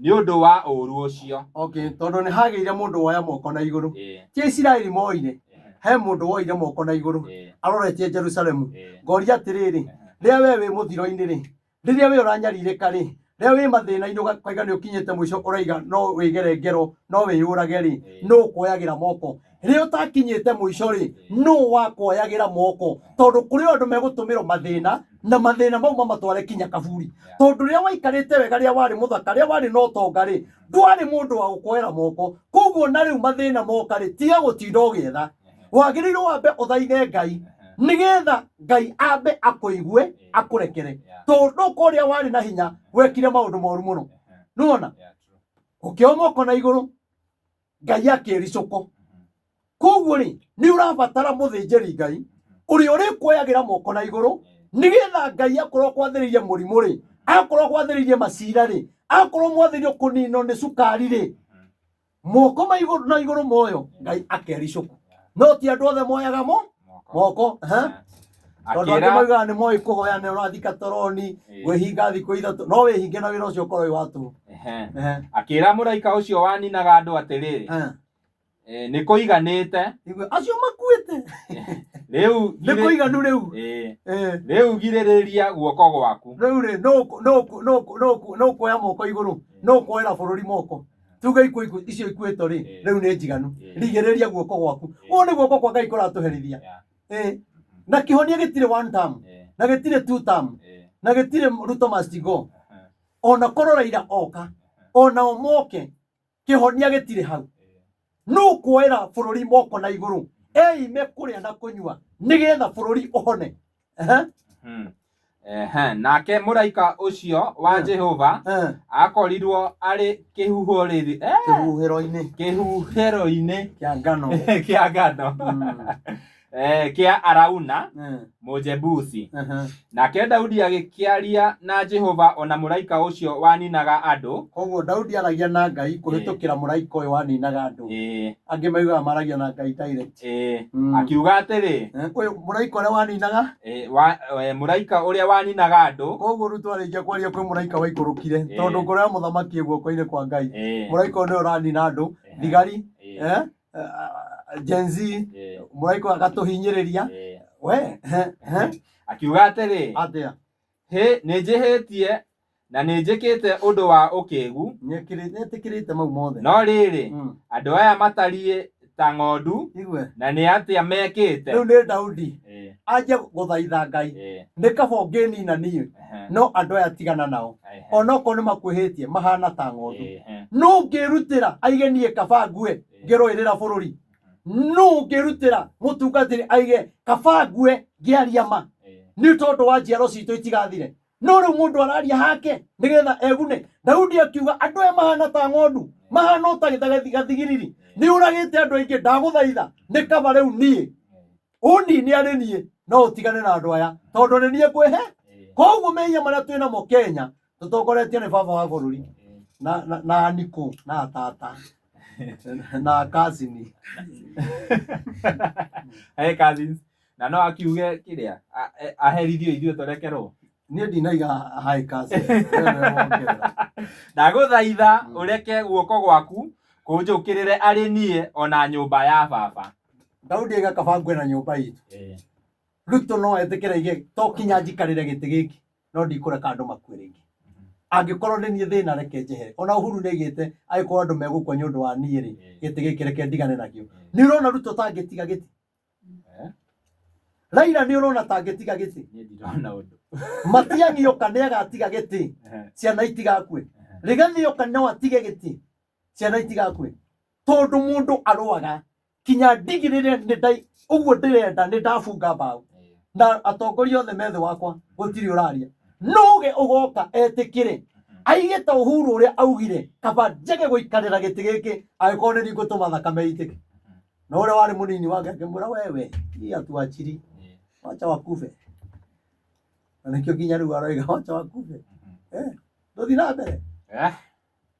nĩ ũndũ wa ũũru ũcio. Okay, tondũ nĩ hagĩire mũndũ woya moko na igũrũ. Ti Isiraeli moire, he mũndũ woire moko na igũrũ aroretie Jerusalemu. Ngoria atĩrĩrĩ, rĩrĩa we wĩ mũthiro-inĩ rĩ, rĩrĩa we ũranyarirĩka rĩ, rĩrĩa wĩ mathĩna-inĩ ũkaiga nĩ ũkinyĩte mũico, ũraiga no wĩgere ngero, no wĩyũrage rĩ, nũ ũkuoyagĩra moko? Rĩrĩa ũtakinyĩte mũico rĩ, nũ wakuoyagĩra moko? Tondũ kũrĩ andũ megũtũmĩrwo mathĩna, na mathĩna mau mamatware kinya kaburi. Tondũ rĩrĩa waikarĩte wega, rĩrĩa warĩ mũthaka, rĩrĩa warĩ na ũtonga rĩ, ndwarĩ mũndũ wa gũkuoera moko. Koguo na rĩu mathĩna moka rĩ, tiga gũtinda ũgĩetha. Wagĩrĩirwo wambe ũthaithe Ngai, nĩgetha Ngai ambe akũigue, akũrekere. Tondũ ũrĩa warĩ na hinya wekire maũndũ moru mũno. Nĩwona? Ũkĩoya moko na igũrũ, Ngai akĩricũkwo. Koguo rĩ, nĩ ũrabatara mũthĩnjĩri Ngai ũrĩa ũrĩkuoyagĩra moko na igũrũ, nĩgetha Ngai akorwo akwathĩrĩirie mũrimũ rĩ, akorwo akwathĩrĩirie macira rĩ, akorwo mwathĩrĩirio kũninwo nĩ cukari rĩ, moko ma igũrũ na igũrũ moyo Ngai akericũkwo. No ti andũ othe moyaga mo moko. Tondũ angĩ maugaga nĩ moĩ kũhoya, nĩ ũrathika toroni, gwĩhinga thikũ 3, no wĩhinge na wĩra ũcio ũkorwo wĩ wa tũhũ. Akĩra mũraika ũcio waninaga andũ atĩrĩrĩ, nĩ kũiganĩte. Acio makuĩte. Rĩu nĩ kũiganu rĩu. Rĩu girĩrĩria guoko gwaku. Rĩu rĩ, no kuoya moko igũrũ, no kuoera bũrũri moko. Tuge ikuũ icio ikuĩtwo rĩ, rĩu nĩ njiganu. Rigĩrĩria guoko gwaku. Ũũ nĩ guoko kwa Ngai kũratũherithia. Na kĩhonia gĩtirĩ one term, na gĩtirĩ two term. Na gĩtirĩ Ruto must go. Ona korwo Raila oka, ona o moke, kĩhonia gĩtirĩ hau. Nũ kuoera bũrũri moko na igũrũ eime kũrĩa na kũnyua nĩgetha bũrũri ũhone? Ehe. Ehe, nake mũraika ũcio wa Jehova akorirwo arĩ kĩhuhũrĩri Kĩhuhĩro-inĩ kĩhuhĩro-inĩ kĩa ngano kĩa ngano kĩa Arauna Mũjebusi. Nake Daudi agĩkĩaria na Jehova ona mũraika ũcio waninaga andũ. Koguo Daudi aragia na Ngai kũhĩtũkĩra mũraika ũyũ waninaga andũ. Angĩ maugaga maragia na Ngai direct. Akiuga atĩrĩ, Ũyũ mũraika ũrĩa waninaga, Mũraika ũrĩa waninaga andũ. Koguo Ruto arĩkia kwaria kwĩ mũraika waikũrũkire, tondũ ngoro ya mũthamaki ĩ guoko-inĩ kwa Ngai. Mũraika ũyũ nĩwe ũranina andũ, thigari, Gen Z, mũraika ũyũ agatũhinyĩrĩria. We, Akiuga atĩrĩ, atĩa? Hĩ, nĩnjĩhĩtie na nĩnjĩkĩte ũndũ wa ũkĩgu. Nĩetĩkĩrĩte mau mothe. No rĩrĩ, andũ aya matariĩ ta ng'ondu, Igue. na nĩ atĩa mekĩte? Rĩu nĩ Daudi anjie gũthaitha Ngai, nĩ kaba ũngĩnina niĩ, no andũ aya tigana nao, onokorwo nĩ makwĩhĩtie mahana ta ng'ondu. Nũ ũngĩrutĩra aige niĩ kaba ngue ngĩrũĩrĩra bũrũri? Nũ ũngĩrutĩra mũtungatĩri aige kaba ngue ngĩaria ma nĩ tondũ wa njiaro citũ itigathire? No rĩu mũndũ araria hake nĩgetha egune. Daudi akiuga andũ aya mahana ta ng'ondu, mahana o ta gathigiriri, nĩ ũragĩte andũ aingĩ, ndagũthaitha nĩ kaba rĩu niĩ ũnine arĩ niĩ, no ũtigane na andũ aya tondũ nĩ niĩ ngwĩhe. Koguo mehia marĩa twĩ namo Kenya tũtongoretio nĩ baba wa bũrũri na anikũ na tata na cousin. Hey, cousins. Na no akiuge kĩrĩa aherithio ithuĩ tũrekerwo. Niĩ ndinaiga hi cousin. We nĩwe wongerera. Ndagũthaitha ũreke guoko gwaku kũnjũkĩrĩre arĩ niĩ ona nyũmba ya baba. Daudi aiga kaba ngue na nyũmba itũ. Ruto no etĩkĩre aige to kinya njikarĩre gĩtĩ gĩkĩ, no ndikũreka andũ makue rĩngĩ. Angĩkorwo nĩ niĩ thĩna reke njehere. Ona Uhuru nĩ aigĩte angĩkorwo andũ megũkua nĩ ũndũ wa niĩ rĩ, gĩtĩ gĩkĩ reke ndigane nakĩo. Nĩ ũrona Ruto tangĩtiga gĩtĩ? Raila nĩ ũrona tangĩtiga gĩtĩ? Niĩ ndirona ũndũ. Matiang'i oka nĩ agatiga gĩtĩ, ciana itigakue. Rigathi oka no atige gĩtĩ, ciana itigakue. Tondũ mũndũ arũaga kinya ndigĩrĩre nĩ ndai ũguo ndĩrenda, nĩ ndabunga mbaũ na atongoria othe me thĩ wakwa gũtirĩ ũraria. Nũge ũgoka etĩkĩre aige ta Uhuru ũrĩa augire kaba njage gũikarĩra gĩtĩ gĩkĩ angĩkorwo nĩ ngũtũma thakame ĩitĩke. Na ũrĩa warĩ mũnini wake akĩmwĩra wewe hii atuachiri, wacha wakufe. Na nĩkĩo nginya rĩu aroiga wacha wakufe. Ndũthiĩ na mbere.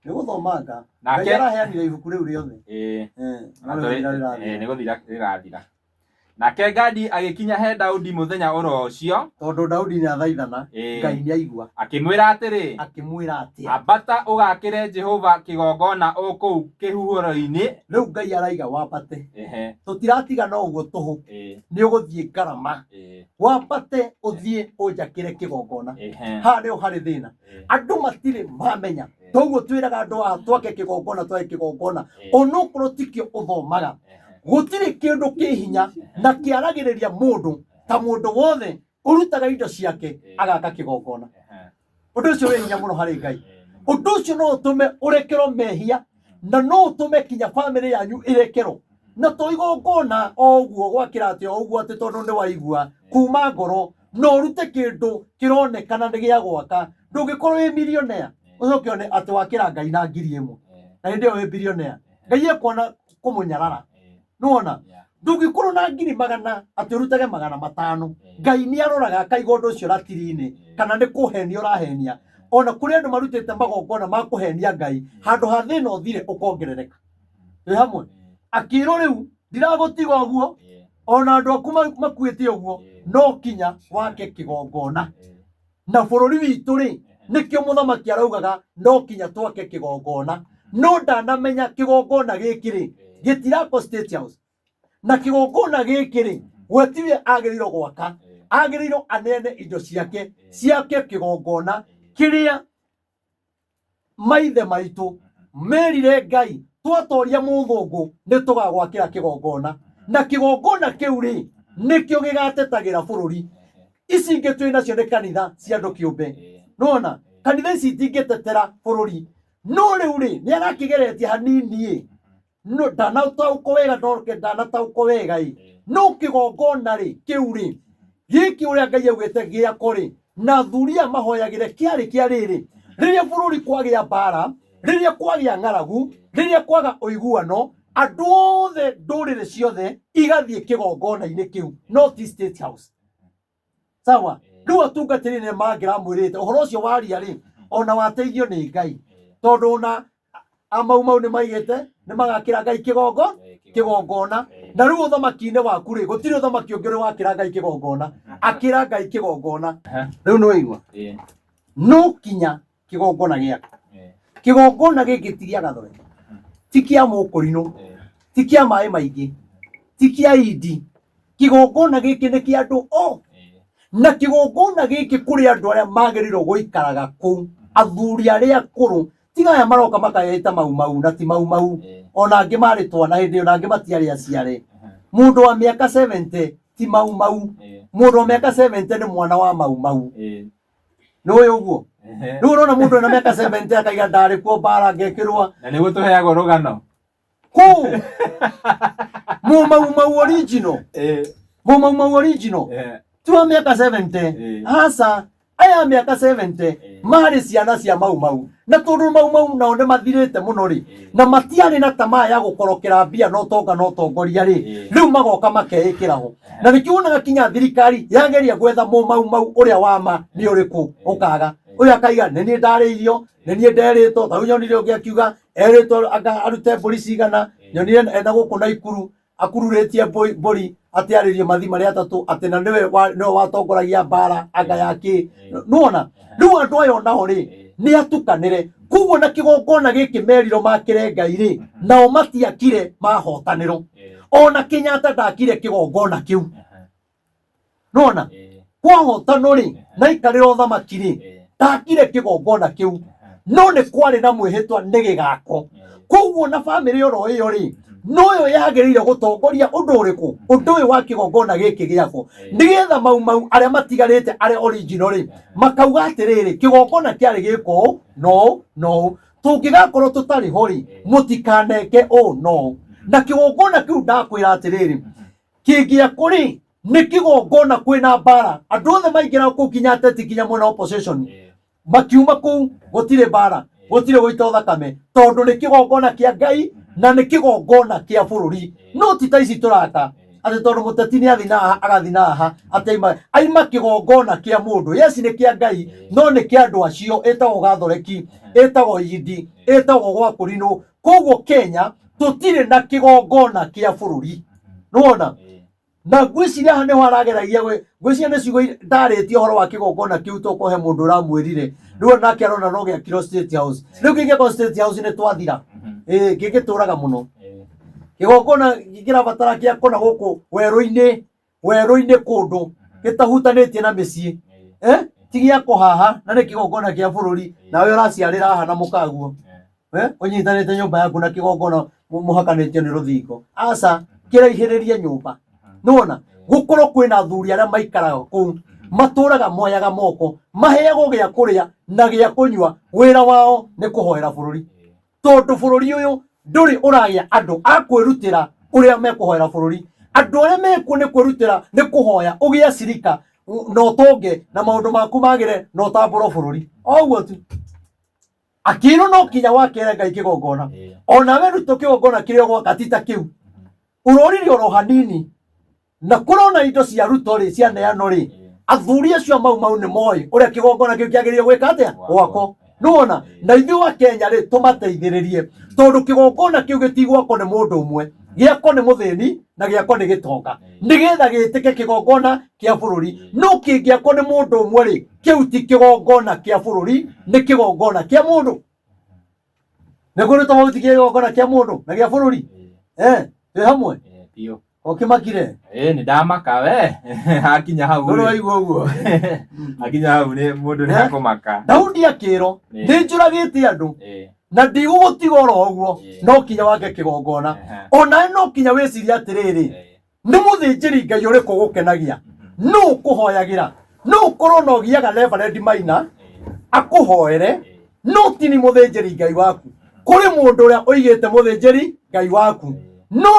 Nĩ gũthomanga. Nake Ngai araheanire ibuku rĩu rĩothe. No rĩu rĩrathira. Nĩ gũthira rĩrathira. Nake Gadi agĩkinya he Daudi mũthenya oro ũcio. Tondũ Daudi nĩ athaithana, Ngai nĩ aigua. Akĩmwĩra atĩrĩ. Akĩmwĩra atĩa? Ambata ũgakĩre Jehova kĩgongona o kũu kĩhuhĩro-inĩ. Rĩu Ngai araiga wambate. Tũtiratiga no ũguo tũhũ. Nĩ ũgũthiĩ ngarama. Wambate ũthiĩ ũnjakĩre kĩgongona. Haha nĩho harĩ thĩna. Andũ matirĩ mamenya. Toguo twĩraga andũ haha twake kĩgongona, twake kĩgongona. Onokorwo tikĩo ũthomaga. Gũtirĩ kĩndũ kĩ hinya na kĩaragĩrĩria mũndũ ta mũndũ wothe ũrutaga indo ciake agaka kĩgongona. Ũndũ ũcio wĩ hinya mũno harĩ Ngai. Ũndũ ũcio no ũtũme ũrekerwo mehia na no ũtũme kinya bamĩrĩ yanyu ĩrekerwo. Na to igongona o ũguo gwakĩra atĩ o ũguo atĩ tondũ nĩ waigua kuma ngoro, no ũrute kĩndũ kĩronekana nĩ gĩa gwaka. Ndũngĩkorwo wĩ millionaire ũcoke one atĩ wakĩra Ngai na ngiri ĩmwe na hĩndĩ ĩyo wĩ billionaire. Ngai ekuona kũmũnyarara. Nĩwona? Ndũngĩkorwo na ngiri magana atĩ ũrutage 500. Ngai nĩ aroraga akaiga ũndũ ũcio ratiri-inĩ kana nĩ kũhenia ũrahenia. Ona kũrĩ andũ marutĩte magongona ma kũhenia Ngai, handũ ha thĩna ũthire ũkongerereka. Twĩ hamwe? Akĩrwo rĩu ndiragũtiga ũguo, ona andũ aku makuĩte ũguo, no kinya wake kĩgongona. Na bũrũri witũ rĩ, nĩkĩo mũthamaki araugaga no kinya twake kĩgongona. No ndanamenya kĩgongona gĩkĩ rĩ, gĩtirakwo State House. Na kĩgongona gĩkĩ rĩ, we tiwe agĩrĩirwo gwaka, agĩrĩirwo aneane indo ciake ciake kĩgongona kĩrĩa maithe maitũ merire Ngai twatoria mũthũngũ nĩ tũgagwakĩra kĩgongona. Na kĩgongona kĩu rĩ, nĩkĩo gĩgatetagĩra bũrũri. Ici ingĩ twĩ nacio nĩ kanitha cia andũ kĩũmbe. Nĩwona kanitha ici itingĩtetera bũrũri. No rĩu rĩ, nĩ arakĩgeretie hanini ĩ, no ndanataũkwo wega, ndoke ndanataũkwo wega ĩ, no kĩgongona rĩ kĩu rĩ, gĩkĩ ũrĩa Ngai augĩte gĩako rĩ, na athuri aya mahoyagĩre kĩarĩ kĩa rĩrĩ, rĩrĩa bũrũri kwagĩa mbara, rĩrĩa kwagĩa ng'aragu, rĩrĩa kwaga ũiguano, andũ othe ndũrĩrĩ ciothe igathiĩ kĩgongona-inĩ kĩu, no ti State House. Sawa? Rĩu atungatĩri nĩ mangĩramwĩrĩte ũhoro ũcio waria rĩ, ona wateithio nĩ Ngai, tondũ ona amaumau nĩ maigĩte nĩ magakĩra Ngai kĩgongona. Na rĩu ũthamaki-inĩ waku rĩ, gũtirĩ ũthamaki ũngĩ ũrĩ wakĩra Ngai kĩgongona. Akĩra Ngai kĩgongona. Rĩu nĩ waigua? No kinya kĩgongona gĩaku. Kĩgongona gĩkĩ ti gĩa Gathore, ti kĩa Mũkũrinũ, ti kĩa maĩ maingĩ, ti kĩa indi. Kĩgongona gĩkĩ nĩ kĩa andũ o. Na kĩgongona gĩkĩ kũrĩ andũ arĩa magĩrĩirwo gũikaraga kũu, athuri arĩa akũrũ, tiga aya maroka makaĩta mau mau na ti mau mau. Ona angĩ marĩ twana hĩndĩ ĩyo, na angĩ matiarĩ aciare. Mũndũ wa mĩaka 70 ti mau mau. Mũndũ wa mĩaka 70 nĩ mwana wa mau mau. Nĩ ũĩ ũguo? Rĩu ũrona mũndũ ena mĩaka 70 akaiga ndarĩ kuo mbara ngekĩrwo. Na nĩguo tũheagwo rũgano. Kũ? Mũmau mau original. Mũmau mau original. Ti wa mĩaka 70. Aca, aya a mĩaka 70 marĩ ciana cia mau mau. Na tondũ mau mau nao nĩ mathirĩte mũno rĩ, na matiarĩ na tamaa ya gũkorokera mbia na ũtonga na ũtongoria rĩ, rĩu magoka makeĩkĩra ho. Na nĩkĩo wonaga kinya thirikari yageria gwetha mũmau mau ũrĩa wa ma nĩ ũrĩkũ, ũkaga. Ũyũ akaiga nĩ niĩ ndarĩirio, nĩ niĩ nderĩtwo. Ta rĩu nyonire ũngĩ akiuga erĩtwo anga arute mbũri cigana, nyonire ena gũkũ Naikuru akururĩtie mbũri atĩ arĩrie mathi marĩa atatũ, atĩ na nĩwe nĩwe watongoragia mbara anga ya kĩ. Nĩwona rĩu andũ aya onao rĩ nĩ atukanĩre. Koguo na kĩgongona gĩkĩ merirwo makĩre Ngai rĩ, nao matiakire mahotanĩro. Ona Kenyatta ndakire kĩgongona kĩu. Nĩwona kwahotano rĩ, na ikarĩra ũthamaki rĩ, ndakire kĩgongona kĩu, no nĩ kwarĩ na mwĩhĩtwa nĩ gĩgako. Koguo na bamĩrĩ oro ĩyo rĩ, noyo yagĩrĩire gũtongoria ũndũ ũrĩkũ? Ũndũ ũyũ wa kĩgongona gĩkĩ gĩakwo, nĩgetha mau mau arĩa matigarĩte arĩa original rĩ, makauga atĩrĩrĩ, kĩgongona kĩarĩ gĩko ũũ no no, tũngĩgakorwo tũtarĩ ho rĩ, mũtikaneke ũũ no. Na kĩgongona kĩu ndakwĩra atĩrĩrĩ, kĩngĩakwo rĩ, nĩ kĩgongona kwĩna mbara, andũ othe maingĩra kũu nginya ateti nginya mwena opposition makiuma kũu, gũtirĩ mbara, gũtirĩ gũita thakame, tondũ nĩ kĩgongona kĩa Ngai na nĩ kĩgongona kĩa bũrũri. No ti ta ici tũraka atĩ tondũ mũteti nĩ athi na haha agathi na haha, atĩ aima kĩgongona kĩa mũndũ. Yes, nĩ kĩa Ngai, no nĩ kĩa andũ acio. Ĩtagwo Gathoreki, ĩtagwo Indi, ĩtagwo gwa Kũrinũ. Koguo Kenya tũtirĩ na kĩgongona kĩa bũrũri. Nĩwona? Na ngwĩciria haha nĩho arageragia ngwĩciria nĩ ciugo ndarĩtie ũhoro wa kĩgongona kĩu, tokorwo he mũndũ ũramwĩrire. Rĩu nake arona no gĩakirwo State House. Rĩu kĩngĩakwo State House nĩ twathira. Kĩngĩtũraga mũno. Kĩgongona kĩrabatara gĩakwo na gũkũ werũ-inĩ, werũ-inĩ kũndũ gĩtahutanĩtie na mĩciĩ. Ti gĩakwo haha na nĩ kĩgongona kĩa bũrũri, nawe ũraciarĩra haha na mũkaguo. Ũnyitanĩte nyũmba yaku na kĩgongona mũhakanĩtio nĩ rũthingo. Aca, kĩraihĩrĩrie nyũmba. Nĩwona? Gũkorwo kwĩna athuri arĩa maikaraga kũu, matũraga moyaga moko, maheagwo gĩa kũrĩa na gĩa kũnyua. Wĩra wao nĩ kũhoera bũrũri. Tondũ bũrũri ũyũ ndũrĩ ũragĩa andũ a kwĩrutĩra ũrĩa mekũhoera bũrũri. Andũ arĩa mekuo nĩ kwĩrutĩra nĩ kũhoya ũgĩe acirika na ũtonge na maũndũ maku magĩre na ũtambũrwo bũrũri. O ũguo tu. Akĩrwo no kinya wakĩre Ngai kĩgongona. Ona we Ruto kĩgongona kĩrĩa ũgwaka ti ta kĩu. Ũroririe oro hanini. Na kũrona indo cia Ruto rĩ cianeanwo rĩ, athuri acio a Mau Mau nĩ moĩ ũrĩa kĩgongona kĩu kĩagĩrĩire gwĩka atĩa? Gwakwo. Nĩwona? Na ithuĩ a Kenya rĩ, tũmateithĩrĩrie. Tondũ kĩgongona kĩu gĩtigwakwo nĩ mũndũ ũmwe. Gĩakwo nĩ mũthĩni na gĩakwo nĩ gĩtonga. Nĩgetha gĩtĩke kĩgongona kĩa bũrũri. No kĩngĩakwo nĩ mũndũ ũmwe rĩ, kĩu ti kĩgongona kĩa bũrũri, nĩ kĩgongona kĩa mũndũ. Nĩ kũrĩ tofauti kĩa kĩgongona kĩa mũndũ na gĩa bũrũri. Twĩ hamwe? Biũ. Ũkĩmakire? Nĩ ndamaka we. Hakinya hau Ndũrĩ rĩ. waigua ũguo? Hakinya hau nĩ mũndũ nĩ akũmaka. Daudi akĩrwo, nĩ njũragĩte andũ na ndigũgũtiga oro ũguo, no kinya wake kĩgongona. Onawe no kinya wĩcirie atĩrĩrĩ, nĩ mũthĩnjĩri Ngai ũrĩkũ ũgũkenagia? Nũ ũkũhoyagĩra? No ũkorwo na ũgiaga Reverend Maina akũhoere, no ti ni mũthĩnjĩri Ngai waku. Kũrĩ mũndũ ũrĩa ũigĩte mũthĩnjĩri Ngai waku, no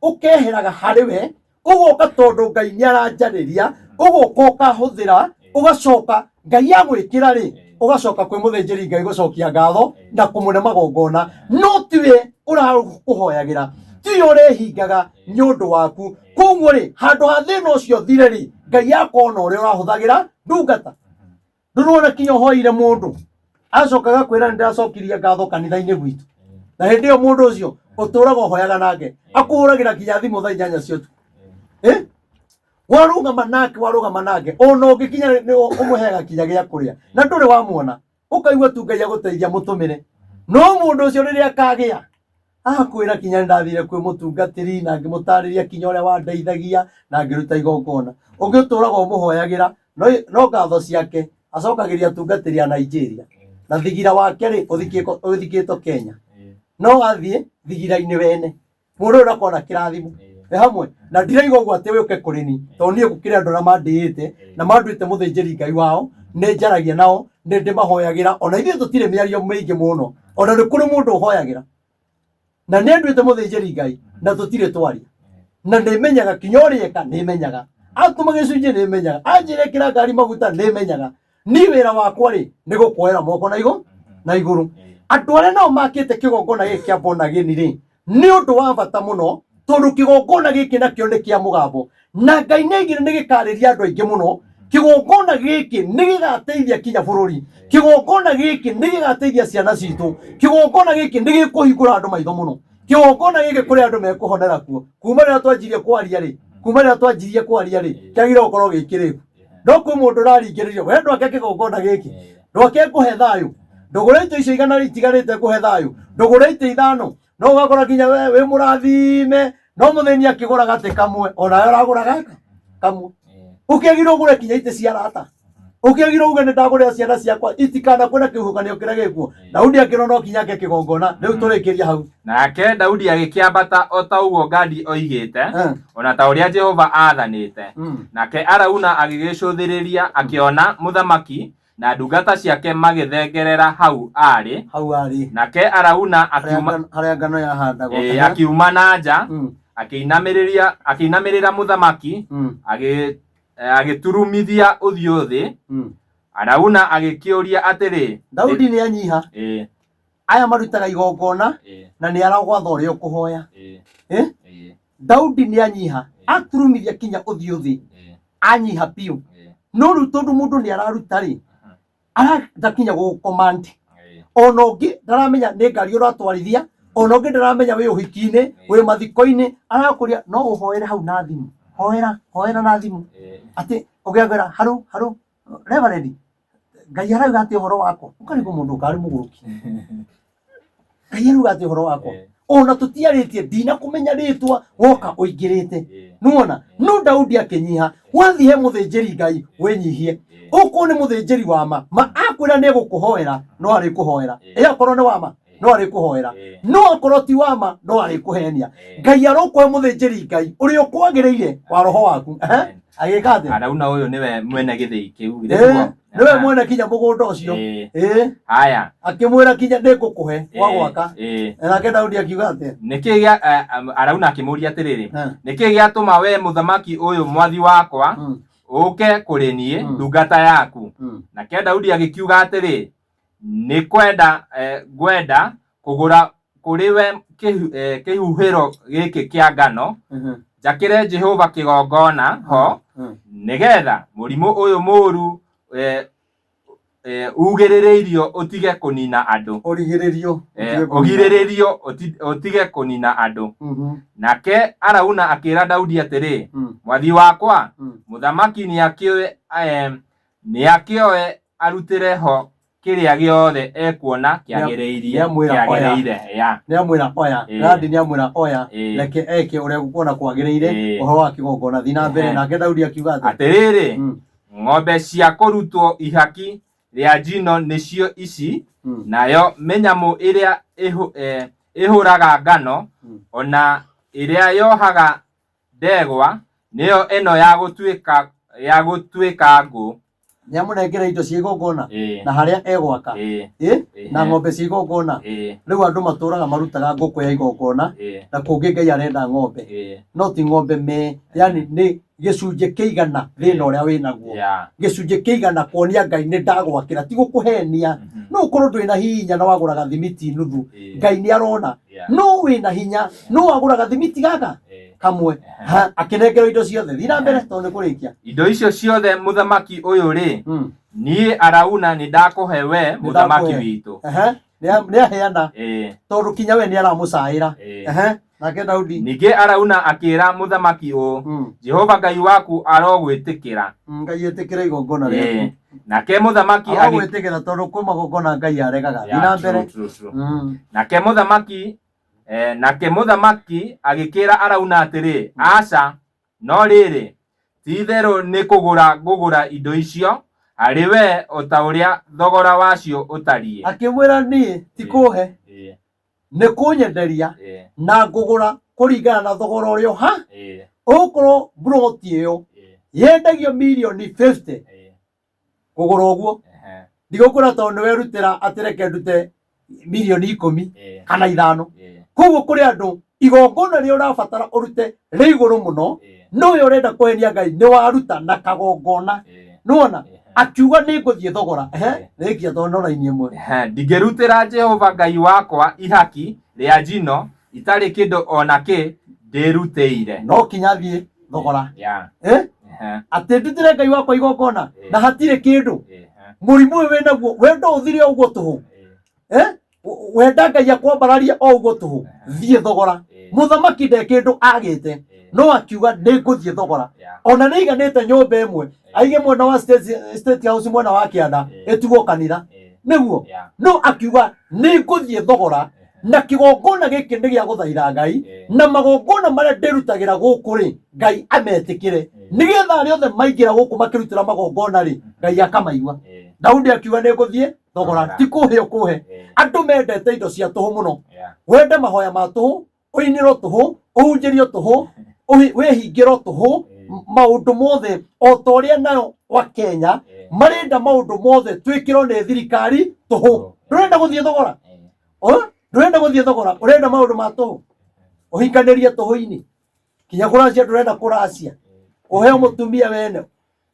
ũkeheraga harĩ we, ũgoka tondũ Ngai nĩ aranjarĩria, ũgoka ũkahũthĩra, ũgacoka Ngai agwĩkĩra rĩ, ũgacoka kwĩ mũthĩnjĩri Ngai gũcokia ngatho na kũmũne magongona, no tiwe ũrakũhoyagĩra, tiwe ũrehingaga nĩ ũndũ waku. Koguo rĩ, handũ ha thĩna ũcio thire rĩ, Ngai akona ũrĩa ũrahũthagĩra ndungata. Ndũrona kinya ũhoire mũndũ acoka agakwĩra nĩ ndacokirie ngatho kanitha-inĩ gwitũ, na hĩndĩ ĩyo mũndũ ũcio ũtũraga ũhoyaga nake akũhũragĩra kinya thimũ thaa 8 cia ũtukũ. Warũgama nake, warũgama nake, ona ũngĩkinya nĩ ũmũheaga kinya gĩa kũrĩa na ndũrĩ wamuona, ũkaigua tu Ngai agũteithia mũtũmĩre. No mũndũ ũcio rĩrĩa akagĩa akwĩra kinya nĩndathire kwĩ mũtungatĩri na ngĩmũtarĩria kinya ũrĩa wandeithagia na ngĩruta igongona. Ũngĩ ũtũraga ũmũhoyagĩra, no ngatho ciake acokagĩria atungatĩri a Nigeria, na thigira wake rĩ ũthikĩtwo Kenya, no athiĩ thigira-inĩ wene mũndũ ũyũ ndakona kĩrathimo. Ĩ hamwe na ndiraigua ũguo atĩ ũke kũrĩ ni, tondũ niĩ gũkĩrĩ andũ arĩa mandĩĩte na manduĩte mũthĩnjĩri Ngai wao, nĩ njaragia nao, nĩ ndĩmahoyagĩra, ona ithuĩ tũtirĩ mĩario mĩingĩ mũno, ona nĩ kũrĩ mũndũ ũhoyagĩra na nĩ nduĩte mũthĩnjĩri Ngai na tũtirĩ twaria, na nĩ menyaga kinya ũrĩa eka, nĩ menyaga atũma gĩcunjĩ, nĩ menyaga anjĩra ĩkĩra ngari maguta, nĩ menyaga. Ni wĩra wakwa rĩ nĩ gũkuoera moko na igũrũ na igũrũ. Andũ arĩa nao makĩte kĩgongona gĩkĩ kĩa born again rĩ, nĩ ũndũ wa bata mũno, tondũ kĩgongona gĩkĩ nakĩo nĩ kĩa mũgambo, na Ngai nĩ aigire nĩ gĩkarĩria andũ aingĩ mũno. Kĩgongona gĩkĩ nĩ gĩgateithia kinya bũrũri, kĩgongona gĩkĩ nĩ gĩgateithia ciana citũ, kĩgongona gĩkĩ nĩ gĩkũhingũra andũ maitho mũno, kĩgongona gĩkĩ kũrĩ andũ mekũhonera kuo. Kuma rĩrĩa twanjirie kwaria rĩ, kuma rĩrĩa twanjirie kwaria rĩ, kĩagĩrĩire gũkorwo gĩ kĩrĩku, no kwĩ mũndũ ũraringĩrĩrio, we ndwake kĩgongona gĩkĩ, ndwake ngũhe thayũ, ndũgũre itĩ icio 100 itigarĩte ngũhe thayũ, ndũgũre itĩ 5, no ũgakora kinya we wĩ mũrathime, no mũthĩni akĩgũra gatĩ kamwe, onawe ũragũra gaka kamwe. Ũkĩagĩrĩirwo ũgũre kinya itĩ cia arata, ũkĩagĩrĩirwo uge nĩ ndagũrĩra ciana ciakwa itikanakuwe na kĩhuhũkanio kĩrĩa gĩkuo. Daudi akĩrwo no kinya ake kĩgongona. Rĩu tũrĩkĩria hau. Nake Daudi agĩkĩambata o ta ũguo Gadi oigĩte, ona ta ũrĩa Jehova aathanĩte. Nake Arauna agĩgĩcũthĩrĩria akĩona mũthamaki na ndungata ciake magĩthengerera hau aarĩ. Hau arĩ. Nake Arauna akiuma harĩa ngano yahandagwo. Akiuma na nja, akĩinamĩrĩra mũthamaki, agĩturumithia ũthiũ thĩ. Arauna agĩkĩũria atĩrĩ, Daudi nĩ anyiha. Aya marutaga igongona na nĩ aragwatha ũrĩa ũkũhoya. Daudi nĩ anyiha, aturumithia kinya ũthiũ thĩ, anyiha biũ. No rĩu tondũ mũndũ nĩ araruta rĩ, arenda kinya gũgũcommand. Ona ũngĩ ndaramenya nĩ ngari ũratwarithia, ona ũngĩ ndaramenya wĩ ũhiki-inĩ, wĩ mathiko-inĩ, arakũria no ũhoere hau na thimũ. Hoera, hoera na thimũ. Atĩ ũgĩakwĩra haru haru Reverend, Ngai arauga atĩ ũhoro wakwa, ũkarigwo mũndũ ũkarĩ mũgũrũki. Ngai arauga atĩ ũhoro wakwa, ona tũtiarĩtie, ndinakũmenya rĩtwa, woka ũingĩrĩte. Nĩwona? No Daudi akĩnyiha, wathiĩ he mũthĩnjĩri Ngai wĩnyihie. Ũkorwo nĩ mũthĩnjĩri wa ma, ma akwĩra nĩ egũkũhoera, no arĩkũhoera. Ĩ akorwo nĩ wa ma, no arĩkũhoera. No akorwo ti wa ma, no arĩkũhenia. Ngai arokũhe mũthĩnjĩri Ngai ũrĩa ũkwagĩrĩire wa roho waku. Agĩka atĩa? Arauna ũyũ nĩwe mwene gĩthĩi kĩu. Nĩwe mwene kinya mũgũnda ũcio. Haya. Akĩmwĩra kinya nĩngũkũhe wa gwaka. Nake Daudi akiuga atĩa? Nĩkĩ gĩa Arauna akĩmũria atĩrĩrĩ, nĩkĩ gĩatũma we mũthamaki ũyũ mwathi wakwa ũke kũrĩ niĩ ndungata yaku? Nake Daudi agĩkiuga atĩrĩ, nĩ kwenda ngwenda kũgũra kũrĩ we kĩhuhĩro gĩkĩ kĩa ngano, njakĩre Jehova kĩgongona ho, nĩgetha mũrimũ ũyũ mũũru ugĩrĩrĩirio ũtige kũnina andũ. Ũrigĩrĩrio. Ũgirĩrĩrio ũtige kũnina andũ. Nake Arauna akĩra Daudi atĩrĩ, mwathi wakwa, mũthamaki nĩakĩoe arutĩre ho kĩrĩa gĩothe ekuona kĩagĩrĩire. Nĩamwĩra oya, Gadi nĩamwĩra oya, reke eke ũrĩa ũkuona kwagĩrĩire ũhoro wa kĩgongona. Thiĩ na mbere. Nake Daudi akiuga atĩa? Atĩrĩrĩ, ng'ombe cia kũrutwo ihaki rĩa njino nĩcio ici, nayo mĩnyamũ ĩrĩa ĩhũraga ngano, ona ĩrĩa yohaga ndegwa, nĩyo ĩno ya gũtuĩka ngũ. Nĩ amũnengere indo cia igongona na harĩa egwaka. Na ng'ombe cia igongona. Rĩu andũ matũraga marutaga ngũkũ ya igongona na kũngĩ Ngai arenda ng'ombe. No ti ng'ombe me, yani nĩ gĩcunjĩ kĩigana thĩna ũrĩa wĩnaguo. Gĩcunjĩ kĩigana kuonia Ngai nĩ ndagwakĩra, ti gũkũhenia. No ũkorwo ndwĩ na hinya na wagũraga thimiti nuthu, Ngai nĩ arona. No wĩna hinya, no wagũraga thimiti gaka kamwe. Ha, akĩnengerwo indo ciothe. Thiĩ na mbere tondũ nĩ kũrĩkia. Indo icio ciothe mũthamaki ũyũ rĩ, niĩ Arauna nĩ ndakũhe we mũthamaki witũ. Nĩ aheana tondũ kinya we nĩ aramũcaĩra. Nake Daudi. Ningĩ Arauna akĩra mũthamaki ũũ, Jehova Ngai waku arogwĩtĩkĩra. Ngai ĩtĩkĩra igongona rĩaku. Nake mũthamaki arogwĩtĩkĩra tondũ kwĩ magongona Ngai aregaga. Thiĩ na mbere. Nake mũthamaki nake mũthamaki agĩkĩra Arauna atĩrĩ, Aca, no rĩrĩ, ti-itherũ nĩ kũgũra ngũgũra indo icio harĩ we o ta ũrĩa thogora wacio ũtariĩ. Akĩmwĩra niĩ ti kũhe, nĩ kũnyenderia na ngũgũra kũringana na thogora ũrĩa ũha. Ũgũkorwo mburoti ĩyo yendagio mirioni 50 kũgũra ũguo. Ndigũkwĩra tondũ nĩ werutĩra atĩ reke ndute mirioni 10 kana 5. Koguo kũrĩ andũ igongona rĩrĩa ũrabatara ũrute rĩ igũrũ mũno, no we ũrenda kũhenia Ngai nĩ waruta na kagongona. Nĩwona? Akiuga nĩ ngũthiĩ thogora. Rĩkia tondũ no raini ĩmwe. Ndingĩrutĩra Jehova Ngai wakwa ihaki rĩa njino itarĩ kĩndũ o na kĩ ndĩrutĩire. No kinya thiĩ thogora. Atĩ ndutĩre Ngai wakwa igongona na hatirĩ kĩndũ. Mũrimũ ũyũ wĩnaguo wendo ũthire ũguo tũhũ. Wenda Ngai akwambararie o ũguo tũhũ, thiĩ thogora. Mũthamaki nde kĩndũ agĩte, no akiuga nĩ ngũthiĩ thogora. Ona nĩ aiganĩte nyũmba ĩmwe, aige mwena wa State House mwena wa kĩanda, ĩtigwo kanitha. Nĩguo? No akiuga nĩ ngũthiĩ thogora, na kĩgongona gĩkĩ nĩ gĩa gũthaitha Ngai, na magongona marĩa ndĩrutagĩra gũkũ rĩ, Ngai ametĩkĩre. Nĩgetha arĩa othe maingĩra gũkũ makĩrutĩra magongona rĩ, Ngai akamaigua. Daudi akiuga nĩ ngũthiĩ thogora, ti kũhe ũkũhe. Andũ mendete indo cia tũhũ mũno. Wende mahoya ma tũhũ, ũinĩrwo tũhũ, ũhunjĩrio tũhũ, wĩhingĩrwo tũhũ, maũndũ mothe o ta ũrĩa nayo wa Kenya marenda maũndũ mothe twĩkĩrwo nĩ thirikari tũhũ. Ndũrenda gũthiĩ thogora? Ndũrenda gũthiĩ thogora, ũrenda maũndũ ma tũhũ. Ũhikanĩrie tũhũ-inĩ. Kinya kũracia ndũrenda kũracia. Ũheo mũtumia wene.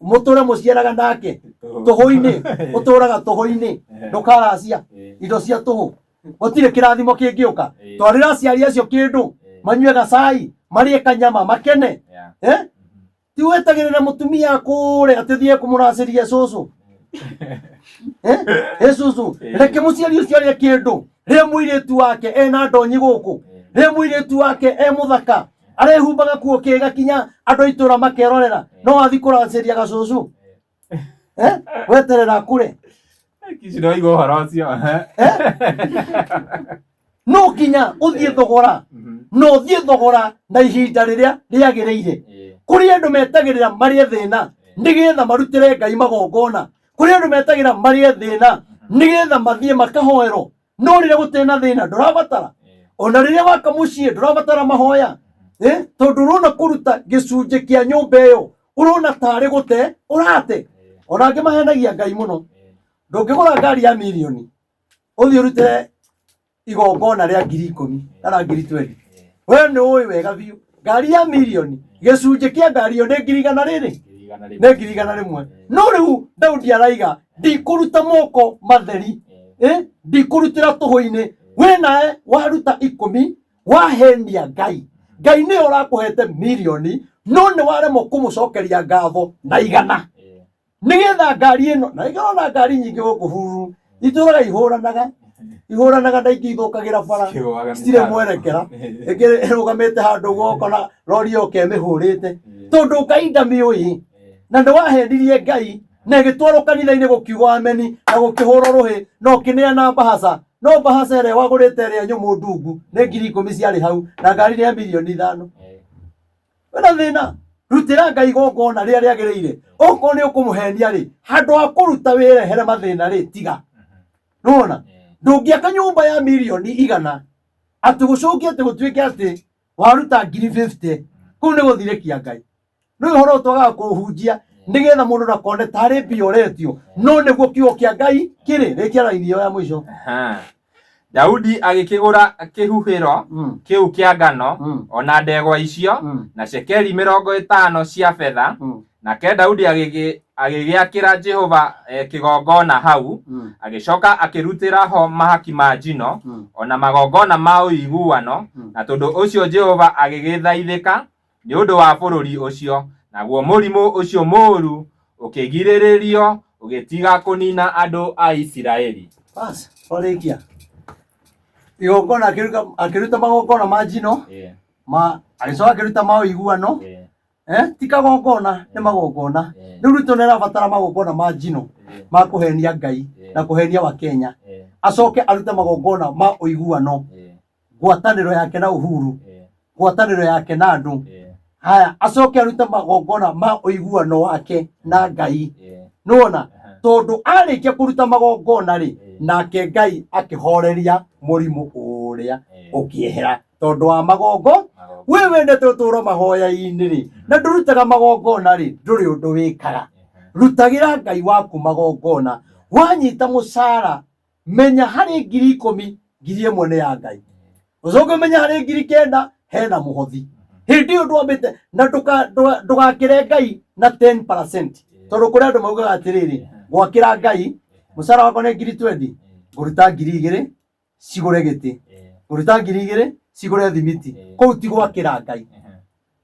Mũtũre mũciaraga nake tũhũ-inĩ, ũtũraga tũhũ-inĩ, ndũkaracia indo cia tũhũ. Gũtirĩ kĩrathimo kĩngĩũka. Twarĩra aciari acio kĩndũ, manyue gacai, marĩe kanyama, makene. Ti wetagĩrĩra mũtumia kũrĩa atĩ thiĩ kũmũracĩria cũcũ. Cũcũ, reke mũciari ũcio arĩe kĩndũ. Rĩa mũirĩtu wake ena ndonyi gũkũ. Rĩa mũirĩtu wake e mũthaka. Arehumbaga kuo kĩga kinya andũ a itũra makerorera. No wathiĩ kũracĩria gacũcũ. Weterera akũre. Kici no igua ũhoro ũcio. No kinya ũthiĩ thogora. No ũthiĩ thogora na ihinda rĩrĩa rĩagĩrĩire. Kũrĩ andũ metagĩrĩra marĩe thĩna nĩgetha marutĩre Ngai magongona. Kũrĩ andũ metagĩrĩra marĩe thĩna nĩgetha mathiĩ makahoerwo. No rĩrĩa gũtarĩ na thĩna ndũrabatara. Ona rĩrĩa waka mũciĩ ndũrabatara mahoya. Tondũ ũrona kũruta gĩcunjĩ kĩa nyũmba ĩyo ũrona tarĩ gũte ũrate. Ona angĩ mahenagia Ngai mũno. Ndũngĩgũra ngari ya mirioni ũthiĩ ũrute igongona rĩa ngiri ikũmi kana ngiri twendi. We nĩ ũĩ wega biũ ngari ya mirioni gĩcunjĩ kĩa ngari ĩyo nĩ ngiri igana rĩrĩ, nĩ ngiri igana rĩmwe. No rĩu Daudi araiga ndikũruta moko matheri, ndikũrutĩra tũhũ-inĩ. We nawe waruta 10 wahenia Ngai. Ngai nĩwe ũrakũhete mirioni no nĩ waremwo kũmũcokeria ngatho na igana. Nĩgetha ngari ĩno, na ĩngĩrona ngari nyingĩ gũkũ bururu, itũraga ihũranaga, ihũranaga na ingĩ ithũkagĩra bara, citirĩ mwerekera, ĩngĩ ĩrũgamĩte handũ ũguo ũkona rori yoka ĩmĩhũrĩte, tondũ Ngai ndamĩũĩ, na nĩ wahenirie Ngai, na ĩgĩtwarwo kanitha-inĩ gũkiugwo ameni, na gũkĩhũrwo rũhĩ, na ũkĩneana mbahaca, no mbahaca ĩrĩa wagũrĩte ĩrĩa nyũmũ ndungu, nĩ ngiri ikũmi ciarĩ hau, na ngari nĩ ya mirioni 5. Wĩna thĩna, rutĩra Ngai igongona rĩrĩa rĩagĩrĩire. Okorwo nĩ ũkũmũhenia rĩ, handũ ha kũruta wĩrehere mathĩna rĩ, tiga. Nĩwona? Ndũngĩaka nyũmba ya mirioni 100 atĩ gũcokie atĩ gũtuĩke atĩ waruta ngiri 50, kũu nĩ gũthirĩkia Ngai. Nĩ ũhoro twagaga kũhunjia. Nĩgetha mũndũ ndakone tarĩ mbia ũretio, no nĩguo kiugo kĩa Ngai kĩrĩ. Rĩkia raini ĩyo ya mũico. Aha. Daudi agĩkĩgũra kĩhuhĩro kĩu kĩa ngano ona ndegwa icio na cekeri 50 cia betha. Nake Daudi agĩgĩakĩra Jehova kĩgongona hau, agĩcoka akĩrutĩra ho mahaki ma njino ona magongona ma ũiguano. Na tondũ ũcio Jehova agĩgĩthaithĩka nĩ ũndũ wa bũrũri ũcio, naguo mũrimũ ũcio mũũru ũkĩgirĩrĩrio ũgĩtiga kũnina andũ a Isiraeli. Bas, warĩkia igongona, akĩruta magongona ma njino, ma agĩcoka akĩruta ma ũiguano. Ti kagongona, nĩ magongona. Rĩu Ruto nĩ arabatara magongona ma njino ma kũhenia Ngai na kũhenia wa Kenya, acoke arute magongona ma ũiguano, ngwatanĩro yake na Uhuru, ngwatanĩro yake na andũ haya, acoke arute magongona ma ũiguano wake na Ngai. Nĩwona, tondũ arĩkia kũruta magongona rĩ, nake Ngai akĩhoreria mũrimũ ũrĩa ũkĩehera tondũ wa magongo. We wendete ũtũũro mahoya-inĩ rĩ, na ndũrutaga magongona rĩ, ndũrĩ ũndũ wĩkaga. Rutagĩra Ngai waku magongona. Wanyita mũcara, menya harĩ 10,000, 1,000 nĩ ya Ngai. Ũcoke ũmenye harĩ 9,000 hena mũhothi. Hĩndĩ ĩyo ndwambĩte na ndũgakĩre Ngai na 10%, tondũ kũrĩ andũ maugaga atĩrĩrĩ, gwakĩra Ngai mũcara wakwa nĩ 20,000, ngũruta 2,000 cigũre gĩtĩ, ngũruta 2,000 cigũre thimiti. Kũu ti gwakĩra Ngai.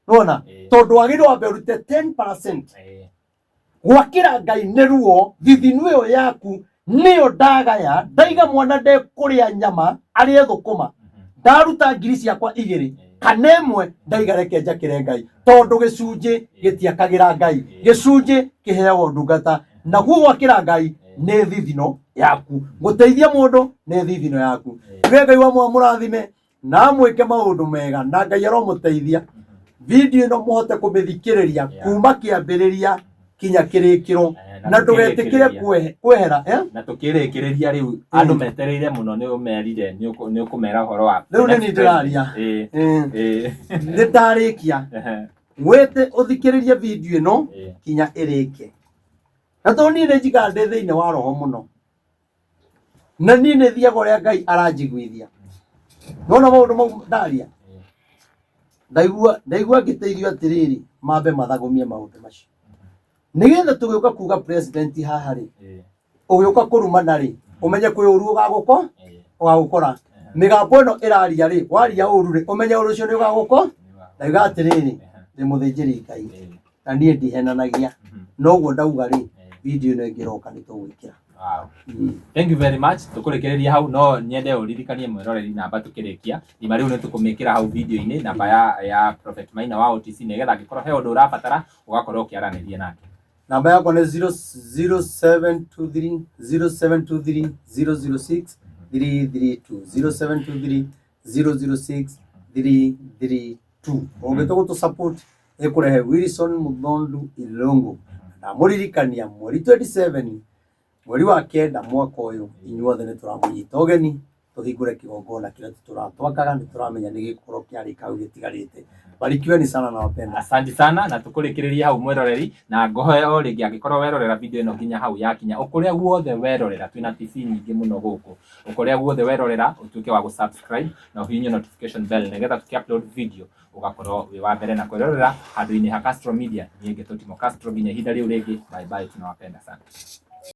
Nĩwona, tondũ wagĩrĩirwo wambe ũrute 10%. Gwakĩra Ngai nĩ ruo. Thithinu ĩyo yaku nĩyo ndagaya, ndaiga mwana ndekũrĩa nyama, arĩe thũkũma, ndaruta ngiri ciakwa igĩrĩ kana ĩmwe, ndaiga reke njakĩre Ngai, tondũ gĩcunjĩ gĩtiakagĩra Ngai, gĩcunjĩ kĩheagwo ndungata. Naguo gwakĩra Ngai nĩ thithino yaku, gũteithia mũndũ nĩ thithino yaku. Tuge Ngai wa mũrathime na mwĩke maũndũ mega, na Ngai aromũteithia video ĩno mũhote kũmĩthikĩrĩria kuma kĩambĩrĩria kinya kĩrĩkĩro, na ndũgetĩkĩre kwehera. Na tũkĩrĩkĩrĩria rĩu, andũ metereire mũno, nĩ ũmerire nĩ ũkũmera ũhoro wa Rĩu nĩ niĩ ndĩraria. Nĩ ndarĩkia. Wĩte ũthikĩrĩrie video ĩno kinya ĩrĩke, na tondũ niĩ nĩ njikaga ndĩ thĩinĩ wa roho mũno, na niĩ nĩ thiaga ũrĩa Ngai aranjiguithia. Nona maũndũ mau ndaria, ndaigua ngĩteithio atĩrĩrĩ, mambe mathagũmie maũndũ macio nĩgetha tũgĩũka kuga president haha rĩ, ũgĩũka kũrumana rĩ, ũmenye kwĩ ũru ũgagũkora. Mĩgambo ĩno ĩraria rĩ, waria ũru rĩ, ũmenye ũru ũcio nĩ ũgagũko. Ndauga atĩrĩrĩ, ndĩ mũthĩnjĩri Ngai na niĩ ndihenanagia. Noguo ndauga rĩ, video ĩno ĩngĩroka nĩ tũgwĩkĩra. Wow. Thank you very much. Tũkũrĩkĩrĩria hau, no nyende ũririkanie mwĩroreri namba tũkĩrĩkia. Nima rĩu nĩ tũkũmĩkĩra hau video-inĩ, namba ya Prophet Maina wa OTC, nĩgetha angĩkorwo he ũndũ ũrabatara ũgakorwo ũkĩaranĩria nake. Namba yakwa nĩ 0723 0723 006 332, 0723 006 332. Ũngĩtua gũtũ support, ĩkũrehe Wilson Muthondu Ilungu. Ndamũririkania mweri 27 mweri wa kenda mwaka ũyũ, inyuothe nĩ tũramũnyita ũgeni tũhingũre kĩgongona kĩrĩa tũratwakaga. Nĩ tũramenya nĩ gĩgũkorwo kĩarĩka hau gĩtigarĩte. Barikiweni sana na wapenda. Asante sana, na tũkũrĩkĩrĩria hau, mwĩroreri, na ngohe o rĩngĩ, angĩkorwo werorera video ĩno nginya hau yakinya, ũkũrĩa guothe werorera, twĩna TV nyingĩ mũno gũkũ, ũkũrĩa guothe werorera ũtuĩke wa gũ-subscribe na ũhihinye notification bell, nĩgetha tũkĩ-upload video ũgakorwo wĩ wa mbere na kwĩrorera handũ-inĩ ha Castro Media. Niĩ ngetwo Timo Castro, nginya ihinda rĩu rĩngĩ, bye bye, tunawapenda sana.